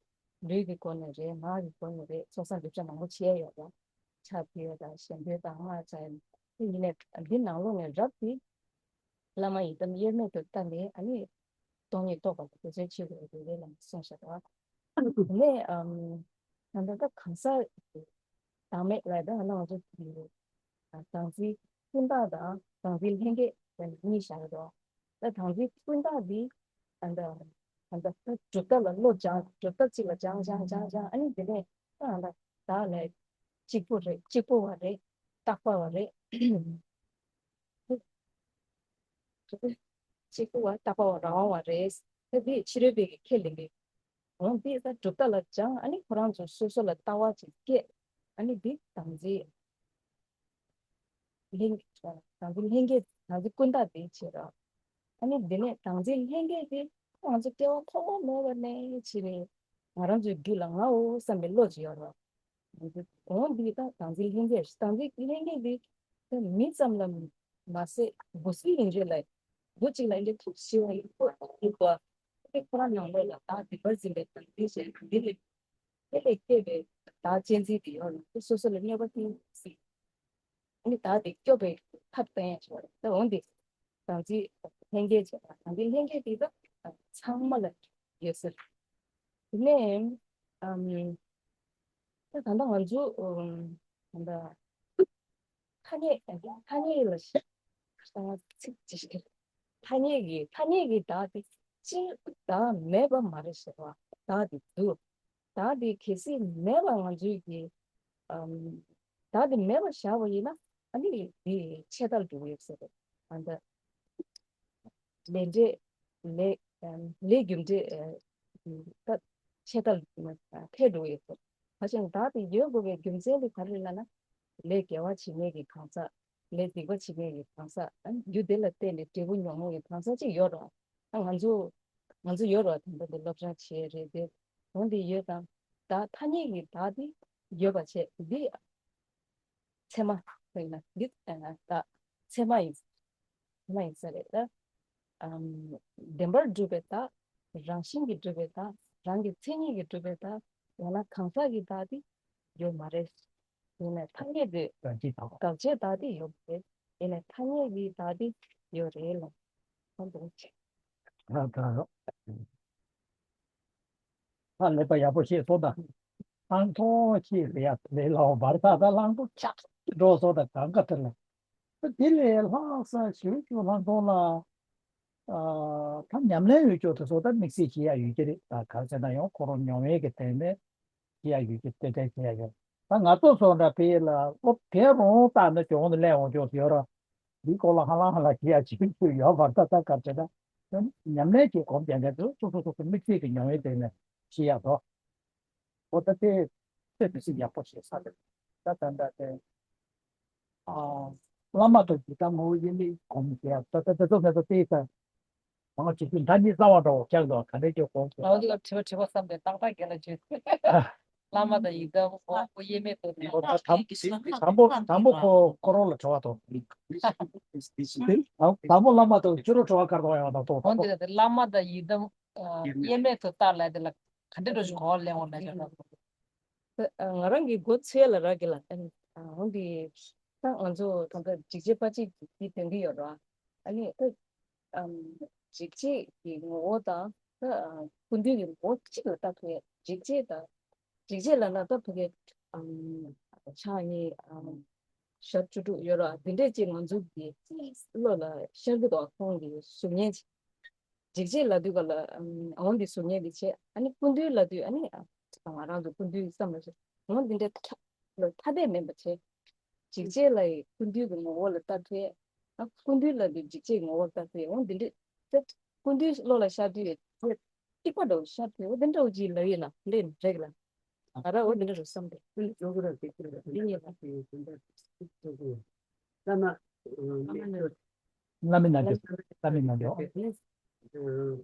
ལུས་ཀྱི་སྒོ་ནས་རེད། ངག་གི་སྒོ་ནས་རེད། ཚོགས་བསགས་སྒྲིབ་སྦྱང་མང་པོ་བྱས་ཡོད་རེད། ཕྱག་ཕུལ་ཡ་དང་ཞལ་འདོན་དང་སྔགས་བྱ་ཡ། དེ་ཡིན་ནའི་འདི་ནང་ལོགས་ནས་རབ་དེ་བླ་མ་ཡི་དམ་དབྱེར་མེད་དུ་བལྟ་ནས་ཨ་ནི་སྟོང་ཉིད་རྟོགས་པ་དེ་ཚོའི་ཆེད་དུ་རེད་ལབ་གསུངས་ཤག་པ། དེ་ནས་ཨམ་ད་ལྟ་གང་ཟག་བདག་མེད་ལ་ད་ང་ཚོ་གི་བདག་འཛིན་ཀུན་བརྟགས་དང་བདག་འཛིན་ལྷན་སྐྱེས་གཉིས་བཞག་ཡོད་དོ། ད་བདག་འཛིན་ཀུན་བརྟགས་འདི་ཨ་ད་ཨ་ད་གྲུབ་མཐའ་ལ་བློ་སྦྱང་། གྲུབ་མཐའ་གཅིག་ལ་སྦྱང་སྦྱང་སྦྱང་སྦྱང་ཨ་ནི་དེ་ནས་ཨ་ད་བདག་ལ་གཅིག་པུ་རེད། གཅིག་པུ་བ་རེད། རྟག་པ་བ་རེད། གཅིག་པུ་བ་རྟག་པ་བ་རང་དབང་བ་རེད། ད་འདི་ཕྱི་རོལ་པའི་གི་ཁས་ལེན་གི། འོ་འདི་ད་གྲུབ་མཐའ་ལ་སྦྱང་། ཨ་ནི་ཁོ་རང་ཚོ་སོ་སོ་ལ་ལྟ་བ་ཅིག་སྐྱེས། ཨ་ནི་འདི་བདག་འཛིན་ལྷན་བདག་འཛིན་ལྷན་སྐྱེས་བདག་འཛིན་ཀུན་བརྟགས་དེ་བྱེད་རོགས། ཨ་ནི་འདི་ནས་བདག་འཛིན་ལྷན་སྐྱེས་དེ་ང་ཚོ་སྐྱེ་བ་ཐོག་མ་མེད་པ་ནས་བྱས་ནས་ང་རང་ཚོའི་རྒྱུད་ལ་ངའོ་བསམ་པའི་བློ་ཅིག་ཡོད་རེད། འོང་འདི་ད་བདག་འཛིན་ལྷན་སྐྱེས། བདག་འཛིན་ལྷན་སྐྱེས་འདི་ད་མི་ཙམ་ལ་མ་ཟད་འབུ་སྲིན་ཡིན་རེད་ལ། འབུ་གཅིག་ལ་འདི་ཐུག་ཤི་བ་ཡིན་པ་ཡིན་པ། དེ་ཁོ་རང་ནང་ལོགས་ལ་བདག་སྡིག་པར་འཛིན་པའི་བདག་འཛིན་ཞེས་འདི་ལས་དེ་ལས་སྐྱེས་པའི་བདག་གཅེས་འཛིན་དེ་ཡོད་རེད། སོ་སོ་ལ་གནོད་པ་བསྐྱལ་སྲིད། ཨ་ནི་བདག་དེ་སྐྱོབ་པའི་ཐབས་གཏན་ཡ་ཞིག་རེད། ད་འོན་ཏེ་བདག་འཛིན་ལྷན་སྐྱེས་བྱས་པ་དང་། དེ་ལྷན་སྐྱེས་དེ་ད་ཚང་མ་ལ་ཡོད་ཟེར། དེ་ནས་ཨམ་ད་ད་ལྟ་ང་ཚོ་ཨམ་ད་ལྟ་ཐ་སྙད་ཐ་སྙད་ལ་ཤ་ཚིག་ཅིག་ཐ་སྙད་ཀྱི་ཐ་སྙད་ཀྱི་བདག་དེ་ཅི་བདག་མེད་པ་མ་རེད་ཟེར་བ། བདག་དེ་འདུག་བདག་དེ་གལ་སྲིད་མེད་པ་ང་ཚོས་ཀྱི་ཨམ་བདག་དེ་མེད་པ་བཞག་པ་ཡིན་ན་ཨ་ནི་དེ་ཆད་ལྟར་འགྲོ་གི་ཡོད་ཟེར་རེད། ཨ་ད་ལས་འབྲས་ལས་ལས་རྒྱུ་འབྲས་ད་ཆད་ལྟར་འཕེལ་འགྲོ་གི་ཡོད་ཟེར། ད་ཅང་བདག་དེ་ཡོད་དགོས་པའི་རྒྱུ་མཚན་དེ་ག་རེ་རེད་ལབ་ན་ལས་དགེ་བ་བྱེད་མཁན་གྱི་གང་ཟག་ལས་སྡིག་པ་བྱེད་མཁན་གྱི་གང་ཟག་ཨ་ནི་རྒྱུ་དེ་ལ་བརྟེན་ནས་འབྲས་བུ་མྱོང་མཁན་གྱི་གང་ཟག་ཅིག་ཡོད་རེད། ཨ་ང་ཚོ་ང་ཚོ་ཡོད་རེད། དེ་འདྲ་འདི་སློབ་སྦྱོང་བྱེད་རེད་དེ། འོ་འདི་ཡོད་དང་། བདག་ཐ་སྙད་ཀྱི་བདག་འདི་ཡོད་པ་བྱས། འདི་ཚད་མ་ཡིན་ན་འདི་བདག་ཚད་མ་ཡིན། ཚད་མ་ཡིན་ས་རེད་ད། ཨམ་བདེན་པར་གྲུབ་པའི་བདག་རང་བཞིན་གྱིས་གྲུབ་པའི་བདག་རང་གི་མཚན་ཉིད་ཀྱིས་གྲུབ་པའི་བདག་ཡང་ན་གང་ཟག་གི་བདག་འདི་ཡོད་མ་རེད། ཡིན་ནའི་ཐ་སྙད་དེ་དགག་བྱའི་བདག་དགག་བྱའི་བདག་དེ་ཡོད་རེད། ཡིན་ནའི་ཐ་སྙད་ཀྱི་བདག་དེ་ཡོད་རེད་ལ། ཧ་ལས་པ་ཡག་པོ་ཤེས་སོང་ད། ཨང་ཐོ་ཤེས་ལ་ཡ་ལས་ལའོ་བར་ཐག་ད་གླང་པོ་ཆགས་འགྲོ་སོང་ད་གང་ག་དེ་ལ། དེ་ལས་ལྷག་ས་ཞུ་རྒྱུ་ལྷག་སོང་ལ། ཨ་ད་ཉམས་ལེན་ཡོད་ཅོག་དེ་ཚོ་ད་དམིགས་བསལ་བྱེད་ཡ་ཡོད་ཀྱི་རེད། ད་ག་རེ་ཟེར་ན་ཡང་ཁོ་རང་མྱོང་བའི་གི་སྟེང་ནས་བྱེད་ཡ་ཡོད་ཀྱི་ཏན་ཏན་བྱེད་ཡ་ཡོད། ད་ང་ཚོ་སོང་འདྲ་ཕེ་ལ་སློབ་དེ་རང་བཏང་ན་གྱོང་ནས་ལེན་འོང་ཅོག་ཡོད་ར། འདིའི་སྐོར་ལ་ཧ་ལམ་ཧ་ལམ་བྱེད་ཡ་ཅིག་ཡོད་པར་ད་ད་ག་རེ་ཟེར་ན་ཉམས་ལེན་གྱི་གོམས་ཀྱང་ཀྱང་དུ་སོ་སོ་སོ་སོ་དམིགས་བསལ་གྱི་མྱོང་བའི་སྟེང་ནས་བྱེད་ཡ་དོ། འོ་ད་དེ་དཔེ་མི་སྲིད་ཡག་པོ་བྱེད་ས་རེད། ད་ད་ད་དེ་ཨ་བླ་མ་དང་ཡི་དམ་ངོ་བོ་དབྱེར་མེད་སྒོམ་ཟེར་ཡ་ད་ད་དེ་ཚོ་ངེད་ཚོ་བལྟས་ས་མང་ཆེ་ཤོས་མདའ་གཉིས་གསང་བ་འདྲ་བོ་ཀྱང་འདུག་ག་འདྲའི་ཀྱང་སྒོམ་ཟེར། ཨོ་འདི་ལ་དྲི་བ་དྲི་བ་བསམ་པའི་ཏག་ཏག་རྒན་ལ་བརྗོད། བླ་མ་དང་ཡི་དམ་ངོ་བོ་དབྱེར་མེད་དུ་ནས། འོ་ད་དང་དང་པོ་དང་པོ་ཁོ་ཁོ་རང་ལ་དྲི་བ་དང་། དང་དང་པོ་བླ་མ་དང་བཅུ་རུ་དྲི་བ་དཀར་པོ་ཡང་དང་ཐོག་འོ་འདི་ལ་དེ་བླ་མ་དང་ཡི་དམ་ཨ་དབྱེར་མེད་དུ་བལྟ་ལབ་དེ་ལ་ག་འདྲ་འགྲོ་ཞིག་གོ་བ་ལེན་འོང་ན་ཡོད་ན། ང་རང་གི་མགོ་ཚོས་ལ་རག་གི་ལ་ཨ་ནི་ཨ་འོང་འདི་ད་ང་ཚོ་ད་ལྟ་འཇིགས་བྱེད་དཔའ་གཅིག་འདི་དོན་གི་ཡོད་ར། ཨ་ནི་ཨ་ཨམ་འཇིགས་བྱེད་ཀྱི་ངོ་བོ་དང་ད་ཨ་སྐུ་མདུན་གྱི་ངོ་བོ་གཅིག་ལ་ལྟ་ཐུབ་ཡ་འཇིགས་བྱེད་དང་འཇིགས་བྱེད་ལ་ན་ད་ཕ་གི་ཨམ་ཕྱག་གཉིས་ཨམ་ཞབས་བཅུ་དྲུག་ཡོད་ར། འདི་འདྲས་ཅིག་ང་ཚོ་གི་བློ་ལ་ཤར་གི་འདུག་ཁོང་གི་གཟུགས་བརྙན་ཅིག་འཇིགས་བྱེད་ལབ་དུས་ག་ལ་ཨམ་འོང་འདི་གཟུགས་བརྙན་འདི་བྱས། ཨ་ནི་སྐུ་མདུན་ལབ་དུས་ཨ་ནི་ཨ་ང་རང་ཚོ་སྐུ་མདུན་བསམ་ལ་ཤར་འོང་འདི་འདྲས་ཐ་ཐ་དད་མིན་པ་བྱས། འཇིགས་བྱེད་ལ་ཡི་སྐུ་མདུན་གྱི་ངོ་བོ་ལ་ལྟ་ཐུབ། ཨ་སྐུ་མདུན་ལབ་དུས་འཇིགས་བྱེད་ངོ་བོ་ལ་ལྟ་ཐུབ། འོང་འདི་འདྲས་ཚེ་སྐུ་མདུན་བློ་ལ་ཤར་དུས་ཚེ་གཅིག་པ་འདྲ་བོ་ཤར་དུས་འོ་འདི་འདྲ་བོ་ཅིག་ལབ་ཡོད་ན་འདི་འདྲས་རེད་ལ། ང་རང་འོ་འདི་འདྲ་རུ་བསམ་སྟེ། འདི་གཉིས་ལ། བླ་མ། བླ་མའི་རྣལ་འབྱོར། བླ་མའི་རྣལ་འབྱོར། རྒྱལ་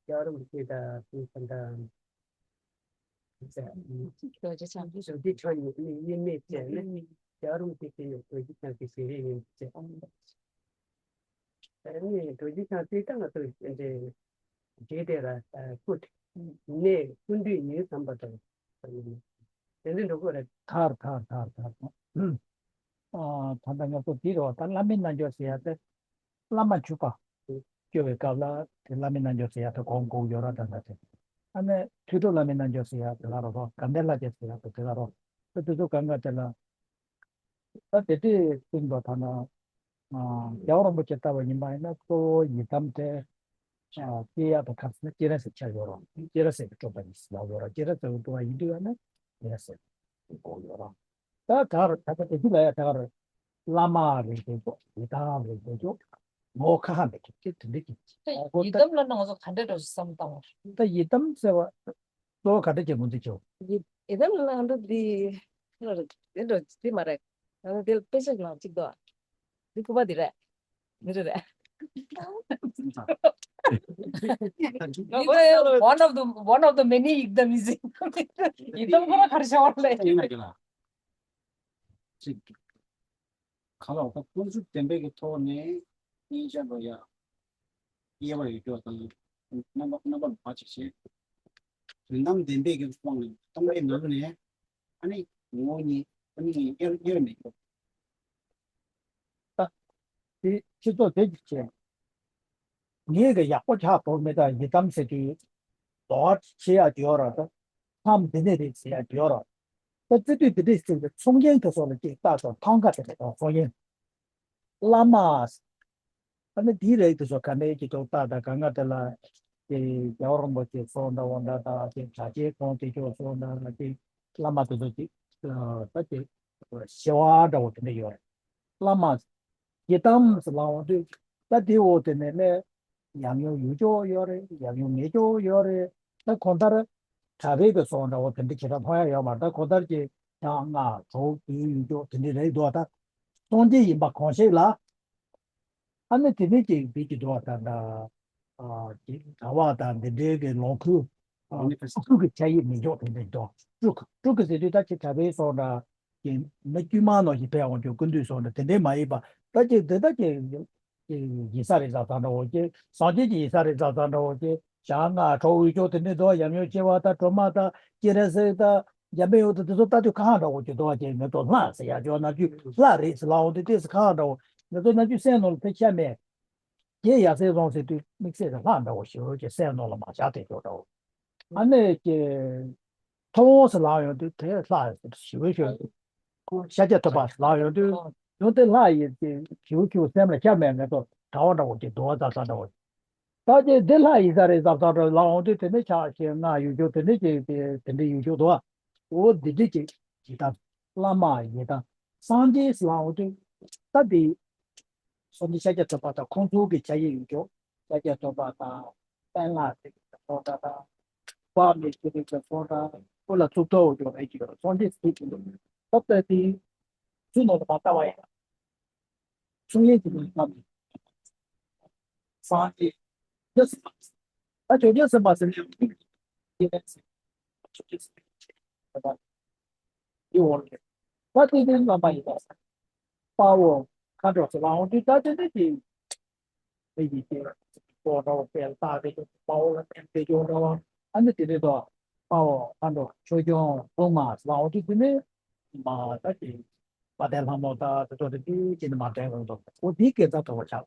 བ་རིན་པོ་ཆེ་དང་དེ་ཚོ་དང་། རྡོ་རྗེ་འཆང་། རྡོ་རྗེ་འཆང་ཡིན་ནི་དབྱེར་མེད་བྱས་ནས་རྒྱལ་བ་རིན་པོ་ཆེ་དེ་ནི་རྡོ་རྗེ་འཆང་གི་ཞལ་རས་ཡིན་ཟེར། ཨ་ནི་རྡོ་རྗེ་འཆང་དེ་ད་ང་ཚོ་འདྲེ་དེ་ལ་སྐུ་ནས་སྐུ་མདུན་ཉིད་བསམ་པ་དང་། དེ་འདྲ་འགྲོ་དགོས་རེད། ཐར་ཐར་ཐར་ཐར། ཨ་ད་ལྟ་ང་ཚོ་འདི་རེད་བ། ད་བླ་མའི་རྣལ་འབྱོར་ཟེར་ཡ་དེ་བླ་མ་བཞུགས་པ་སྐྱོ་བའི་སྐབས་ལ་དེ་བླ་མའི་རྣལ་འབྱོར་ཟེར་ཡ་དེ་གོང་གོང་ཡོད་ར། ད་ལྟ་དེ་ཨ་ནི་ཐོས་གྲོལ་བླ་མའི་རྣལ་འབྱོར་ཟེར་ཡ་དེ་ག་རོ་རོ། དགའ་ལྡན་ལྷ་བརྒྱ་ཟེར་ཡ་དེ་དེ་ག་རོ། ད་དེ་ཚོ་གང་ག་དེ་ལ་ད་དེ་དུས་ཀུན་ཏུ་ཐ་ན་རྒྱལ་བ་རིན་པོ་ཆེ་ལྟ་བུ་ཡིན་པ་ཡིན་ན་གཙོ་བོ་ཡི་དམ་དེ་སྐྱེ་ཡག་དང་ཁ་སང་སྐྱེ་ར་ཟེར་ཆ་ཡོད་ར། སྐྱེ་ར་ཟེར་གྱི་སྤྲོ་བ་ཡིན་ཟེར་ཡག་ཡོད་ར། སྐྱེ་ར་ཟེར་གྱི་སྤྲོ་བ་ཡིན་དུས་ཡང་ན་སྐྱེ་ར་ཟེར་གྱི་གོ་ཡོད་ར། ད་ག་རེ་ད་ལྟ་དེ་ཚོ་ལ་ཡ་ད་ག་རེ་བླ་མ་རེད་དེ་ཚོ་ཡི་དམ་རེད་དེ་ཚོ་ངོ་ཁ་ཧ་མེད་ཀྱི་དེ་འདྲ་གི། ཡི་དམ་ལ་ནང་ཚོ་ག་འདྲ་འདྲ་བསམ་བཏང་བ། ད་ཡི་དམ་ཟེར་བ་གཙོ་བོ་ག་འདྲ་གི་ངོས་འཛིན་བྱེད། ཡི་དམ་ལ་འདི་འདི་འདི་འདྲ་འདི་མ་རེད། ང་ཚོ་དེ་དཔེ་ཆ་ནང་གཅིག་འདུག་འདི་སྐུ་པ་འདི་རེད། འདི་རེད། One of the one of the many ཡི་དམ་is in. ཡི་དམ་ཁོ་རང་ག་རེ་བྱ་བ་ལས། ཡིན་ན་གི་ལ། ཅིག་ག་ལ་བ་ཀུན་རྫོབ་བདེན་པའི་གི་ཐོག་ནས་སྙིང་རྗེ་ལ་ཡ་དབྱེ་བ་ཡོད་རྒྱུ་དང་རྣམ་པ་རྣམ་པ་མ་གཅིག་བྱས། དོན་དམ་བདེན་པའི་གི་ཐོག་ནས་སྟོང་པའི་ནང་ནས་ཨ་ནི་ངོ་བོ་ཉིད་ཨ་ནི་དབྱེར་དབྱེར་མེད་རྒྱུ། ད་དེ་སྤྱི་ཚོགས་དེ་གཅིག་བྱས། ངེད་ཀྱི་ཡག་པོ་ཆགས་དོར་མེད། ད་ཡི་དམ་ཟེར་དུས་དོར་བྱེད་ཡག་ཡོད་ར། ད་མཚམས་འདི་ནས་རེད་ཟེར་ཡག་ཡོད་ར། ད་སྤྱི་འཐུས་འདི་འདྲས་ཟེར་ཏེ་ཚོང་རྒྱན་དེ་སོགས་ལ་ཅིག་བལྟ་དང་ཐང་ག་དེ་རེད་དང་ཚོང་རྒྱན། བླ་མ། ཨ་ནི་དེའི་རིགས་དེ་ཚོ་ག་འདྲའི་ཀྱི་ཐོག་ལྟ་དང་གང་ག་དེ་ལ་དེ་རྒྱལ་བ་རིན་པོ་ཆེ་སོགས་འདྲ་བོ་འདྲ་དང་དེ་གྲྭ་ཆེན་ཁོང་དེ་ཚོ་སོགས་འདྲ་དེ་བླ་མ་དེ་ཚོ་ཅིག་ད་དེ་ཞི་བ་འདྲ་བོ་དེ་འདྲ་ཡོད་རེད། བླ་མ། ཡི་དམ་ཟེར་ལབ་ཡོང་དུས་ད་དེའི་འོག་དེ་ནས་ནས་ཉམས་མྱོང་ཡོད་ཅོག་ཡོད་རེད། ཉམས་མྱོང་མེད་ཅོག་ཡོད་རེད། ད་གང་ལྟར་གྲྭ་པའི་གི་སོགས་འདྲ་བོ་དེ་འདྲ་བྱེད་སྟངས་མཐོང་ཡ་ཡོད་མ་རེད། ད་གང་ལྟར་གྱི་ཡང་སྔགས་གྲོགས་བརྒྱུད་ཡོད་ཅོག་དེ་འདྲ་རེད་འདུག་ད་སངས་རྒྱས་ཡིན་པ་གང་ཤེས་ལ། ཨ་ནི་དེ་ནས་ཀྱི་བིས་ཀྱི་འདུག་བ་ད་ད་ཨ་ཀྱི་གྲྭ་བ་དང་འདི་འདྲའི་གི་ལོངས་སྐུ་ཨ་ལོངས་སྐུ་གི་ཆ་ཡིག་མི་འཇོག་དེ་འདྲ་འདུག་སྤྲུལ་སྐུ་སྤྲུལ་སྐུ་ཟེར་དུས་ད་ཅི་གྲྭ་པའི་སོགས་འདྲ་ཀྱི་མི་དཀྱུས་མ་ནང་བཞིན་ཕེབས་འོང་རྒྱུ་སྐུ་མདུན་སོགས་འདྲ་དེ་འདྲའི་མ་ཡིན་པ། ད་ཅི་འདི་ད་ཅི་ཡིན་ས་རེད་ཟེར་ཙང་འདྲ་བོ་ཅི་སངས་རྒྱས་ཀྱི་ཡིན་ས་རེད་ཟེར་ཙང་འདྲ་བོ་ཅི་ཞག་ལྔ་གྲོགས་འུ་ཅོག་དེ་འདྲའི་འདུག་ཡམ་ཡོ་སྐྱེ་བ་ད་སྒྲོལ་མ་ད་སྤྱན་རས་གཟིགས་ད་འཇམ་དཔལ་ཡོད་དོ་དེ་ཚོ་ལྟ་དུས་ཁ་ཧང་འདྲ་བོ་ཅི་འདུག་ཅི་ངེད་ཚོ་ལྷ་ཟེར་ཡ་ཅོ་ན་རྒྱུ་ལྷ་རེད་ཟེར་ལབ་འོང་དུས་ཏོག་ཙམ་ཁ་ཧང་འདྲ་བོ་ངེད་ཚོ་ན་རྒྱུ་སེམས་ནང་ལ་ཕེབས་ཤ་མེད། རྗེ་ཡབ་སྲས་བཟང་ཟེར་དུས་དམིགས་བསལ་གྱི་ལྷ་འདྲ་བོ་ཞེ་པོ་ཅིག་སེམས་ནང་ལ་མ་ཤར་དེ་ཅོག་འདྲ་བོ། ཨ་ནི་ཀྱི་ཐུབ་དབང་ཟེར་ལབ་ཡོང་དུས་དེ་ལྷ་ཞེ་པོ་ཞིག་ཤཱཀྱ་ཐུབ་པ་ཟེར་ལབ་ཡོང་དུས་ཡང་དེ་ལྷ་ཡི་ཀྱི་ཞེ་པོ་ཞིག་སེམས་ལ་ཤར་མེད་མེད་དོ་གྲྭ་བ་འདྲ་བོ་ཅིག་འདུག་བ་ཙ་ཙ་འདྲ་བོ། ད་ཅི་འདི་ལྷ་ཡིན་ས་རེད་བསམ་བསམ་རེད་ལབ་འོང་དུས། དེ་ནས་ཕྱག་བྱས་སྔགས་ཡོད་རྒྱུ། དེ་ནས་ཅི་དེ་དེ་འདྲ་ཡོད་རྒྱུ་འདུག་ཨ། འོ་འདི་འདྲ་ཅིག་ཡིན་སྟངས། བླ་མ་ཡིན་སྟངས། སངས་རྒྱས་ལབ་འོང་དུས། ད་འདི་སངས་རྒྱས་ཤཱཀྱ་ཐུབ་པ་དང་ཁོང་ཚོ་གི་ཕྱག་ཡིག་ཡོད་རྒྱུ། ཤཱཀྱ་ཐུབ་པ་དང་། པཎ་ལ་ཚེ་རིང་གི་ཚོགས་གྲྭ་དང་། དཔག་མེད་ཚེ་རིང་གི་ཚོགས་གྲྭ། ཁོ་ལ་གཙུག་ཏོར་འོག་ཅོག་རེད་ཀྱི། སངས་རྒྱས་ཚུལ་གྱི་ལུགས་ད་ལྟ་དེ་ཚུལ་ནང་དུ་མ་ལྟ་བ་ཡིན། གསུང་ཡིན་གྱི་ལུགས་ལྟ་བུ། སངས་རྒྱས་བྱང་ཆུབ་སེམས་དཔའ། ད་བྱང་ཆུབ་སེམས་དཔའ་ཟེར་ནས་བྱང་ཆུབ་སེམས་དཔའ་ཡི་འོག་ལ། ད་དེ་ནི་བླ་མ་ཡིན་པ། དཔའ་བོ་མཁའ་འགྲོ་ཟེར་བ་འོང་དུས། ད་དེ་ནི་དེ། དེ་ཡི་གེ་པོ་འདྲ་བོ་དཔེ་ལྟ་བའི་དཔའ་བོ་ལ་བརྟེན་པའི་སྐྱོན་འདྲ་བ། ཨ་ནི་དེ་རེད་དོ། དཔའ་བོ་མཁའ་འགྲོ་ཆོས་སྐྱོང་སྲུང་མ་ཟེར་བ་འོ་དེ་དེ་ནི་མ་ད་དེ་དཔལ་ལྡན་ལྷ་མོ་དང་དེ་ཚོ་དེ་དུས་ཀྱི་ནི་མ་དྲན་རུང་དོ། འོ་དེའི་དགེ་རྩ་དོ་བ་ཆགས།